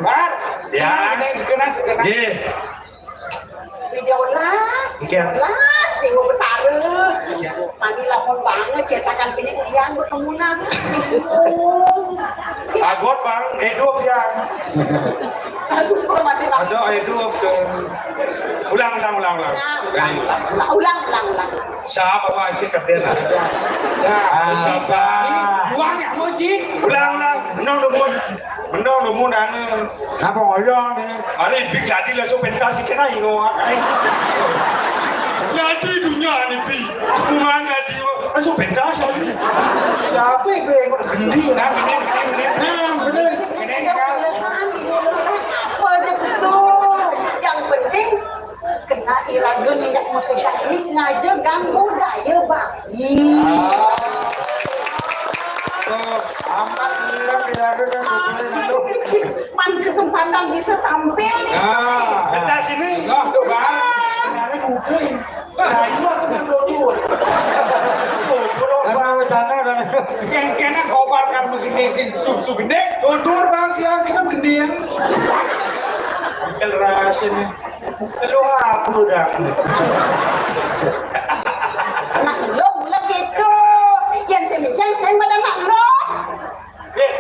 Bar. Ya. Segenap, segenap, segenap. Iya. Tiga belas, tiga belas, Dewa Betara. Iya. Tadi lapor banget, cetakan ini ulian berkemunan. Agot, Bang, hidup ya. Syukur masih, Bang. Ada hidup tuh. Ulang, ulang, ulang, ulang. Nah, ulang, ulang, ulang, ulang, ulang. Siapa, Bang? Kita kerjain lah. Nah, siapa? Uang ya, Moji? Ulang, ulang. Nong, nong, Menang lho, mun anu. Napa ngoyong ini? Ari big ladi langsung pentas iki kena ingo. Ladi dunia ini bi. Kuman ladi langsung pentas ladi. Tapi gue kok bendi. Nah, bener, bener, bener. Nah, bener. Bener, kan? Apa aja betul. Yang penting kena iraga minyak mekesah ini sengaja ganggu daya bang. Tuh, aman, hilang, tidak ada dan sebetulnya itu. Man kesempatan bisa tampil nih. Nah, kita sini. Nah, tuh, Bang. Sebenarnya mungkin. Nah, ini aku kan dulu. Tuh, dulu, Bang. Sana dan yang kena kobar kan begini, sing susu gede. Tuh, tuh, Bang, yang kena gede. Ikel rahasia nih. Lu apa dah? Anak lu mula gitu. Yang semencang sen pada mak lu. Eh,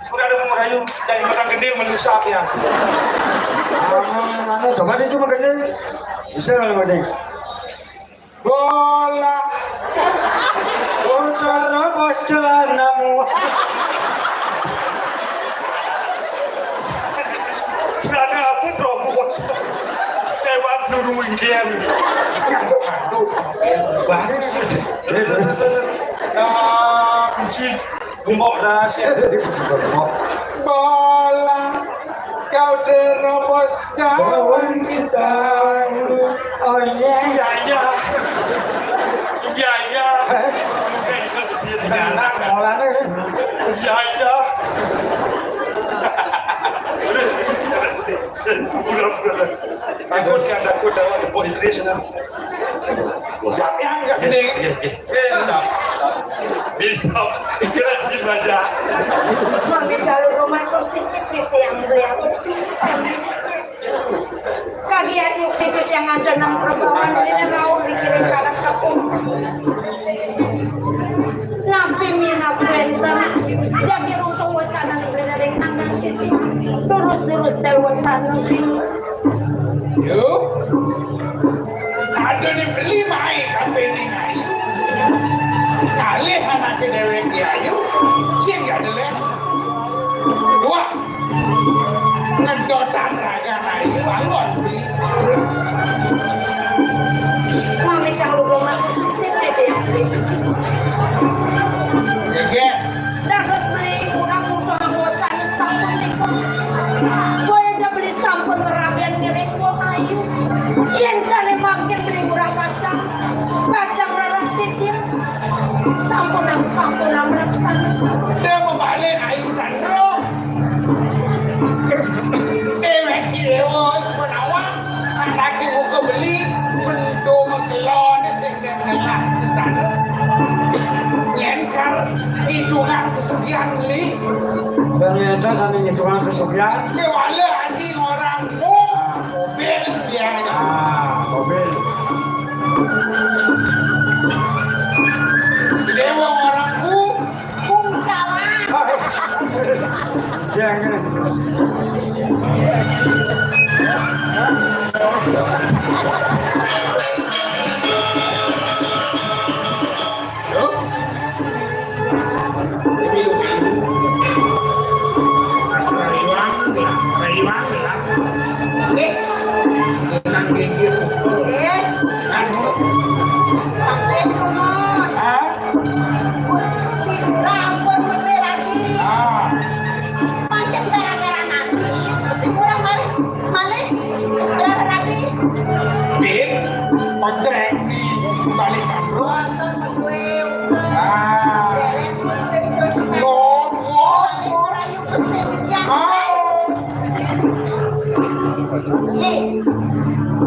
sudah ada mau rayu dari Matang Gede melusap ya. Mana, mana? Coba dia cuma gede. Bisa kalau gede. Bola. Terobos celanamu. Celana aku terobos. Lewat dulu ingkian. Aduh, aduh. Bagus. Ya, kunci. Gembok dah, siap. Gembok. Bola. Kau terobos gawang kita. Oh iya. Iya, iya. Iya, iya. Iya, iya. Iya, iya. Udah, udah. Takut ya, takut dalam Inggris, nah. Siapa yang nggak gede? Iya, iya. Bisa. Kira gimana? Mami kalau rumah tuh sisip gitu yang beli aku. Kagian itu yang ada nang perempuan ini mau mikirin karakter umur. Nampi mina benten. Jadi untuk wacana beli dari nang sisi. Terus-terus dari wacana. Yuk. Ada ni beli mai kape ni ngai. Kalih anak ke dewek dia ayu. Sing gak ada leh. Dua. Ngedotan raga ayu, anggot beli. Mami cang lu belum masuk sisi dia. Gege. Dados mriki kurang mudah bocah sampun niku. Kowe aja beli sampun ngerabian diri kok ayu. Yen sane mangkin beli murah kacang, kacang rarah titik. Sampun nang sampun nang melaksana. Dia mau balik ayu dan roh. Dewek dewa semenawa, anake muka beli, bendo mekelon sing ngelah sedana. Nyenkar hitungan kesugihan beli. Dan itu sambil hitungan kesugihan. Kewala adi orang mu, mobil dia. Ah, mobil. Dewa orang ku, Bungkalan. Jangan. Rayuan lah, rayuan lah. Nih, tenang gigit. Eh, anu. Sampai rumah. Hah? Gusti Rampun lebih lagi. Ah. Pancen gara-gara nanti, Gusti kurang balik, balik, gara-gara nanti. Bin, ojek di balik kampung. Nonton gue. Ah. Lo, lo. Orang yuk Gusti, ya. Ah. Nih,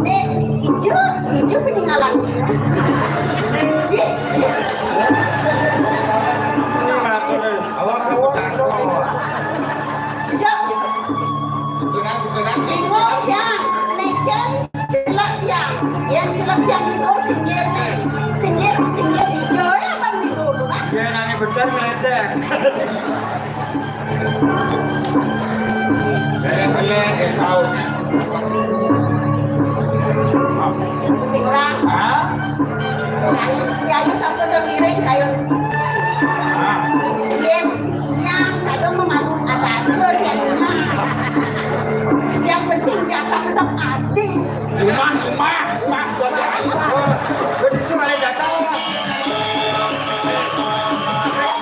nih, ijo, ijo peninggalan. Nih. Ijo. Semua jam, meja, celak jam. Yang celak jam itu pinggir nih. Pinggir, pinggir ijo ya, Bang, gitu, Bang. Ya, nanya betul, melecet. Lele, lele, saut. Sing ora. Hah? Ayo, si Ayu sampe udah ngiring, ayo. Hah? Iya, iya, kadang mengandung atas, ya, iya. Yang penting jatah tetap adi. Rumah, rumah, rumah, buat Ayu. Oh, begitu ada jatah.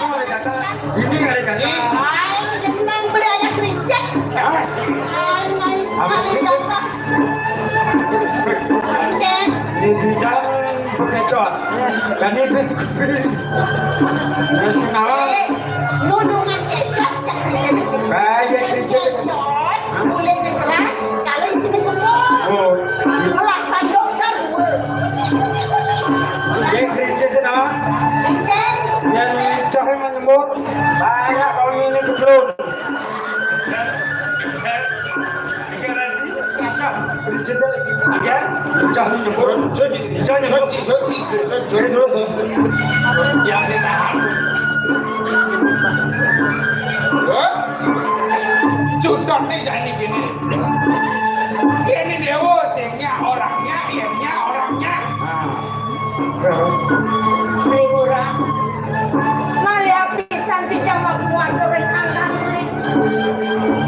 Ada jatah. Ini ada jatah. Ayo, jangan beli aja kericik. Hah? Ayo, ayo, ada jatah. Ini bidang bekecot. Dan ini bidang. Terus kenapa? Eh, mau dengan kecap, ya, kericik. Banyak kericik. Kecap, kulitnya keras, kalau isinya gemuk. Oh. Melatan dokter, weh. Ini kericik kenapa? Kericik. Yang cah menyebut, banyak kalau ini kebetulan. Kericik. Jangan nyebut. Jangan nyebut. Terus. Ya, saya tahan. Hah? Cundon nih, jangan gini. Ini dewa, singnya orangnya, ianya orangnya. Nah. Beli Ngurah. Malih apisan dijawab muat ring anggan.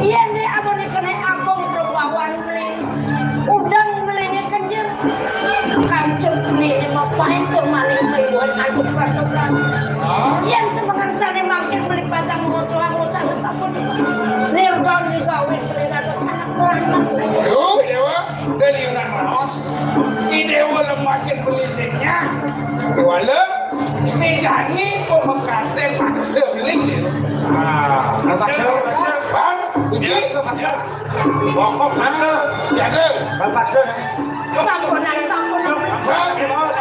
Yen nek abone kene agung rebawan. Udang belinya kenceng. Kancur belinya mau pain ke maling beli buat aku peraturan. Yang semengan sana makin beli pantang motor anggota sampun. Nirdon juga wis beli ratus anak buah. Yo, Dewa, dari Yunan Laos. Di Dewa lemasin beli senya. Wala, tejani pemekate paksa beli. Ah, paksa, paksa. Bang, uji. Paksa. Bokok mana? Jaga. Paksa. Sampunan, sampunan. Bang, bos.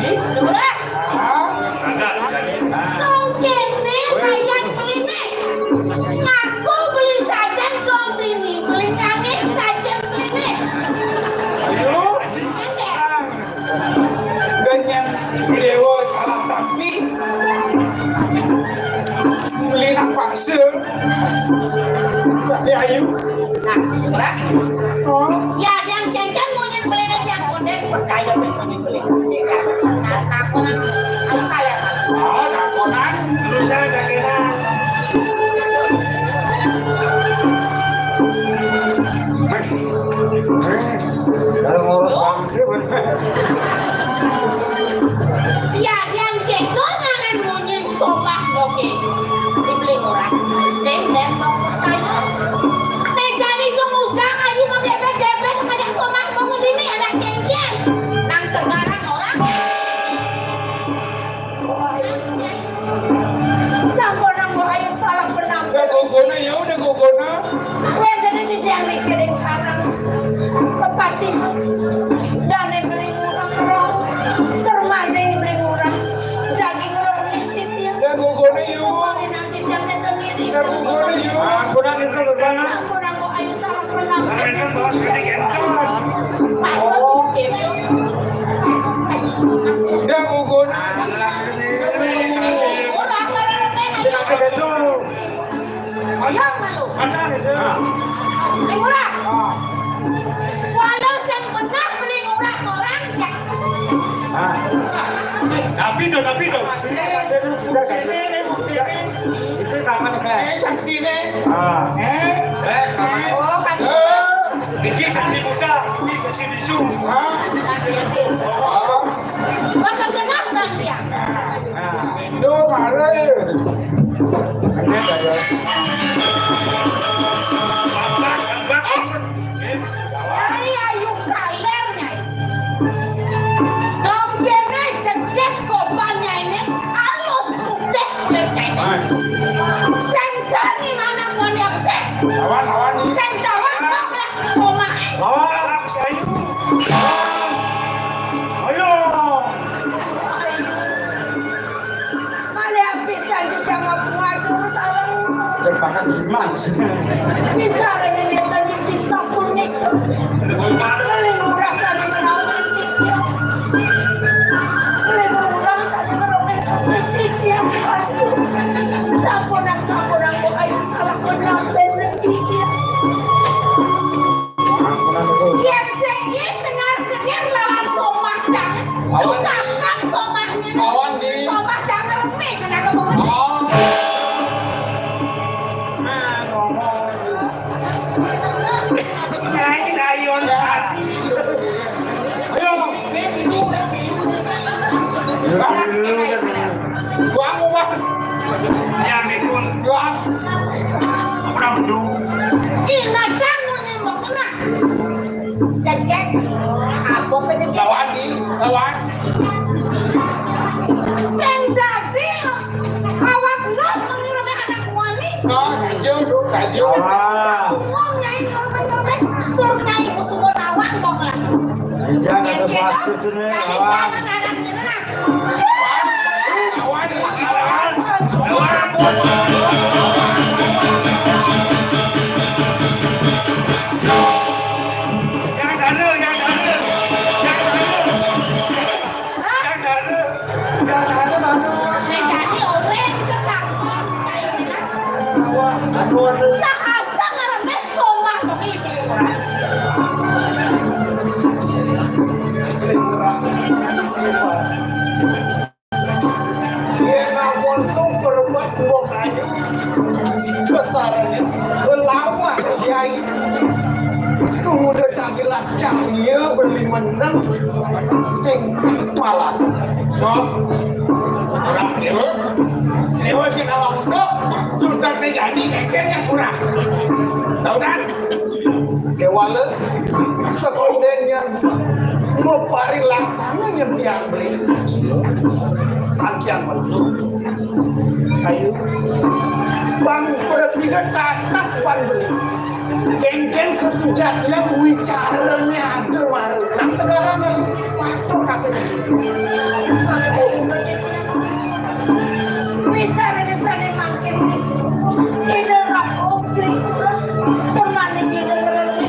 Ih, Lurah. Hah? Kagak, kagak. Tong kene kayan beliné. Ngaku beli jajan dong beliné, beli nyangin jajan beliné. Ayo. Ganyan beliau salah tapi beli nak paksa. Tapi ayu. Nah, Lurah. Oh. Ya, yang jangan mau yang beliné yang kondek percaya. Nah, takonan. Ayo kalian. Oh, takonan. Terus saya dagelan. Kalau ngurus bangke bener. Ya, yang gitu ngaran munyin sobat oke. Dibeli orang. Sing dan mau percaya. Teh jadi dong ujang aja mau gebet-gebet ngajak sobat mau ngedini ada kengkeng. Nang tegarang orang. Sampun nang ayu salah penampilan. Udah gogona ya, udah gogona. Wénten ing titiang niki ring karang pepati. Dane beli murah roh. Termanting beli murah. Daging roh ning titiang. Udah gogona ya. Kemarin nang titiang niki ngiri. Udah gogona ya. Ampunan itu, Bapak. Sampun nang ayu salah penampilan. Kemarin kan bawa sekali gendong. Oh, gitu. Udah gogona. Ayo, malu. Mana itu? Ayo, Ngurah. Ah. Walau sing benar beli ngurah orang, ya. Ah. Tapi do, tapi do. Itu tangan, Kak. Eh, saksi nih. Ah. Eh? Eh, sama. Oh, kan. Eh. Iki saksi muda, iki saksi bisu. Ah. Ah. Gua kagak nonton dia. Nah, itu malah. Ini ada. Nyai ayu kaler, Nyai. Dong kene jeget koban, Nyai, ne. Alus putih kulit, Nyai, ne. Sing sani mana mau lihat sih? Lawan, lawan. Sing lawan, kok lah, somah. Lawan, Ayu. Ayo. Malih pisan juga ngaku-ngaku salah. Terpakan gimana sih? Bisa ada yang datang di desa kuning. Malih murah sana menawan tiga. Malih murah sana menawan tiga. Aduh. Sampunan, sampunan, kok ayo salah kok nyampe rezeki. Yén sing iki dengar-dengar lawan somah jangan. Lawan. Tukang somah ngene. Lawan di. Somah jangan rame kena kebungan. Oh. Nah, ngomong. Nyai layon sari. Ayo. Bang, Bang. Yang itu. Bang. Apa namanya? Ih, nadang mau nembak kena. Cek, cek. Apa ke cek? Lawan, lawan. Sing dadi awak lo mengirimnya anak wali. Oh, kacau, kacau. Wah. Ngomong nyai ngomong-ngomong, tur nyai musuh lawan kok langsung. Jangan ada pasir tuh, nih, lawan. Yang dana, yang dana, yang dana, yang dana, yang dana, dana. Wah, aduh, aduh. Sahasa ngarembes somah demi beli orang. Yén amun to berebut dua kayu, besarnya belawan kiai. Kudu tak jelas cahya beli meneng sing malas. Sok. Dewa, dewa sing awak untuk sultan jadi keker yang kurang. Tahu kan? Kéwala, sekondén nyén maparilaksana nyén tiang beli. Antian metu. Ayo. Bang presiden tatas pan beli. Kénkén kasujatian wicarané ada mara. Nang negara nang patuh kabéh. Wicara désané mangkin. Ida Ratu beli kurang. Permane ida ngerti.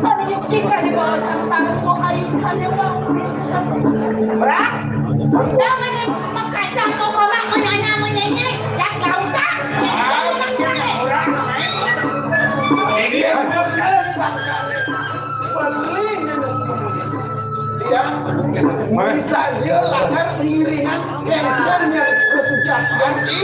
Tadi yukti kadi bawa sangsara mau kayu sané mau. Brak. Dah mana makacang mau kolak mau nyanya mau nyenye. Jak lautan. Ini ada kesangkaan. Beli. Yang bisa dia lahir ngiringan kentengnya kesejahteraan di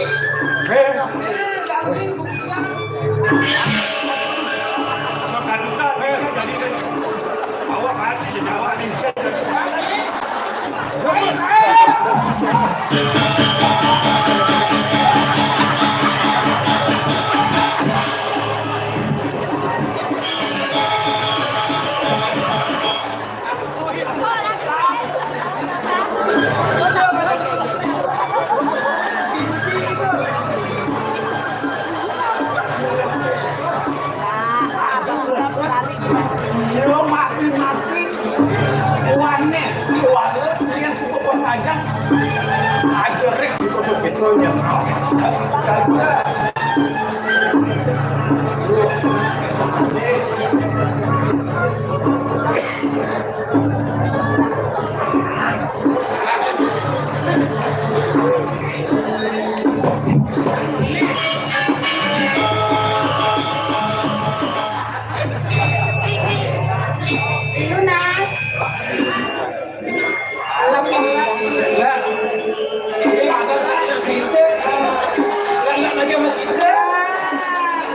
Yo mati-mati wane, wane yang suka pesajang aja rek di kota Betonya. Lunas. Alam, alam. Lah, ini ada anak kita. Lah, anak lagi sama kita.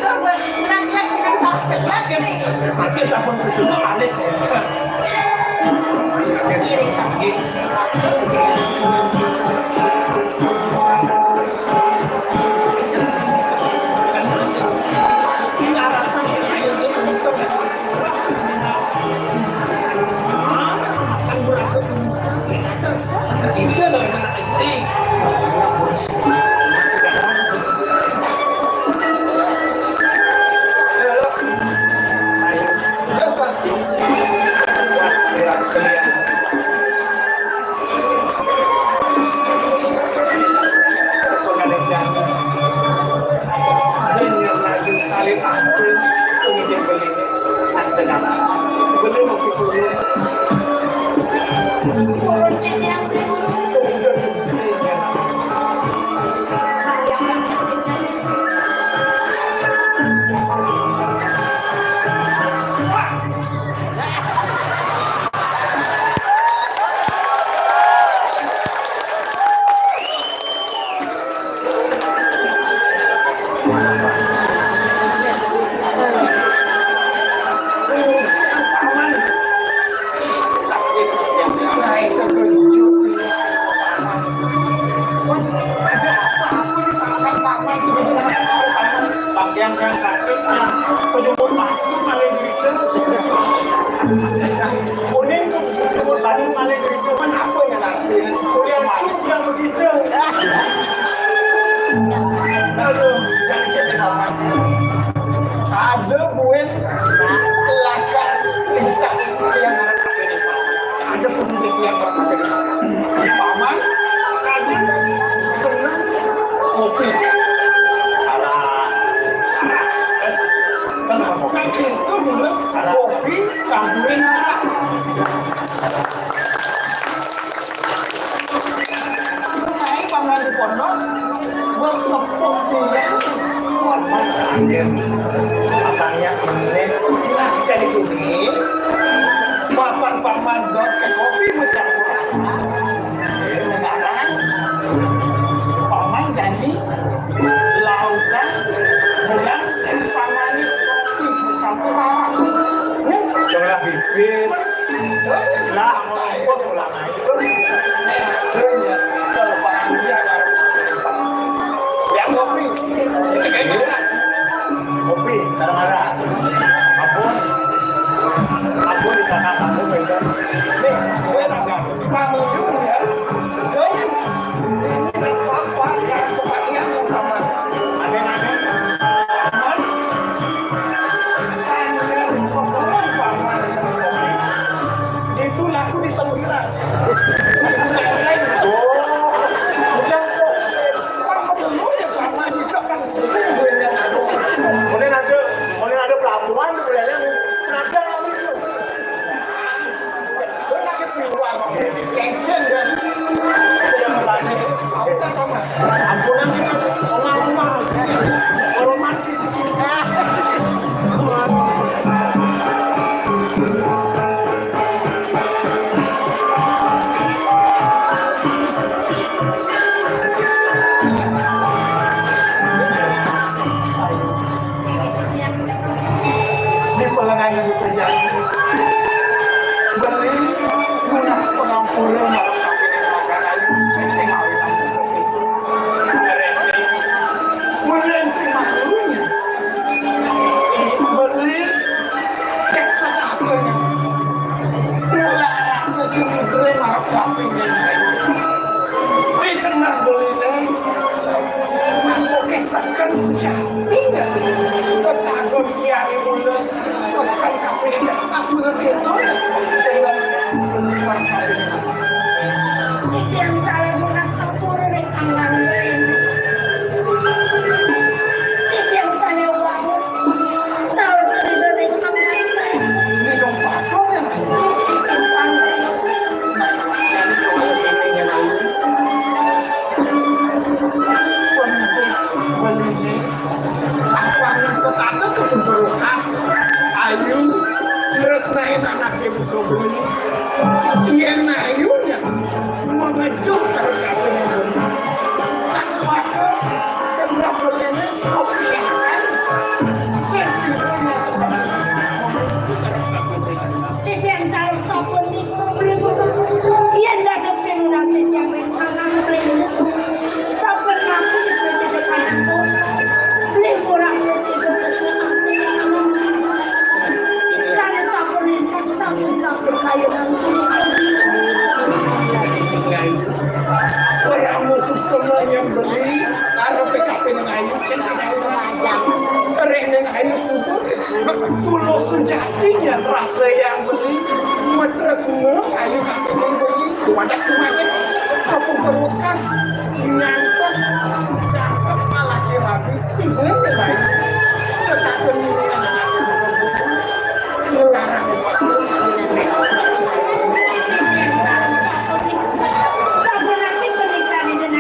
Lah, lah, kita salah cepat nih. Pakai sabun itu aneh. Pakaian yang sakit, yang penyumbur paku paling gitu. Kuning tuh, penyumbur paku paling gitu. Cuman apa ya nanti? Kuliah paku bilang begitu. Aduh, jangan jadi amat. Ada buin lakar tingkah yang Itu dulu kopi campurin arak. Terus saya bangun di pondok, bos ngepok dia. Waduh, anjir. Matanya menit. Nah, dari sini, papan paman dot ke kopi mencampur. Jadi, sekarang, paman jadi lautan, bulan, dan paman itu kopi mencampur arak. Jangan pipis. Lah, mau bos ulang aja. Ya, kopi. Kopi, sareng arak. Ampun. Ampun, di sana, ampun, beda. Nih, gue makan. Bangun ya. Guys, ini apa? Jangan kebagian, Mas. Aneh-aneh. Itu laku di Sembilan. Oh. Udah, kok. Kamu dulu ya, Pak. Itu kan sering gue yang ngomong. Kemudian ada, kemudian ada pelabuhan, tuh, kelihatannya. Kenapa rame itu? Gue lagi keluar. Tension, kan? Udah berani. Aku kan sama. Ampunan itu, rumah-rumah. Romantis. Di pelengannya dipegang. Beli lunas pengampura malam kawin. Mulai si malunya. Beli cek sakabehnya. Ngelarang sejumlah marep kaping. Di tengah beline, aku kisahkan sejati. Ketagon kiai mula, sekan kaping, aku ngerti itu. Dengan beli marep kaping. Iki yang kalian lunas tempur ring anggang. Iki yang saya wangun. Tahu cerita ning angkane. Ini dong patung ya. Iki santai. Aku angin setata ke berukas. Ayu, terus naik anak ibu kebeli. Iya, ayu ya. Mengejuk terus aku. Sakwaka, kenapa ini? Yen dados pinunas ing jaman anak rindu, saben napi sida pangampun, beli murah sida tresna ati. Sane sampun ingkang sampun sampun kayun. Ora musuh semua yang beli, karena P K P ning ayu, cek ning ayu. Ring ning ayu subur. Tulus sejatinya rasa yang beli. Matresna ayu kaping beli. Kumadak-kumadak. Kapung perwekas. Ngantos. Cakep malah dirabi. Sing beli baik. Setakun ini. Ngelarang. Sampun aktif pernikahan dengan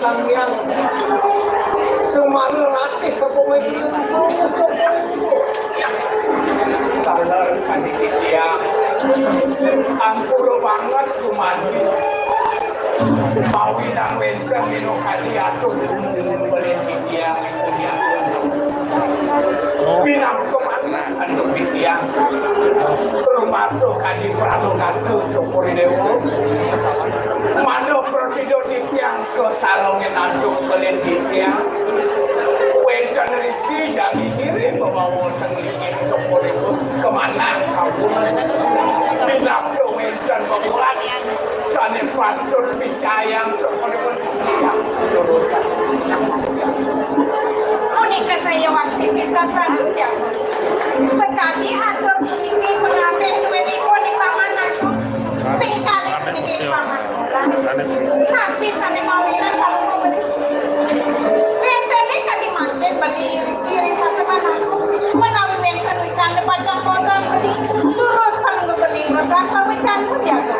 Sang Hyang Semana Ratih sapoponé. Taler kadi titiang. Ampura banget gumanti. Mawinan wénten minakadi atur gumung-gumung beli titiang. Minangka manah antuk titiang. Rumasa kadi pranagata Cokor I Déwa. Manah prasida titiang kasarengin antuk kelin titiang. Wénten riki jagi ngiring mabawa sang linggih Cokor I Déwa kamanah sampun. Minangka wénten bebuat sané patut picayang Cokor I Déwa. Punika saya wakti pisan Prabu Jago. Sekali atur puniki mengambil duwe niku di paman aku. Ping kalih puniki di paman orang. Tapi sané mawinan kalau membeli. Wénten kadi mangkin beli iring paseban aku. Menawi wénten wicana pacang kosong beli. Turut pang beli mereka pawicana jaga.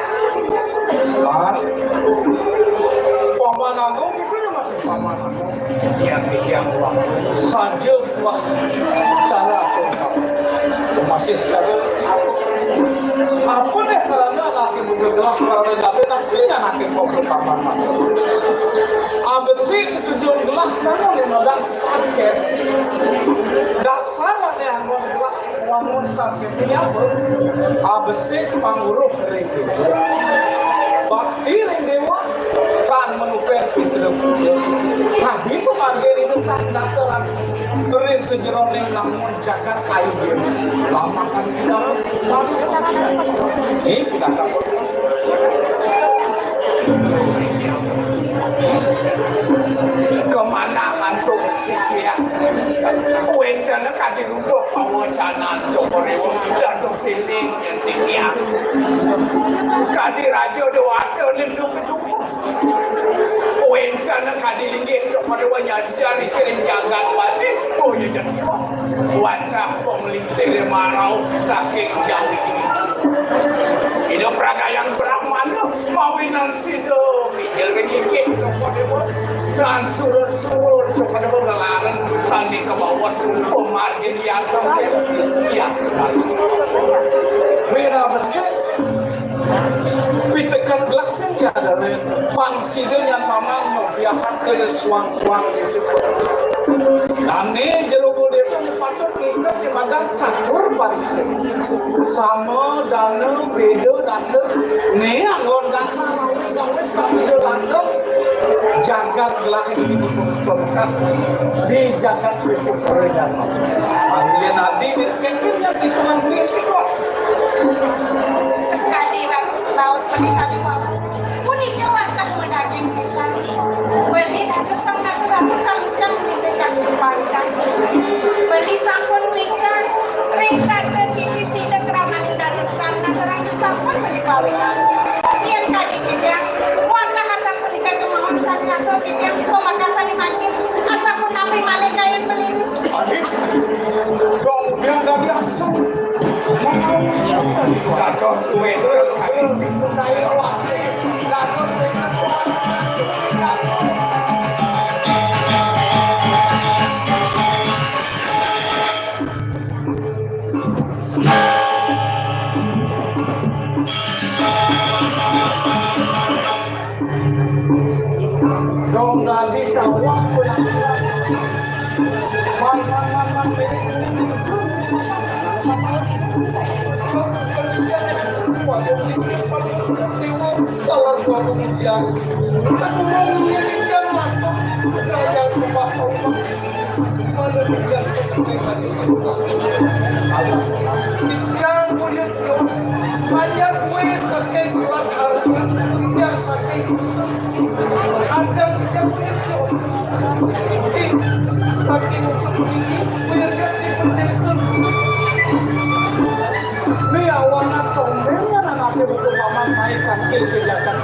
Paman Agung itu masih paman Agung. Titiang, titiang, wah. Saja, wah. Salah, sumpah. Masih saja. Apa deh karena laki muda gelah karena tapi nanti anaknya kau pertama. Abesi ketujuan gelah karena lima dan sakit. Dasar ada yang gelah. Wangun saking apa? Abesik panguruh ring déwa. Bakti ring déwa tan manuper pitra. Tadi pamargin itu sang dasaran. Ring sajeroning lamun jagat ayu déwa. Lamakan sida. Ini kita Kemana antuk titiang? Wénten kadi rubuh pawacanan Cokor I Déwa dados siling titiang. Kadi raja déwata lindung dupa. Wénten kadi linggih Cokor I Déwa nyajar ring jagat Bali. Oh iya, jadi. Wantah panglingsir marau saking Jawi. Ida pragayang Brahmana mawinan sida mijil ring inggih Cokor I Déwa. Tan surut-surut Cokor I Déwa ngelarang sandi kabawas pamargin yasa. Yasa. Wira besik. Pitekan gelah sing diadarin, pang sida nyan paman ngebiahake suang-suang désa. Dané jero désa né patut ngiket di madan catur pariksa. Sama dana, beda dana, né anggon dasar awit-awit pang sida langgeng jagat gelah ini dibutuh pamungkas di jagat suci Korea. Manggian adi di kéngkén yang hitungan duit itu. Sekadi raos menika mawon. Punika wantah madaging pisan. Beli dados sang ratu-ratu kaluncang menika kang supanjang. Beli sampun menika ring tata titi sida kramani dados sang ratu-ratu sampun beli pawilan. Yén kadi titiang wantah asapunika kemawon sang ratu titiang pamakasan mangkin asapunapi malih kayun beli. Adik, dong biang dari asam. Dados suwe. Saya lah. Dados suwe. Dong dadi sawah. Man, man, man, man. Salah suatu ujian. Satu malam ini dia masuk. Saya sembah Allah. Titiang buyut Dios, panjang kuis saking surat Al-Quran, titiang saking Adam titiang buyut Dios. Saking usuk ini, buyut Dios di bendesa. Ini awanan tombeng yang nanti buku paman naik kaki ke jagat.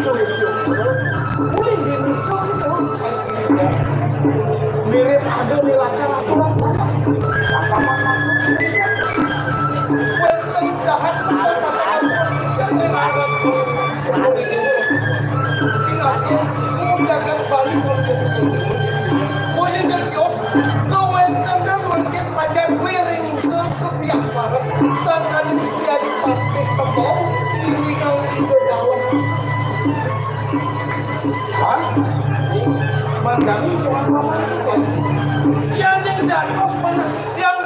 Sulit juga. Boleh di musuh itu. Mirip ada di lakar aturan. Wénten dahat pendapatan politik yang dilarang. Pinangka, umum jagat Kawéntenan mangkin pajar wiring seukup yang parek, sangkaning Tri Adipati Tembau, iringang Ida Dalem. Hah? Mangkani tuan paman tuan. Yaning dados panah tiang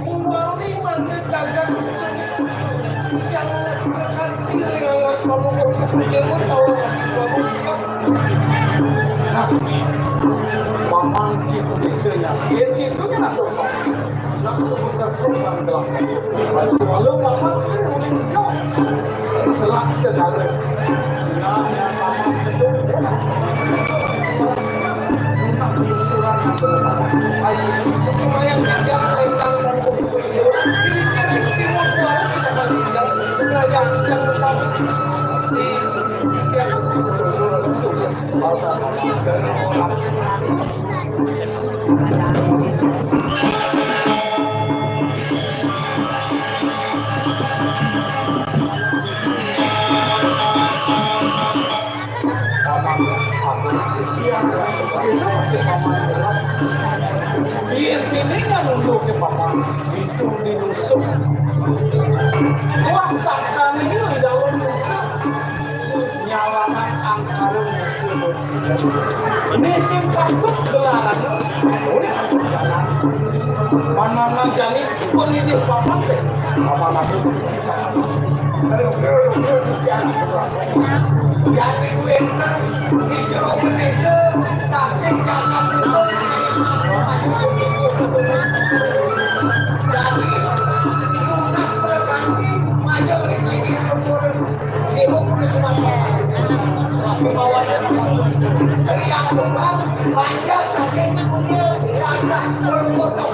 muali mangke jagat seni. Yang berhati ringangan pamungkur kepentingan tawanan pamungkur. Nah, pamangkin bisanya. Biar gitu nya atur, Pak. Langsung ke surat gelah. Walau paman sering menunjuk. Selak segala. Nah, yang paman sedang. Minta surat. Ayo, supaya kita lengkang dan Paman, aku, iya, itu masih paman. Biar kini kan untuk ke paman, itu dinusuk. Kuasa kami di dalam nusuk. Nyalangan angkara. Ini sing patut gelaran. Mana jani pendidik paman teh. Paman aku. Terus, terus, terus, terus, terus. Jadi wénten di jero Indonesia, saking jagat itu, jadi lunas berganti, maju lagi, lagi, lagi, lagi. Ibu punya cuma tapi bawa dari yang bukan banyak saking karena kalau kota.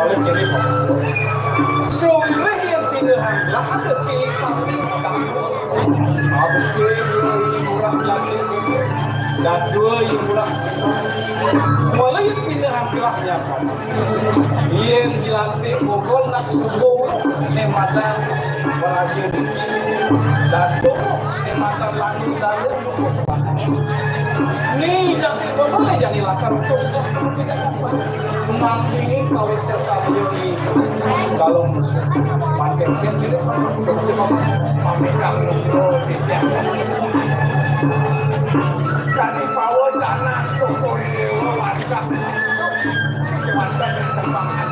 Oleh jadi, Pak. Sumber yang pindahan lah ada silih pamrih. Abesé ieu murah lagi. Dadua ieu murah. Mulai pindahan gelahnya, Pak. Yén dilantik Bogor nak subuh né madan baraja niki. Dadua né madan langit daya. Ni jang Bogor né jang lakar untuk. Mangkini kawis sambil di dalam musim. Pakai mungkin gitu. Musim apa? Pamit kamu dulu, Kristian. Kadi pawa jana syukur dewa warga. Warga yang terbangan.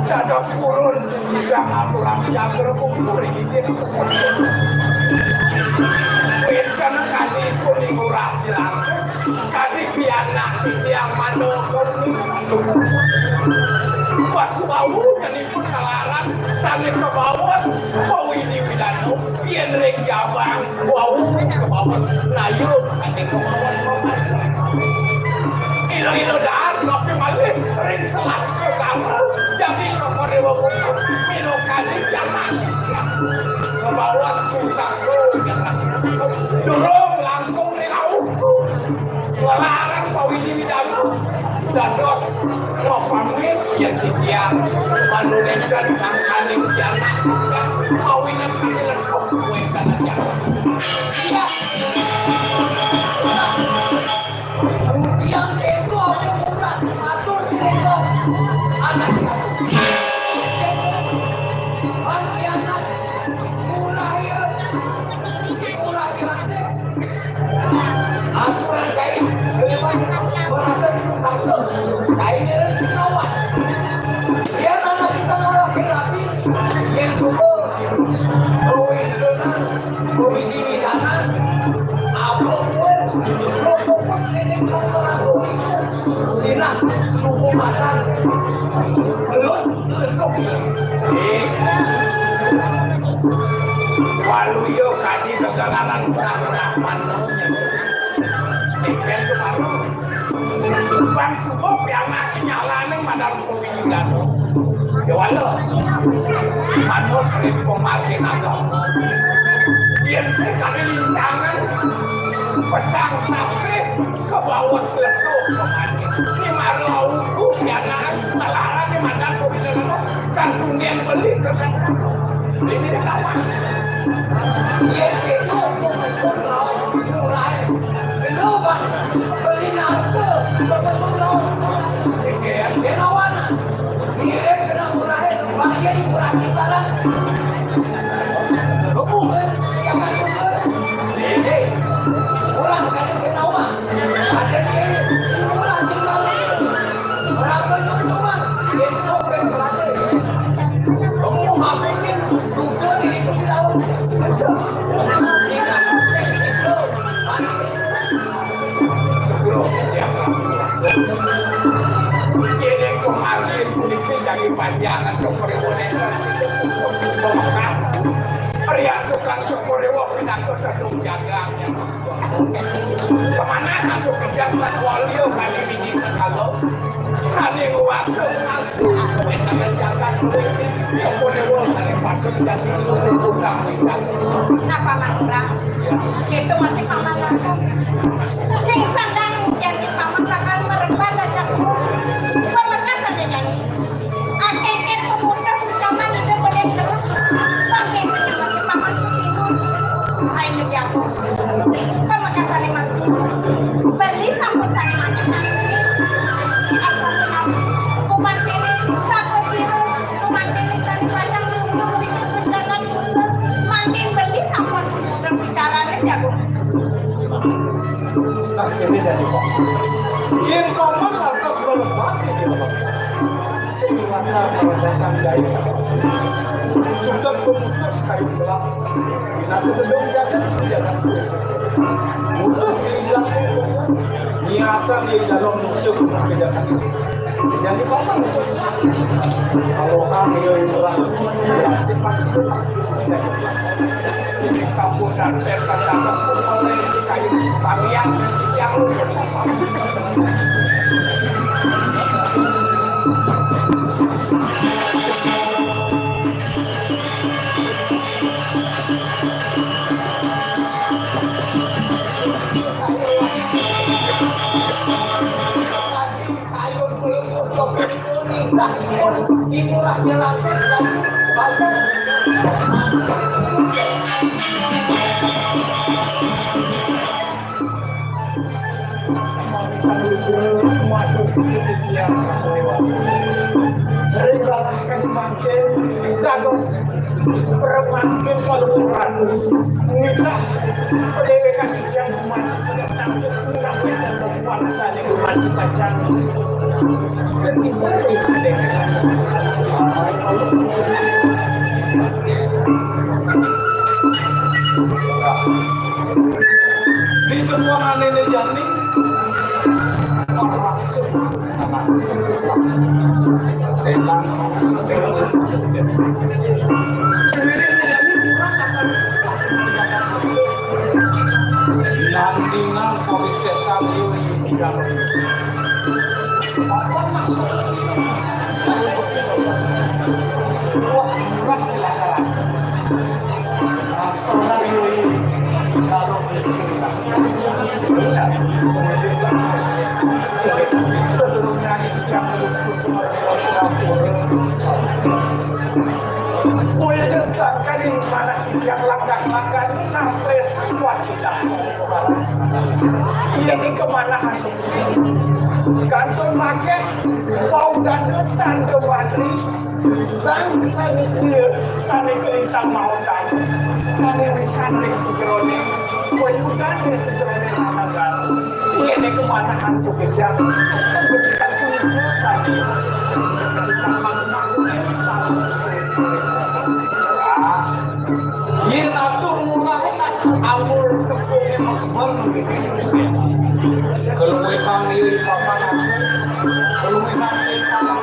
Dados purun tidak aturan jager kumpul ini. Wénten kadi pun ngurah dilantik. Kadi pianak titiang mano kauni. Pas wau nyanipun kalaran sami kabaos pawidi widano yén ring jabang wau kabaos nayub sami kabaos. Ilo-ilo daan napi malih ring selat segala jagi kaparewa putus minukani pianak titiang kabaos tungkang. Durung langkung ring auku. Walaran pawidi widana dados mapamit yén titiang manulékan sangkaning pianak mawinan kami lekuk kuwi kanajang. Iya. Tiang ento aja murah, atur ento anak. Pianak murah ya. Murah ya. Aturan kain, lewat merasa takut. Kain ini kita wah. Dia nama kita ngalaki-laki. Yang cukup. Kawin tenang, kawin di tanah. Apa pun, lo pokok ini kantor aku. Sina, suku Batak. Lo Waluya kadi gegelaran sabrah mantunya. Ikan kemaru. Bang subuh pianak nyalaning madam kuwi dato. Dewala. Manut ring pemakin agama. Yén sekali lintangan petang sasih. Kabaos letuh pemane. Ni malu auku pianak malaran ni madan pemine lama. Kan tunggen beli ke sana. Ini lawan. Yén kéto kok mesti lawan mulai. Kena Coba beli nangke, Bapak Sundro, Genawana, mirip kena murahin, bagian murah di barang. Bukan, ya kan, ini murah kali senawa. Ada di murah di barang. Berapa itu cuma, itu kan berarti. Kamu ngapain? Bukan itu di dalam. Ini kok margin polisi jadi panjangan ke peribunnya. Pamekasan. Pria tukang cukur dewa pindah ke gedung jaganya. Kemana tuh kebiasaan walio kali ini sekalo? Saling wasa. Nah, Paman Lurah, itu masih Paman Raka. Sing sandang janji Paman bakal merembah gajahku. Pamekasan janji. Akeh-akeh pemuda sungkaman ida pada nyerah. Sampai masih Paman Sutino. Ayo, jago. Pamekasan mati. Beli sampun sane mati. Asal kuman kene, sampun sira, kuman kene sane pacang nunggu berikut pejagan pusat. Mangkin beli sampun berbicara le jago. Nah, ini jadi kok. Yen paman lantas melepati di lepas. Sing mata melepatan daya. Sudah pemutus kain gelap. Binatang gedung jagat, jagat suci. Mutus hilang niatan di dalam musuh kebijakan. Jadi paman mutus. Kalau kami yang telah berarti pasti tetap. Ini sambutan serta atas oleh kayu tarian yang Ring lalahkan mangkin dados permangkin Palungguh Ratu. Nitah padéwékan titiang kuman. Sampai kekuatan saya kuman dipacang. Sedih sekali padéwékan. Di tempuhan Néné Jani, termasuk anak. Enak. Nandingan kawisésan yui. Apa maksud? Wah, murah. Sedurunge yang langkah-langkah nafres kuat kita. Iya, ini kemanahan? Kantun maké bau dan tanda wani. Sang sané kieu, sané kelintang maotan, sané wikan ring sajeroning wayudan ring sajeroning nanagan. Yéné kemanahan ku gedang, sané kelintang maotan. Yén atur mulahan amur tepung memer nggih Gusti. Keluwihan iri papan aku. Keluwihan iri papan.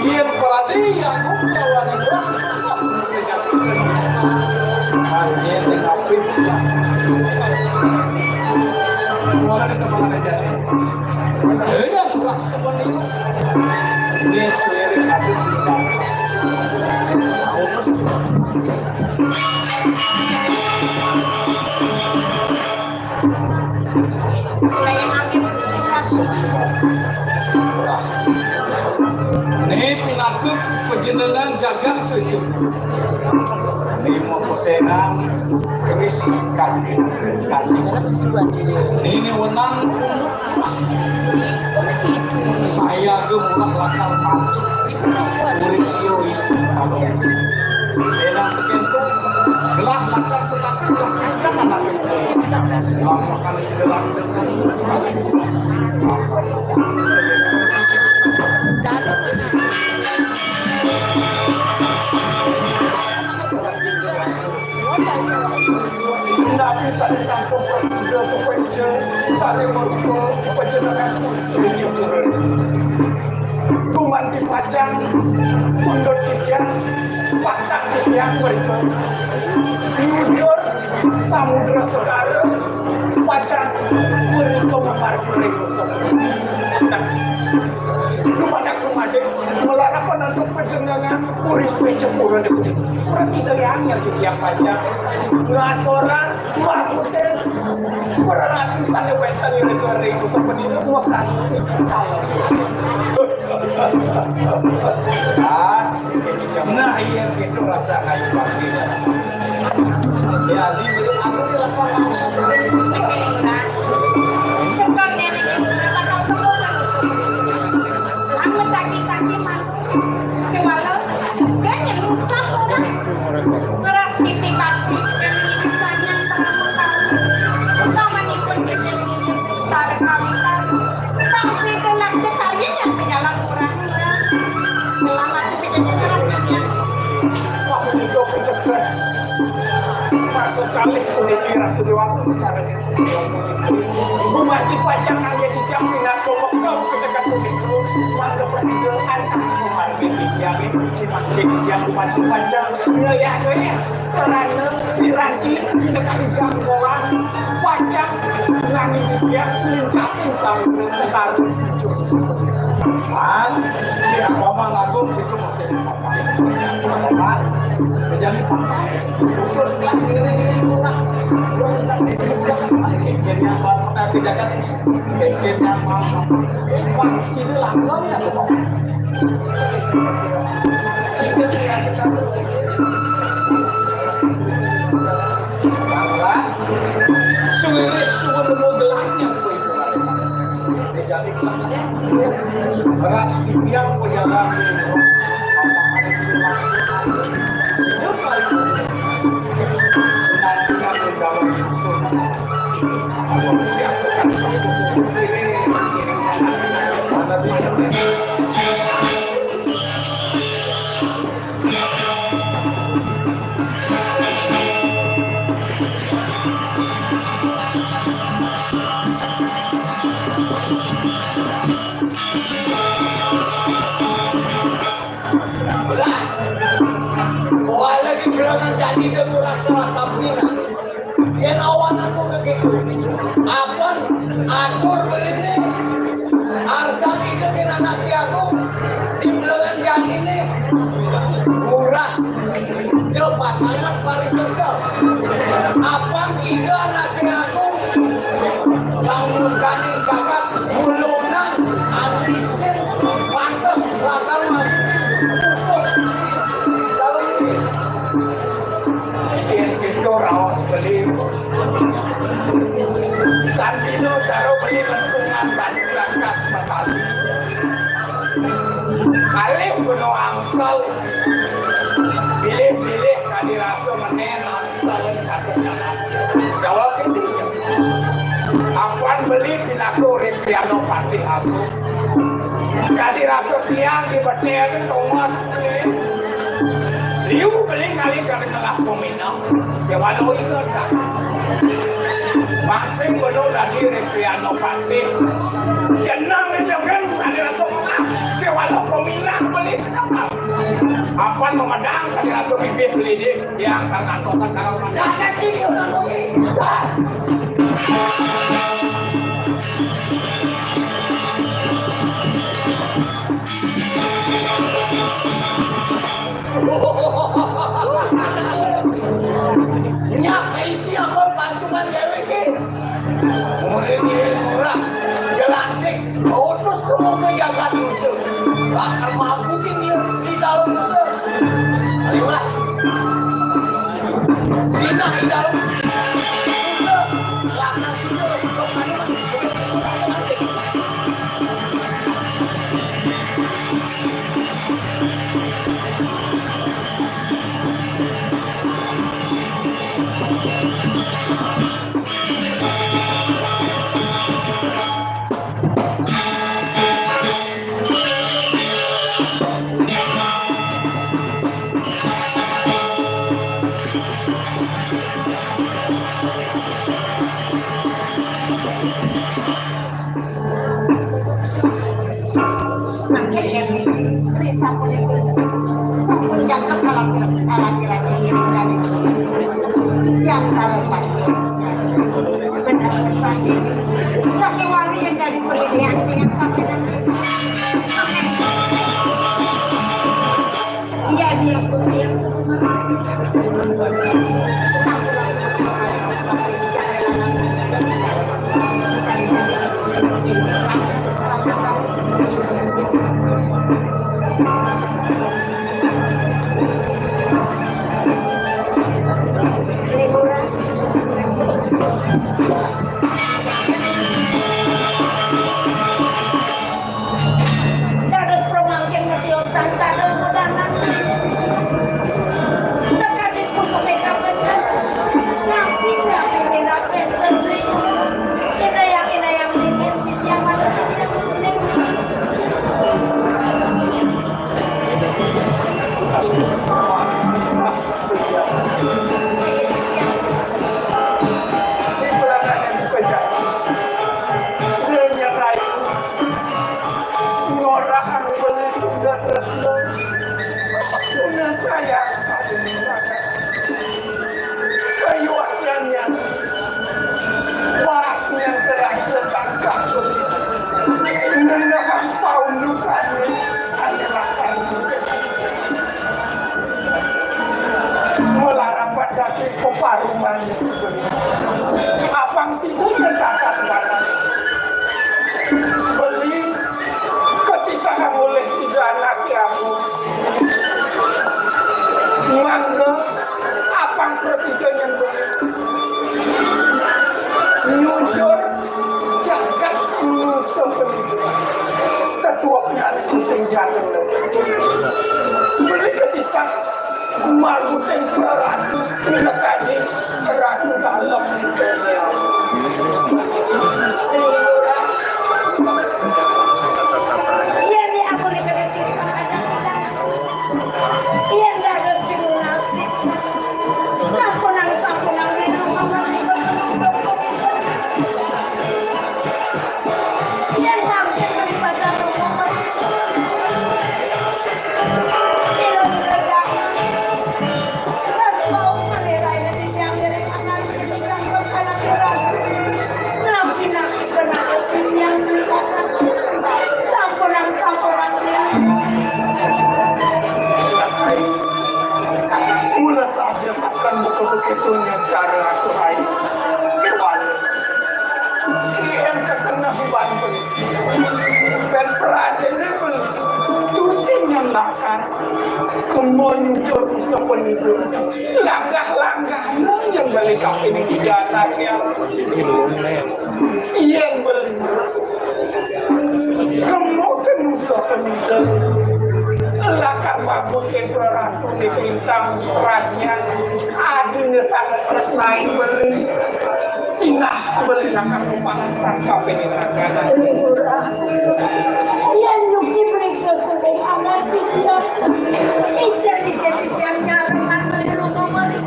Yén pradi aku kawan murah. Yén ning apit. Mulai itu mengenai jadi. Iya, murah seperti ini. Ini selirik api di dalam. Tahu mesti. Wilayah Angin Puncak Nah, ini pinaka panjenengan jagat suci. Ini mau pesenan keris kaki, kaki. Ini wenang unduk. Saya ke murah lakar panci. Murid yo. Enak begitu. Gelah lakar setatu, gelah singkat anak itu. Lama kali sudah langsung. Nabi sane sampun prasida kepencil, sane murka panjenengan sujud. Gumanti pacang mundut titiang, patang titiang mrika. Nyujur samudra segara, pacang mrika mamargi ring Nusantara. Nah, dumadak dumadik, malarapan antuk panjenengan puri Swecapura niki. Prasida yang titiang pacang ngasorang Makuté, para ratu sané wénten ing negara Inggris sapunika wekdal. Ah, nah, iya, gitu rasa kayu bakti. Ya, di aku kira kau mau seperti itu. Sebabnya ini, aku tak tahu, aku tak tahu. Aku tak kita, kita. Kéwala, ganyeng sah ora. Ngeras titi bakti, ganyeng ibu sanyang pertama kali. Utamanipun ganyeng ibu tar kawitan. Tang sida nakta karya nyang pejalan murah-murah. Ngelamasi ganyeng ngeras titiang. Sapunika pecegat. Maka kalih puniki Ratu Déwata sareng Gumanti pacang anggé titiang pinaka wekdal pecegat punika, mangda prasida antuk mamargi titiang ing mangkin titiang gumanti pacang ngayah-ngayah sarana piranti pinaka janggoan pacang nganggé titiang lintasin samudra Segara. Man, ya, Paman Agung itu masih Paman. Paman, menjadi Paman. Terus lagi ini, ini, murah. Lu minta ini, murah. Ini yang mau pakai jaket. Ini yang mau. Ini Pak, sini langsung ya, Pak. Bangga. Suwe, suwe nemu gelahnya, kowe. Jadi, ras titiang pejalan. Lah, kuala di belangan jadi dengurah telah tampina. Yen awan aku begitu. Apan atur beli ni. Arsang itu di anak aku. Di belangan jadi ni. Murah. Yo pasangan pariserta. Apan ida anak aku. Sambungkaning kakak gulungan antikin pantes bakal mati musuh. Lalu ini. Yen kita raos beli. Kan dino cara beli lentungan tadi rangkas matali. Kalih guna angsel. Pilih-pilih kadi rasa menen angsel kata jangan. Jawab ini. Apan beli pinaka Rekriano Patih Agung. Kadi rasa tiang di betel Thomas beli. Liu beli kali kadi ngelah peminang. Kewalo ingat tak? Masing belo dadi Rekriano Patih. Jenang itu kan kadi rasa menang. Kewalo peminang beli. Apan memedang kadi rasa bibih beli di. Yang karena dosa kalau pada. Dah, dah, sini, orang bunyi. Dah. Nyak isi akal pancuman dewe ki. Murid ki murah, jelantik. Bakar mau kucing dia di dalam, buset. Lewat. Zina di dalam. Buset. Laknat juga. Nah, ini, ini sampun itu, sampun cakep kalau laki-laki ini dari yang taruh pagi. Benar pesan. Satu wali yang dari pendidikan dengan sampai nanti. Iya, dia, dia. Dados pramangkin ngetiosan dados wedangan. Sakadi pusuké kapencet. Napi, napi, napi, napi. Inayang, inayang, inayang, inayang, inayang. Di serangan yang dipecah. Dia nyerahin. Ngora anu bener sudah tresno. Sudah sayang. Kayu apiannya. Wah, yang terasa tangkap. Menengahkan paundukannya. Hanya makan. Mula rapat daging peparuman. Apang sibuk dan kata semangat. Beli ketika mulih tidak anak kamu. Mangga apang presiden yang beli. Nyujur jagat dulu sebelum ketua penyanyi sing jatuh. Beli ketika Maguting Ratu, pinakadi Ratu Dalem. Iya, iya, aku nih kena tipu. Iya, nggak ada stimulasi. Sampunang, sampunang, minum, minum, minum, minum. Mula saja sakan buka begitu nyecar aku ai. Kewan. Yang terkena beban pun. Ben peraden pun. Tusin yang bakar. Kemo nyucur bisa penipu. Langkah-langkah yang balik kaki ini di jalan ya. Iya beli. Kemo kenusa penipu. Lakar bagus ke ratu di bintang raja. Adanya sangat tresnai beli. Sinah beli lakar kepala sangka penyerangan. Murah. Iya nyuci beli terus ke anak dia. Ijen, ijen, ijen, nyaruhan beli rumah beli.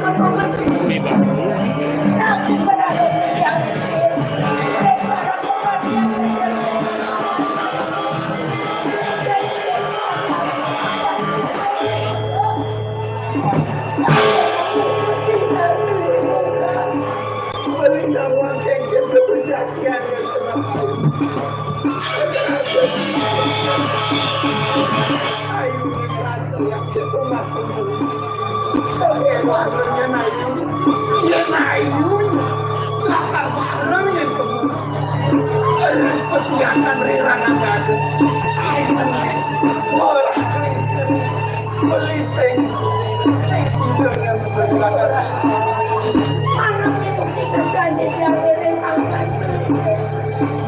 Pesiakan rirang agak. Ai, murah, beli sing, sing sida ngan berlakar. Anak ibu kita sekali dia beri angkat.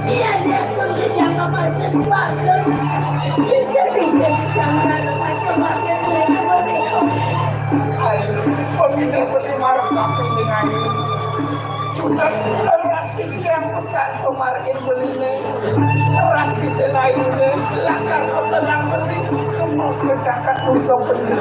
Iya, dia sudah jangan masuk warga. Bisa, bisa, jangan macam warga mereka berikut. Ai, pemikiran beli marah tapi dengan ini. Sudah ras pikiran pesan pemargin beliné. Ras kita lainnya, lakar petenang beli, kemau kecakat usah beli.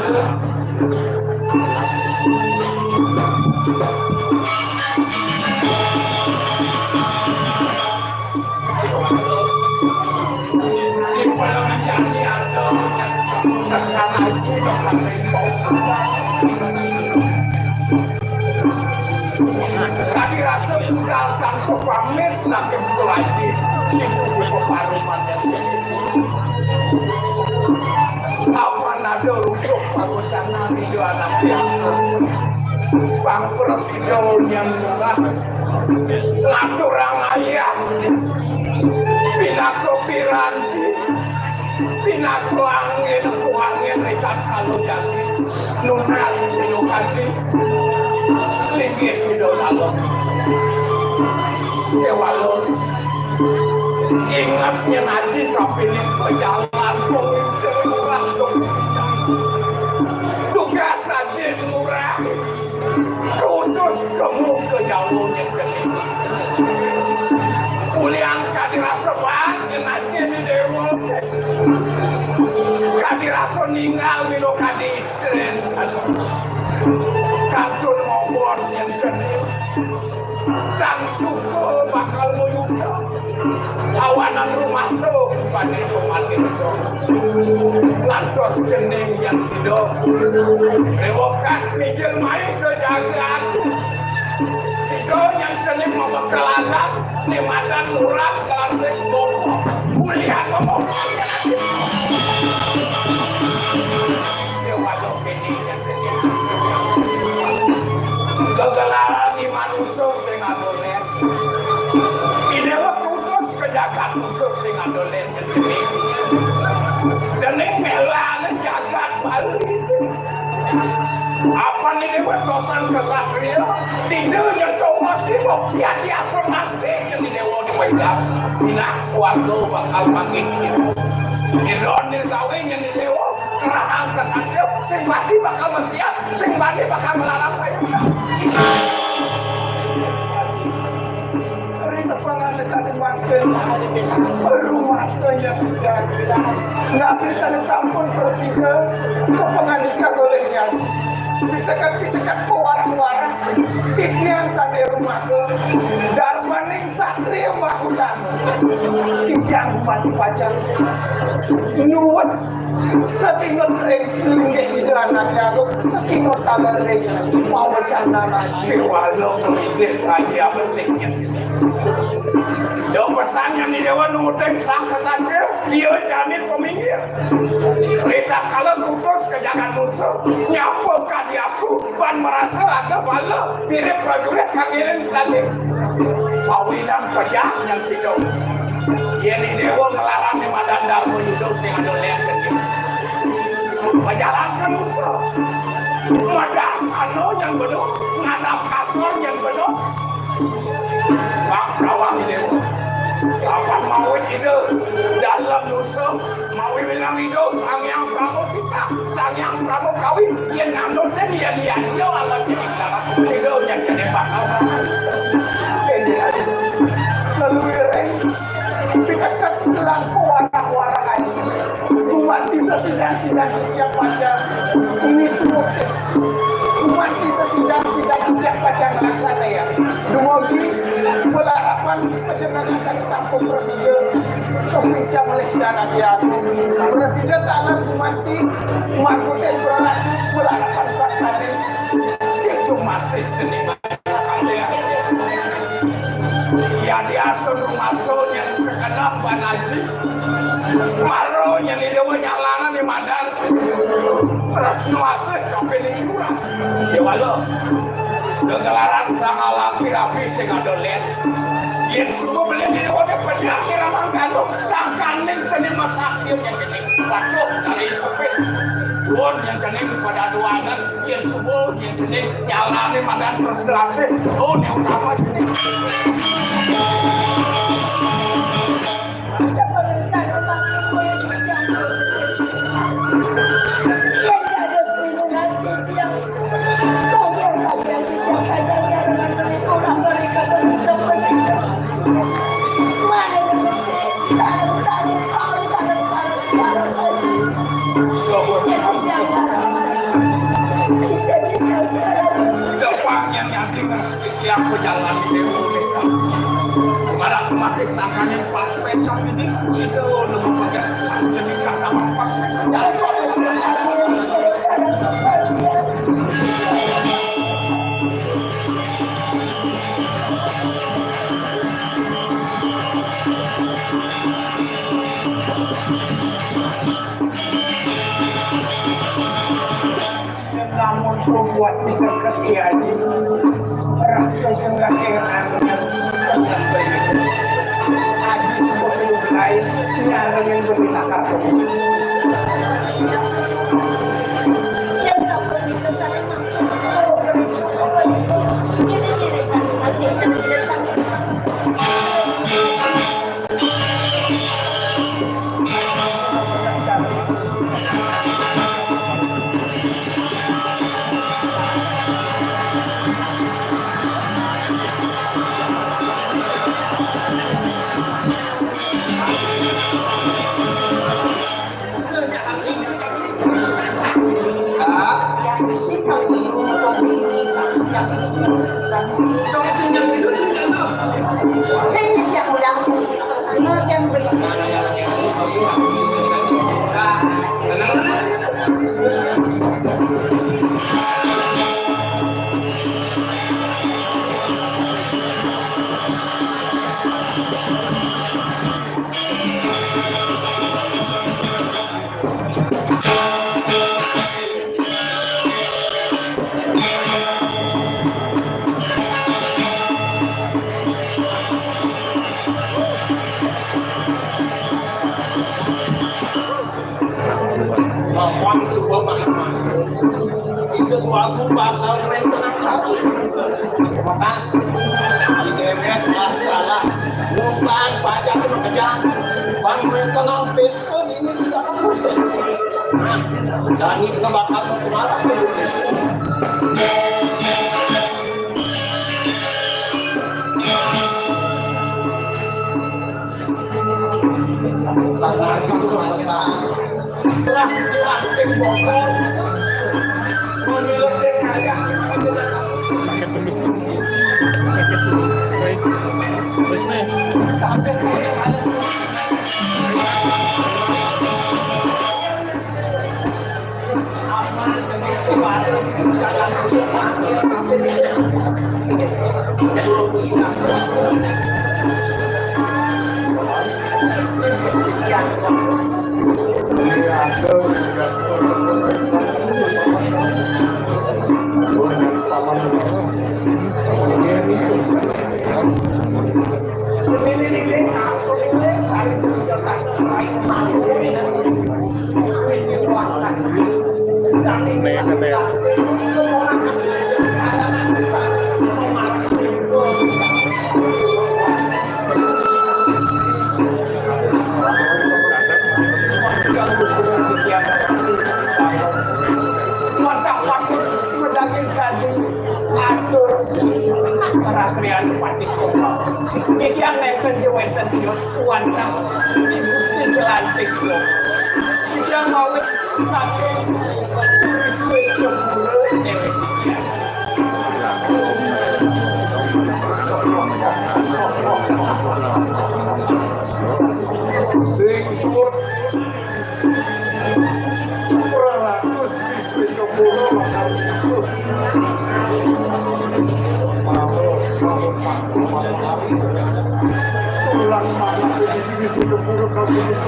Kadi rasa budal tanpa pamit, nangkep kelaji, itu di peparuman. Apa nada rujuk pagocanan itu anak piatu. Pang prasida nyang murah. Ngaturang ayah. Pinaka piranti. Pinaka angin, ku angin rikat kalo jati. Nunas minukati. Linggih pidolalo. Kewalo. Inget nyén aji kapining pajalan penglingsir murah. Tugas aji murah. Kutus kemu ka Jawa nyén kesini. Ulian kadi rasa baat nyén aji di déwa. Kadi rasa ninggal milo kadi istri. Katun ngobot nyén kesini. Tan suka bakal mayuda. Awanan rumasa bani pemati. Lantos cening nyén sida. Rewokas mijil mai ka jagat. Sida nyén cening mabekel adat, ni madan murah, lantik boko. Ulian ngomong. Dia waduh ini nyén cening. Gegelaran di manusia sing adolen. Idewa kutus ka jagat musuh sing adolen cening. Cening melane jagat Bali. Apa ni dewa tosan kesatria? Dija nyentuh mas tiba. Ya diasur nanti yang di dewa di Waidah. Silah suarga bakal panggil. Iron ni gawe yang di dewa. Terahang kesatria. Sing mati bakal mensiat. Sing mati bakal melarang kayu. Ring tepangan dekat mangkin rumah saya tidak. Nabi sana sampun prasida tepangan ikan oleh janji. Pitekat-pitekat pewarah-warah. Titiang sane rumah ke darmaning satria mahutan. Titiang bupati pajang. Nyuwun Setingut ring linggih Ida Anak Jago, setingut taler ring pawecanan aji. Kiwala nglidih aji apa sing nyet. Dong pesan yang di dewa nuting sang kesatria, iya jani peminggir. Ritatkala kutus ke jagat musuh, nyapa kadi aku, ban merasa ada bala mirip prajurit kang ngiring tanding. Pawinan pejah nyang cicok. Yén di dewa nglarang di madan Darma Yuda sing ada lén gedé. Majalan ka nusa. Madarsana nyang bener, ngadap kasor nyang bener. Bang rawang di dewa. Kapan mawit ida dalem nusa, mawi wilang ida Sang Hyang Prama titah, Sang Hyang Prama kawi, yén nganutin yén yadnya ala titik darat. Sida nyang kene bakal. Saluiring Pitekat langkung warah-warah aji. Gumanti sesidang-sidang titiang pacang miturutin. Gumanti sesidang-sidang titiang pacang nglaksanayang. Dumugi pelarapan panjenengan sane sampun prasida kapincang olih Ida Anak Jago. Prasida taler gumanti mangkutin pelarapan sabdaning. Itu masih cening. Yadiasun rumasa nyang kekenah ban aji. Mara nyang di dewa nyalanan di madan. Tresna asih kapining lurah. Déwala. Gegelaran sang alam pirabi sing ada lén. Yén suba beli di dewa dia pejah kira Ini nyalane madan terus terase. Oh, ini utama sini. Yang pejalan di Dewa Mega. Para pemakai sangkaning pas pencang ini, sida nemu pegat. Jadi kata pas paksa jalan. Lamun pembuat bisa ketiaji, rasa jengah heran. Adi sebuah lain, nyarengin berita kartu. Yang sampai di kesan, kalau perlu, ini, ini, ini, ini, ini, ini, ini, Lawan sebuah makna. Itu aku bakal main tenang aku. Makasih. Di demet lah, kalah. Ngutang pajak kena kejam. Bang main tenang, pistol ini tidak akan usah. Nah, dan ini bakal marah ke Indonesia. Sakit dulu. Sakit dulu. Baik. Terus nih. Atur para trian pati kula. Titiang nenten wenten tios wantah di Gusti Jelantik kula. Titiang mawit saking Riswe Jepura Dewi Titiang. Sing suwun. Ora ratus wis Jepura bakal terus. Mawon, mawon, Pak, Pak Ari. Tulang mana ini wis Jepura kabeh wis.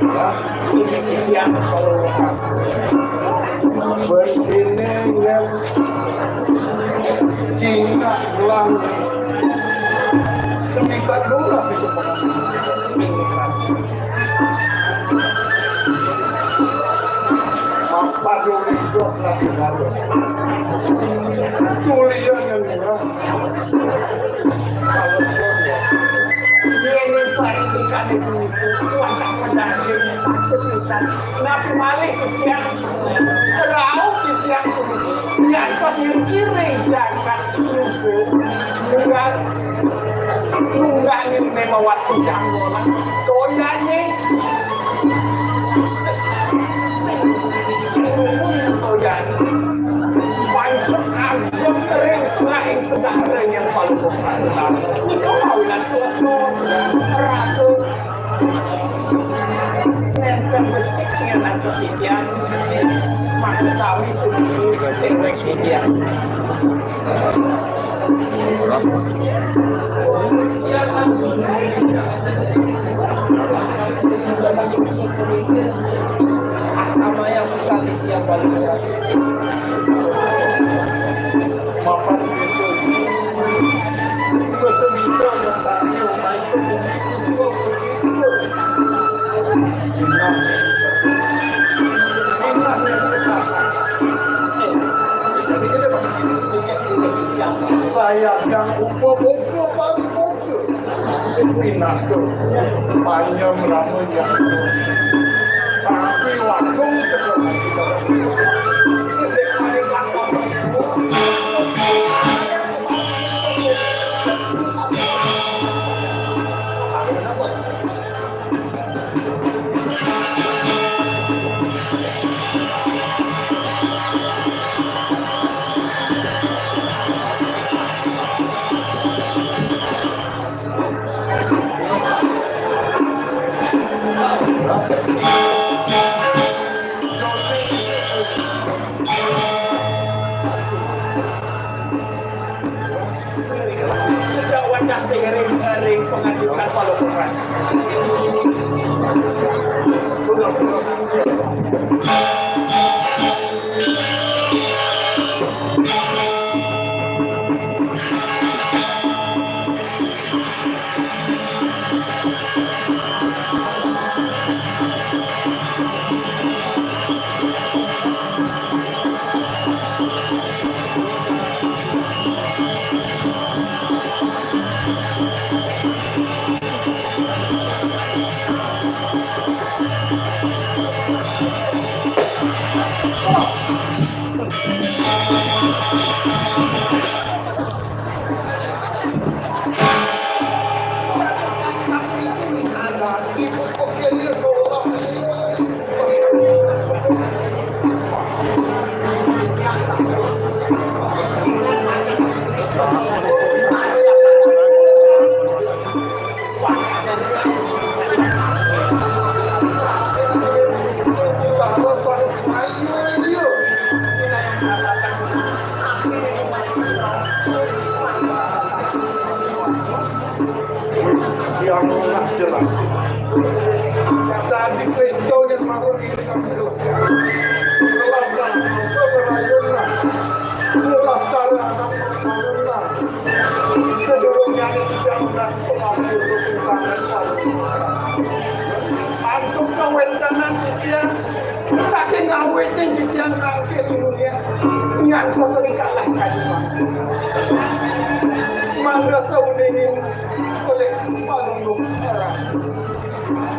Lah, ini yang kalau Berdene ngen cingak gelang semikat lurah itu pengen. Apa dulu? Tulian yang murah. Yén parindikan itu, kuat pedaging, takut pisan. Napi malih titiang, rauh titiang puniki, nyantos ring kiring jagat nyusul, nunggal, nunggalin memawati janggolan. Toyané, toyané. Pancet ageng ring tengahing segara yang paling berkelanjutan. Nika mawinan dosa, rasa, nénten becik ngenang titiang, maka sami puniki déwék titiang. Samaya pisan titiang panuwun. Mapan pintu. Mesti bisa yang tadi, oh, naik ke bumi, itu, itu. Sinah. Sinah yang terasa. Saya yang upaboga, pariboga. Pinaka panyem rama nyata. Tapi waktu cekal hati. Tidak wadah seiring, eh, ring penganjukan paloporan. Yang pernah jelas. Tadi kau yang marah ini kan jelas. Jelas kan, masa ngerayain lah. Itulah cara anak membangun lah. Sedurungnya ada tiga belas pengampu untuk tumpangan palu. Antuk kawéntenan titiang, saking ngawitin titiang nangkil dunya, ngantos ring kalah kadi mangkin. Mangda sauningin olih Palungguh Ratu.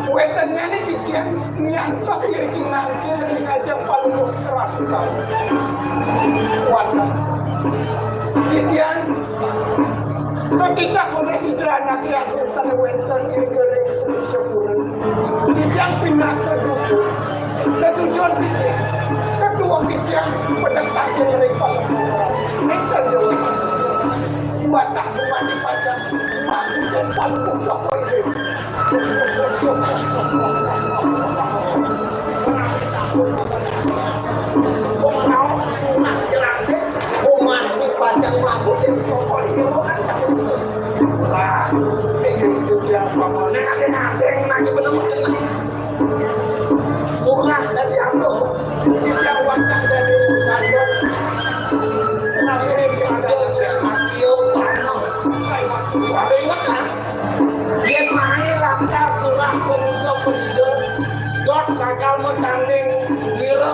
Wénten nyané titiang nyantos iriki nangkil ring ajeng Palungguh Ratu. Wantah titiang katitah olih Ida Anaké Agung sané wénten ing Gading Sri Japura. Titiang pinaka duka. Katujuan titiang, katujuan titiang pedek takdir ring Palungguh Ratu. Nénten déwék. Wantah gumanti pacang makudan Palungguh Cokor I Déwa. Wong rauh, wong jelangkung, wong mati pacang mabuk, wong kok iki wong kan sakit. Wah, iki kudu diapa, Mas? Nek ati-ati, nek iki bener mungkin murah dari amplop. Iki jawab dari kantor. Tapi ini ada yang mati, oh, panas. Tapi ingat, kan? Yén maé lantas nurah pangusa punika, dot bakal matanding wira.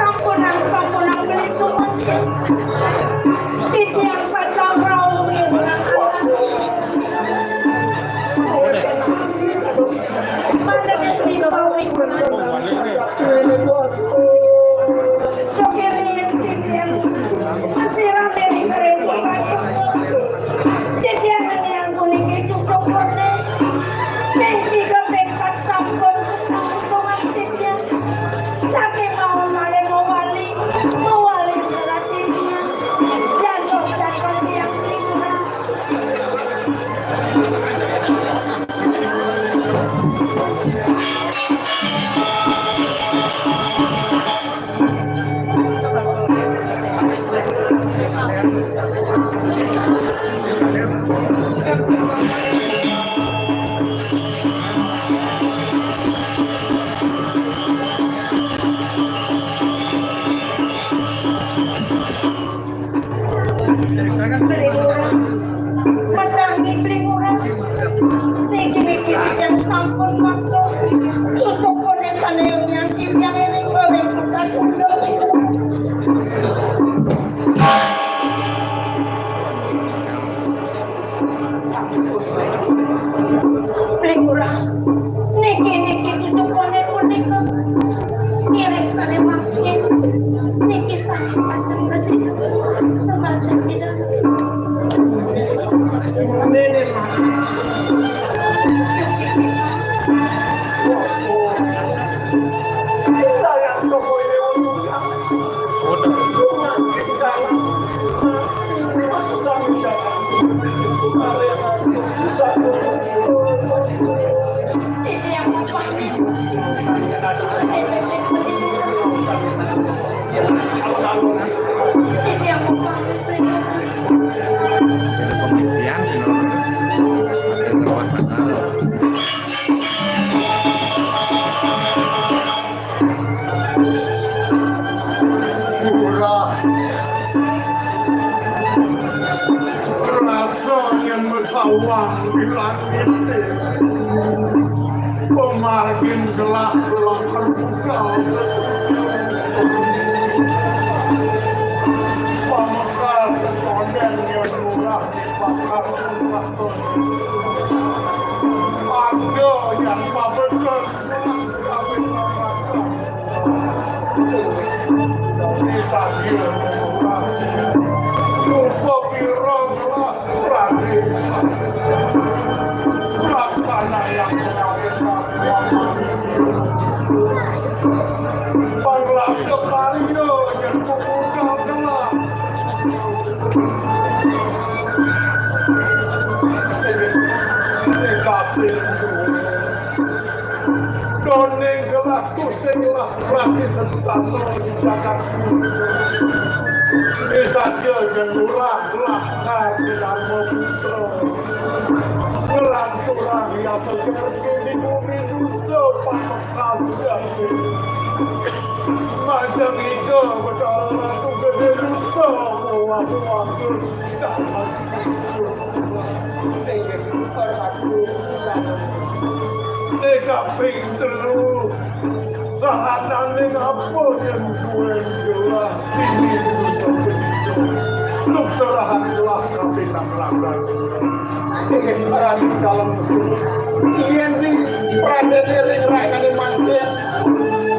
Sampunang, sampunang beli sumet. Titiang pacang rauh. Mana yang dibawa? Jogerin titiang. Masih rame di kereta. Titiang yang kuning itu coklatnya. Yang tiga pekat sampun. Saking mau malih mawali, mawali berarti jatuh jatuh yang murah. Beli Ngurah. Petang di Beli Ngurah. Niki-niki yang sampun waktu. Tutup koneksane yang yang ini boleh kita tunda. Beli Ngurah. Niki-niki tusukane punika. Ngiring sare mangkin. Niki sampun pacang resik. Semasih tidak. Nene. Ini pemitian, you know. Ada kekuasaan. Murah. Rasa yang mesawang di langit. Pemargin gelah-gelah terbuka. Pamekal sekonden yang murah dibakar pusaka. Ada yang pabesan gelah kawin. Di sadia murah. Rupa pira gelah Raden. Laksana yang mengagetkan. Panglaksa karya yang membuka gelah. Tingkapin. Doning gelah tusing lah rati sentana di jagat. Ini saja yang murah gelah karya putra. Ngelanturang yasa kerti di bumi dusa pamekas jati. Majeng Ida Betara Ratu Gede Dusa muah-muah dalam. Nek kaping telu, sahanane apa yang duwe gelah ini dusa begitu. Sukserahan gelah kaping nang langgar. Inggih, Raden Kalem Gusti. Yen ring pradene ring rainane mangkin,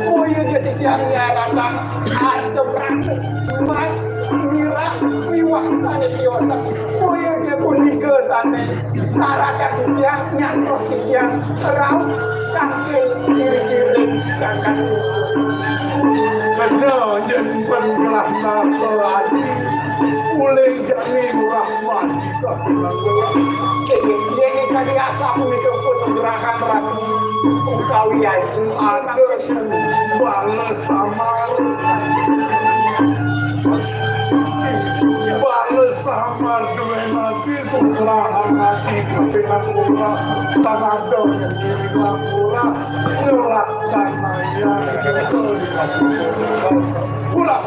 kaya dadi tiyang nyaratan harta prana, emas, mirah, miwah sane tiosan. Kaya dipun niga sane saratan tiyang nyantos tiyang rauh kangge iring-iring kangkang. Kena nyimpen gelah nata ati, ulih jani murah mati. Yen kadi asam menika pun gerakan Ratu utawi Aji. Ada bales samar. Bales samar duwe ati, susrahan ati, kepinak murah, tak ada yang diri murah, ngelaksanaya. Murah.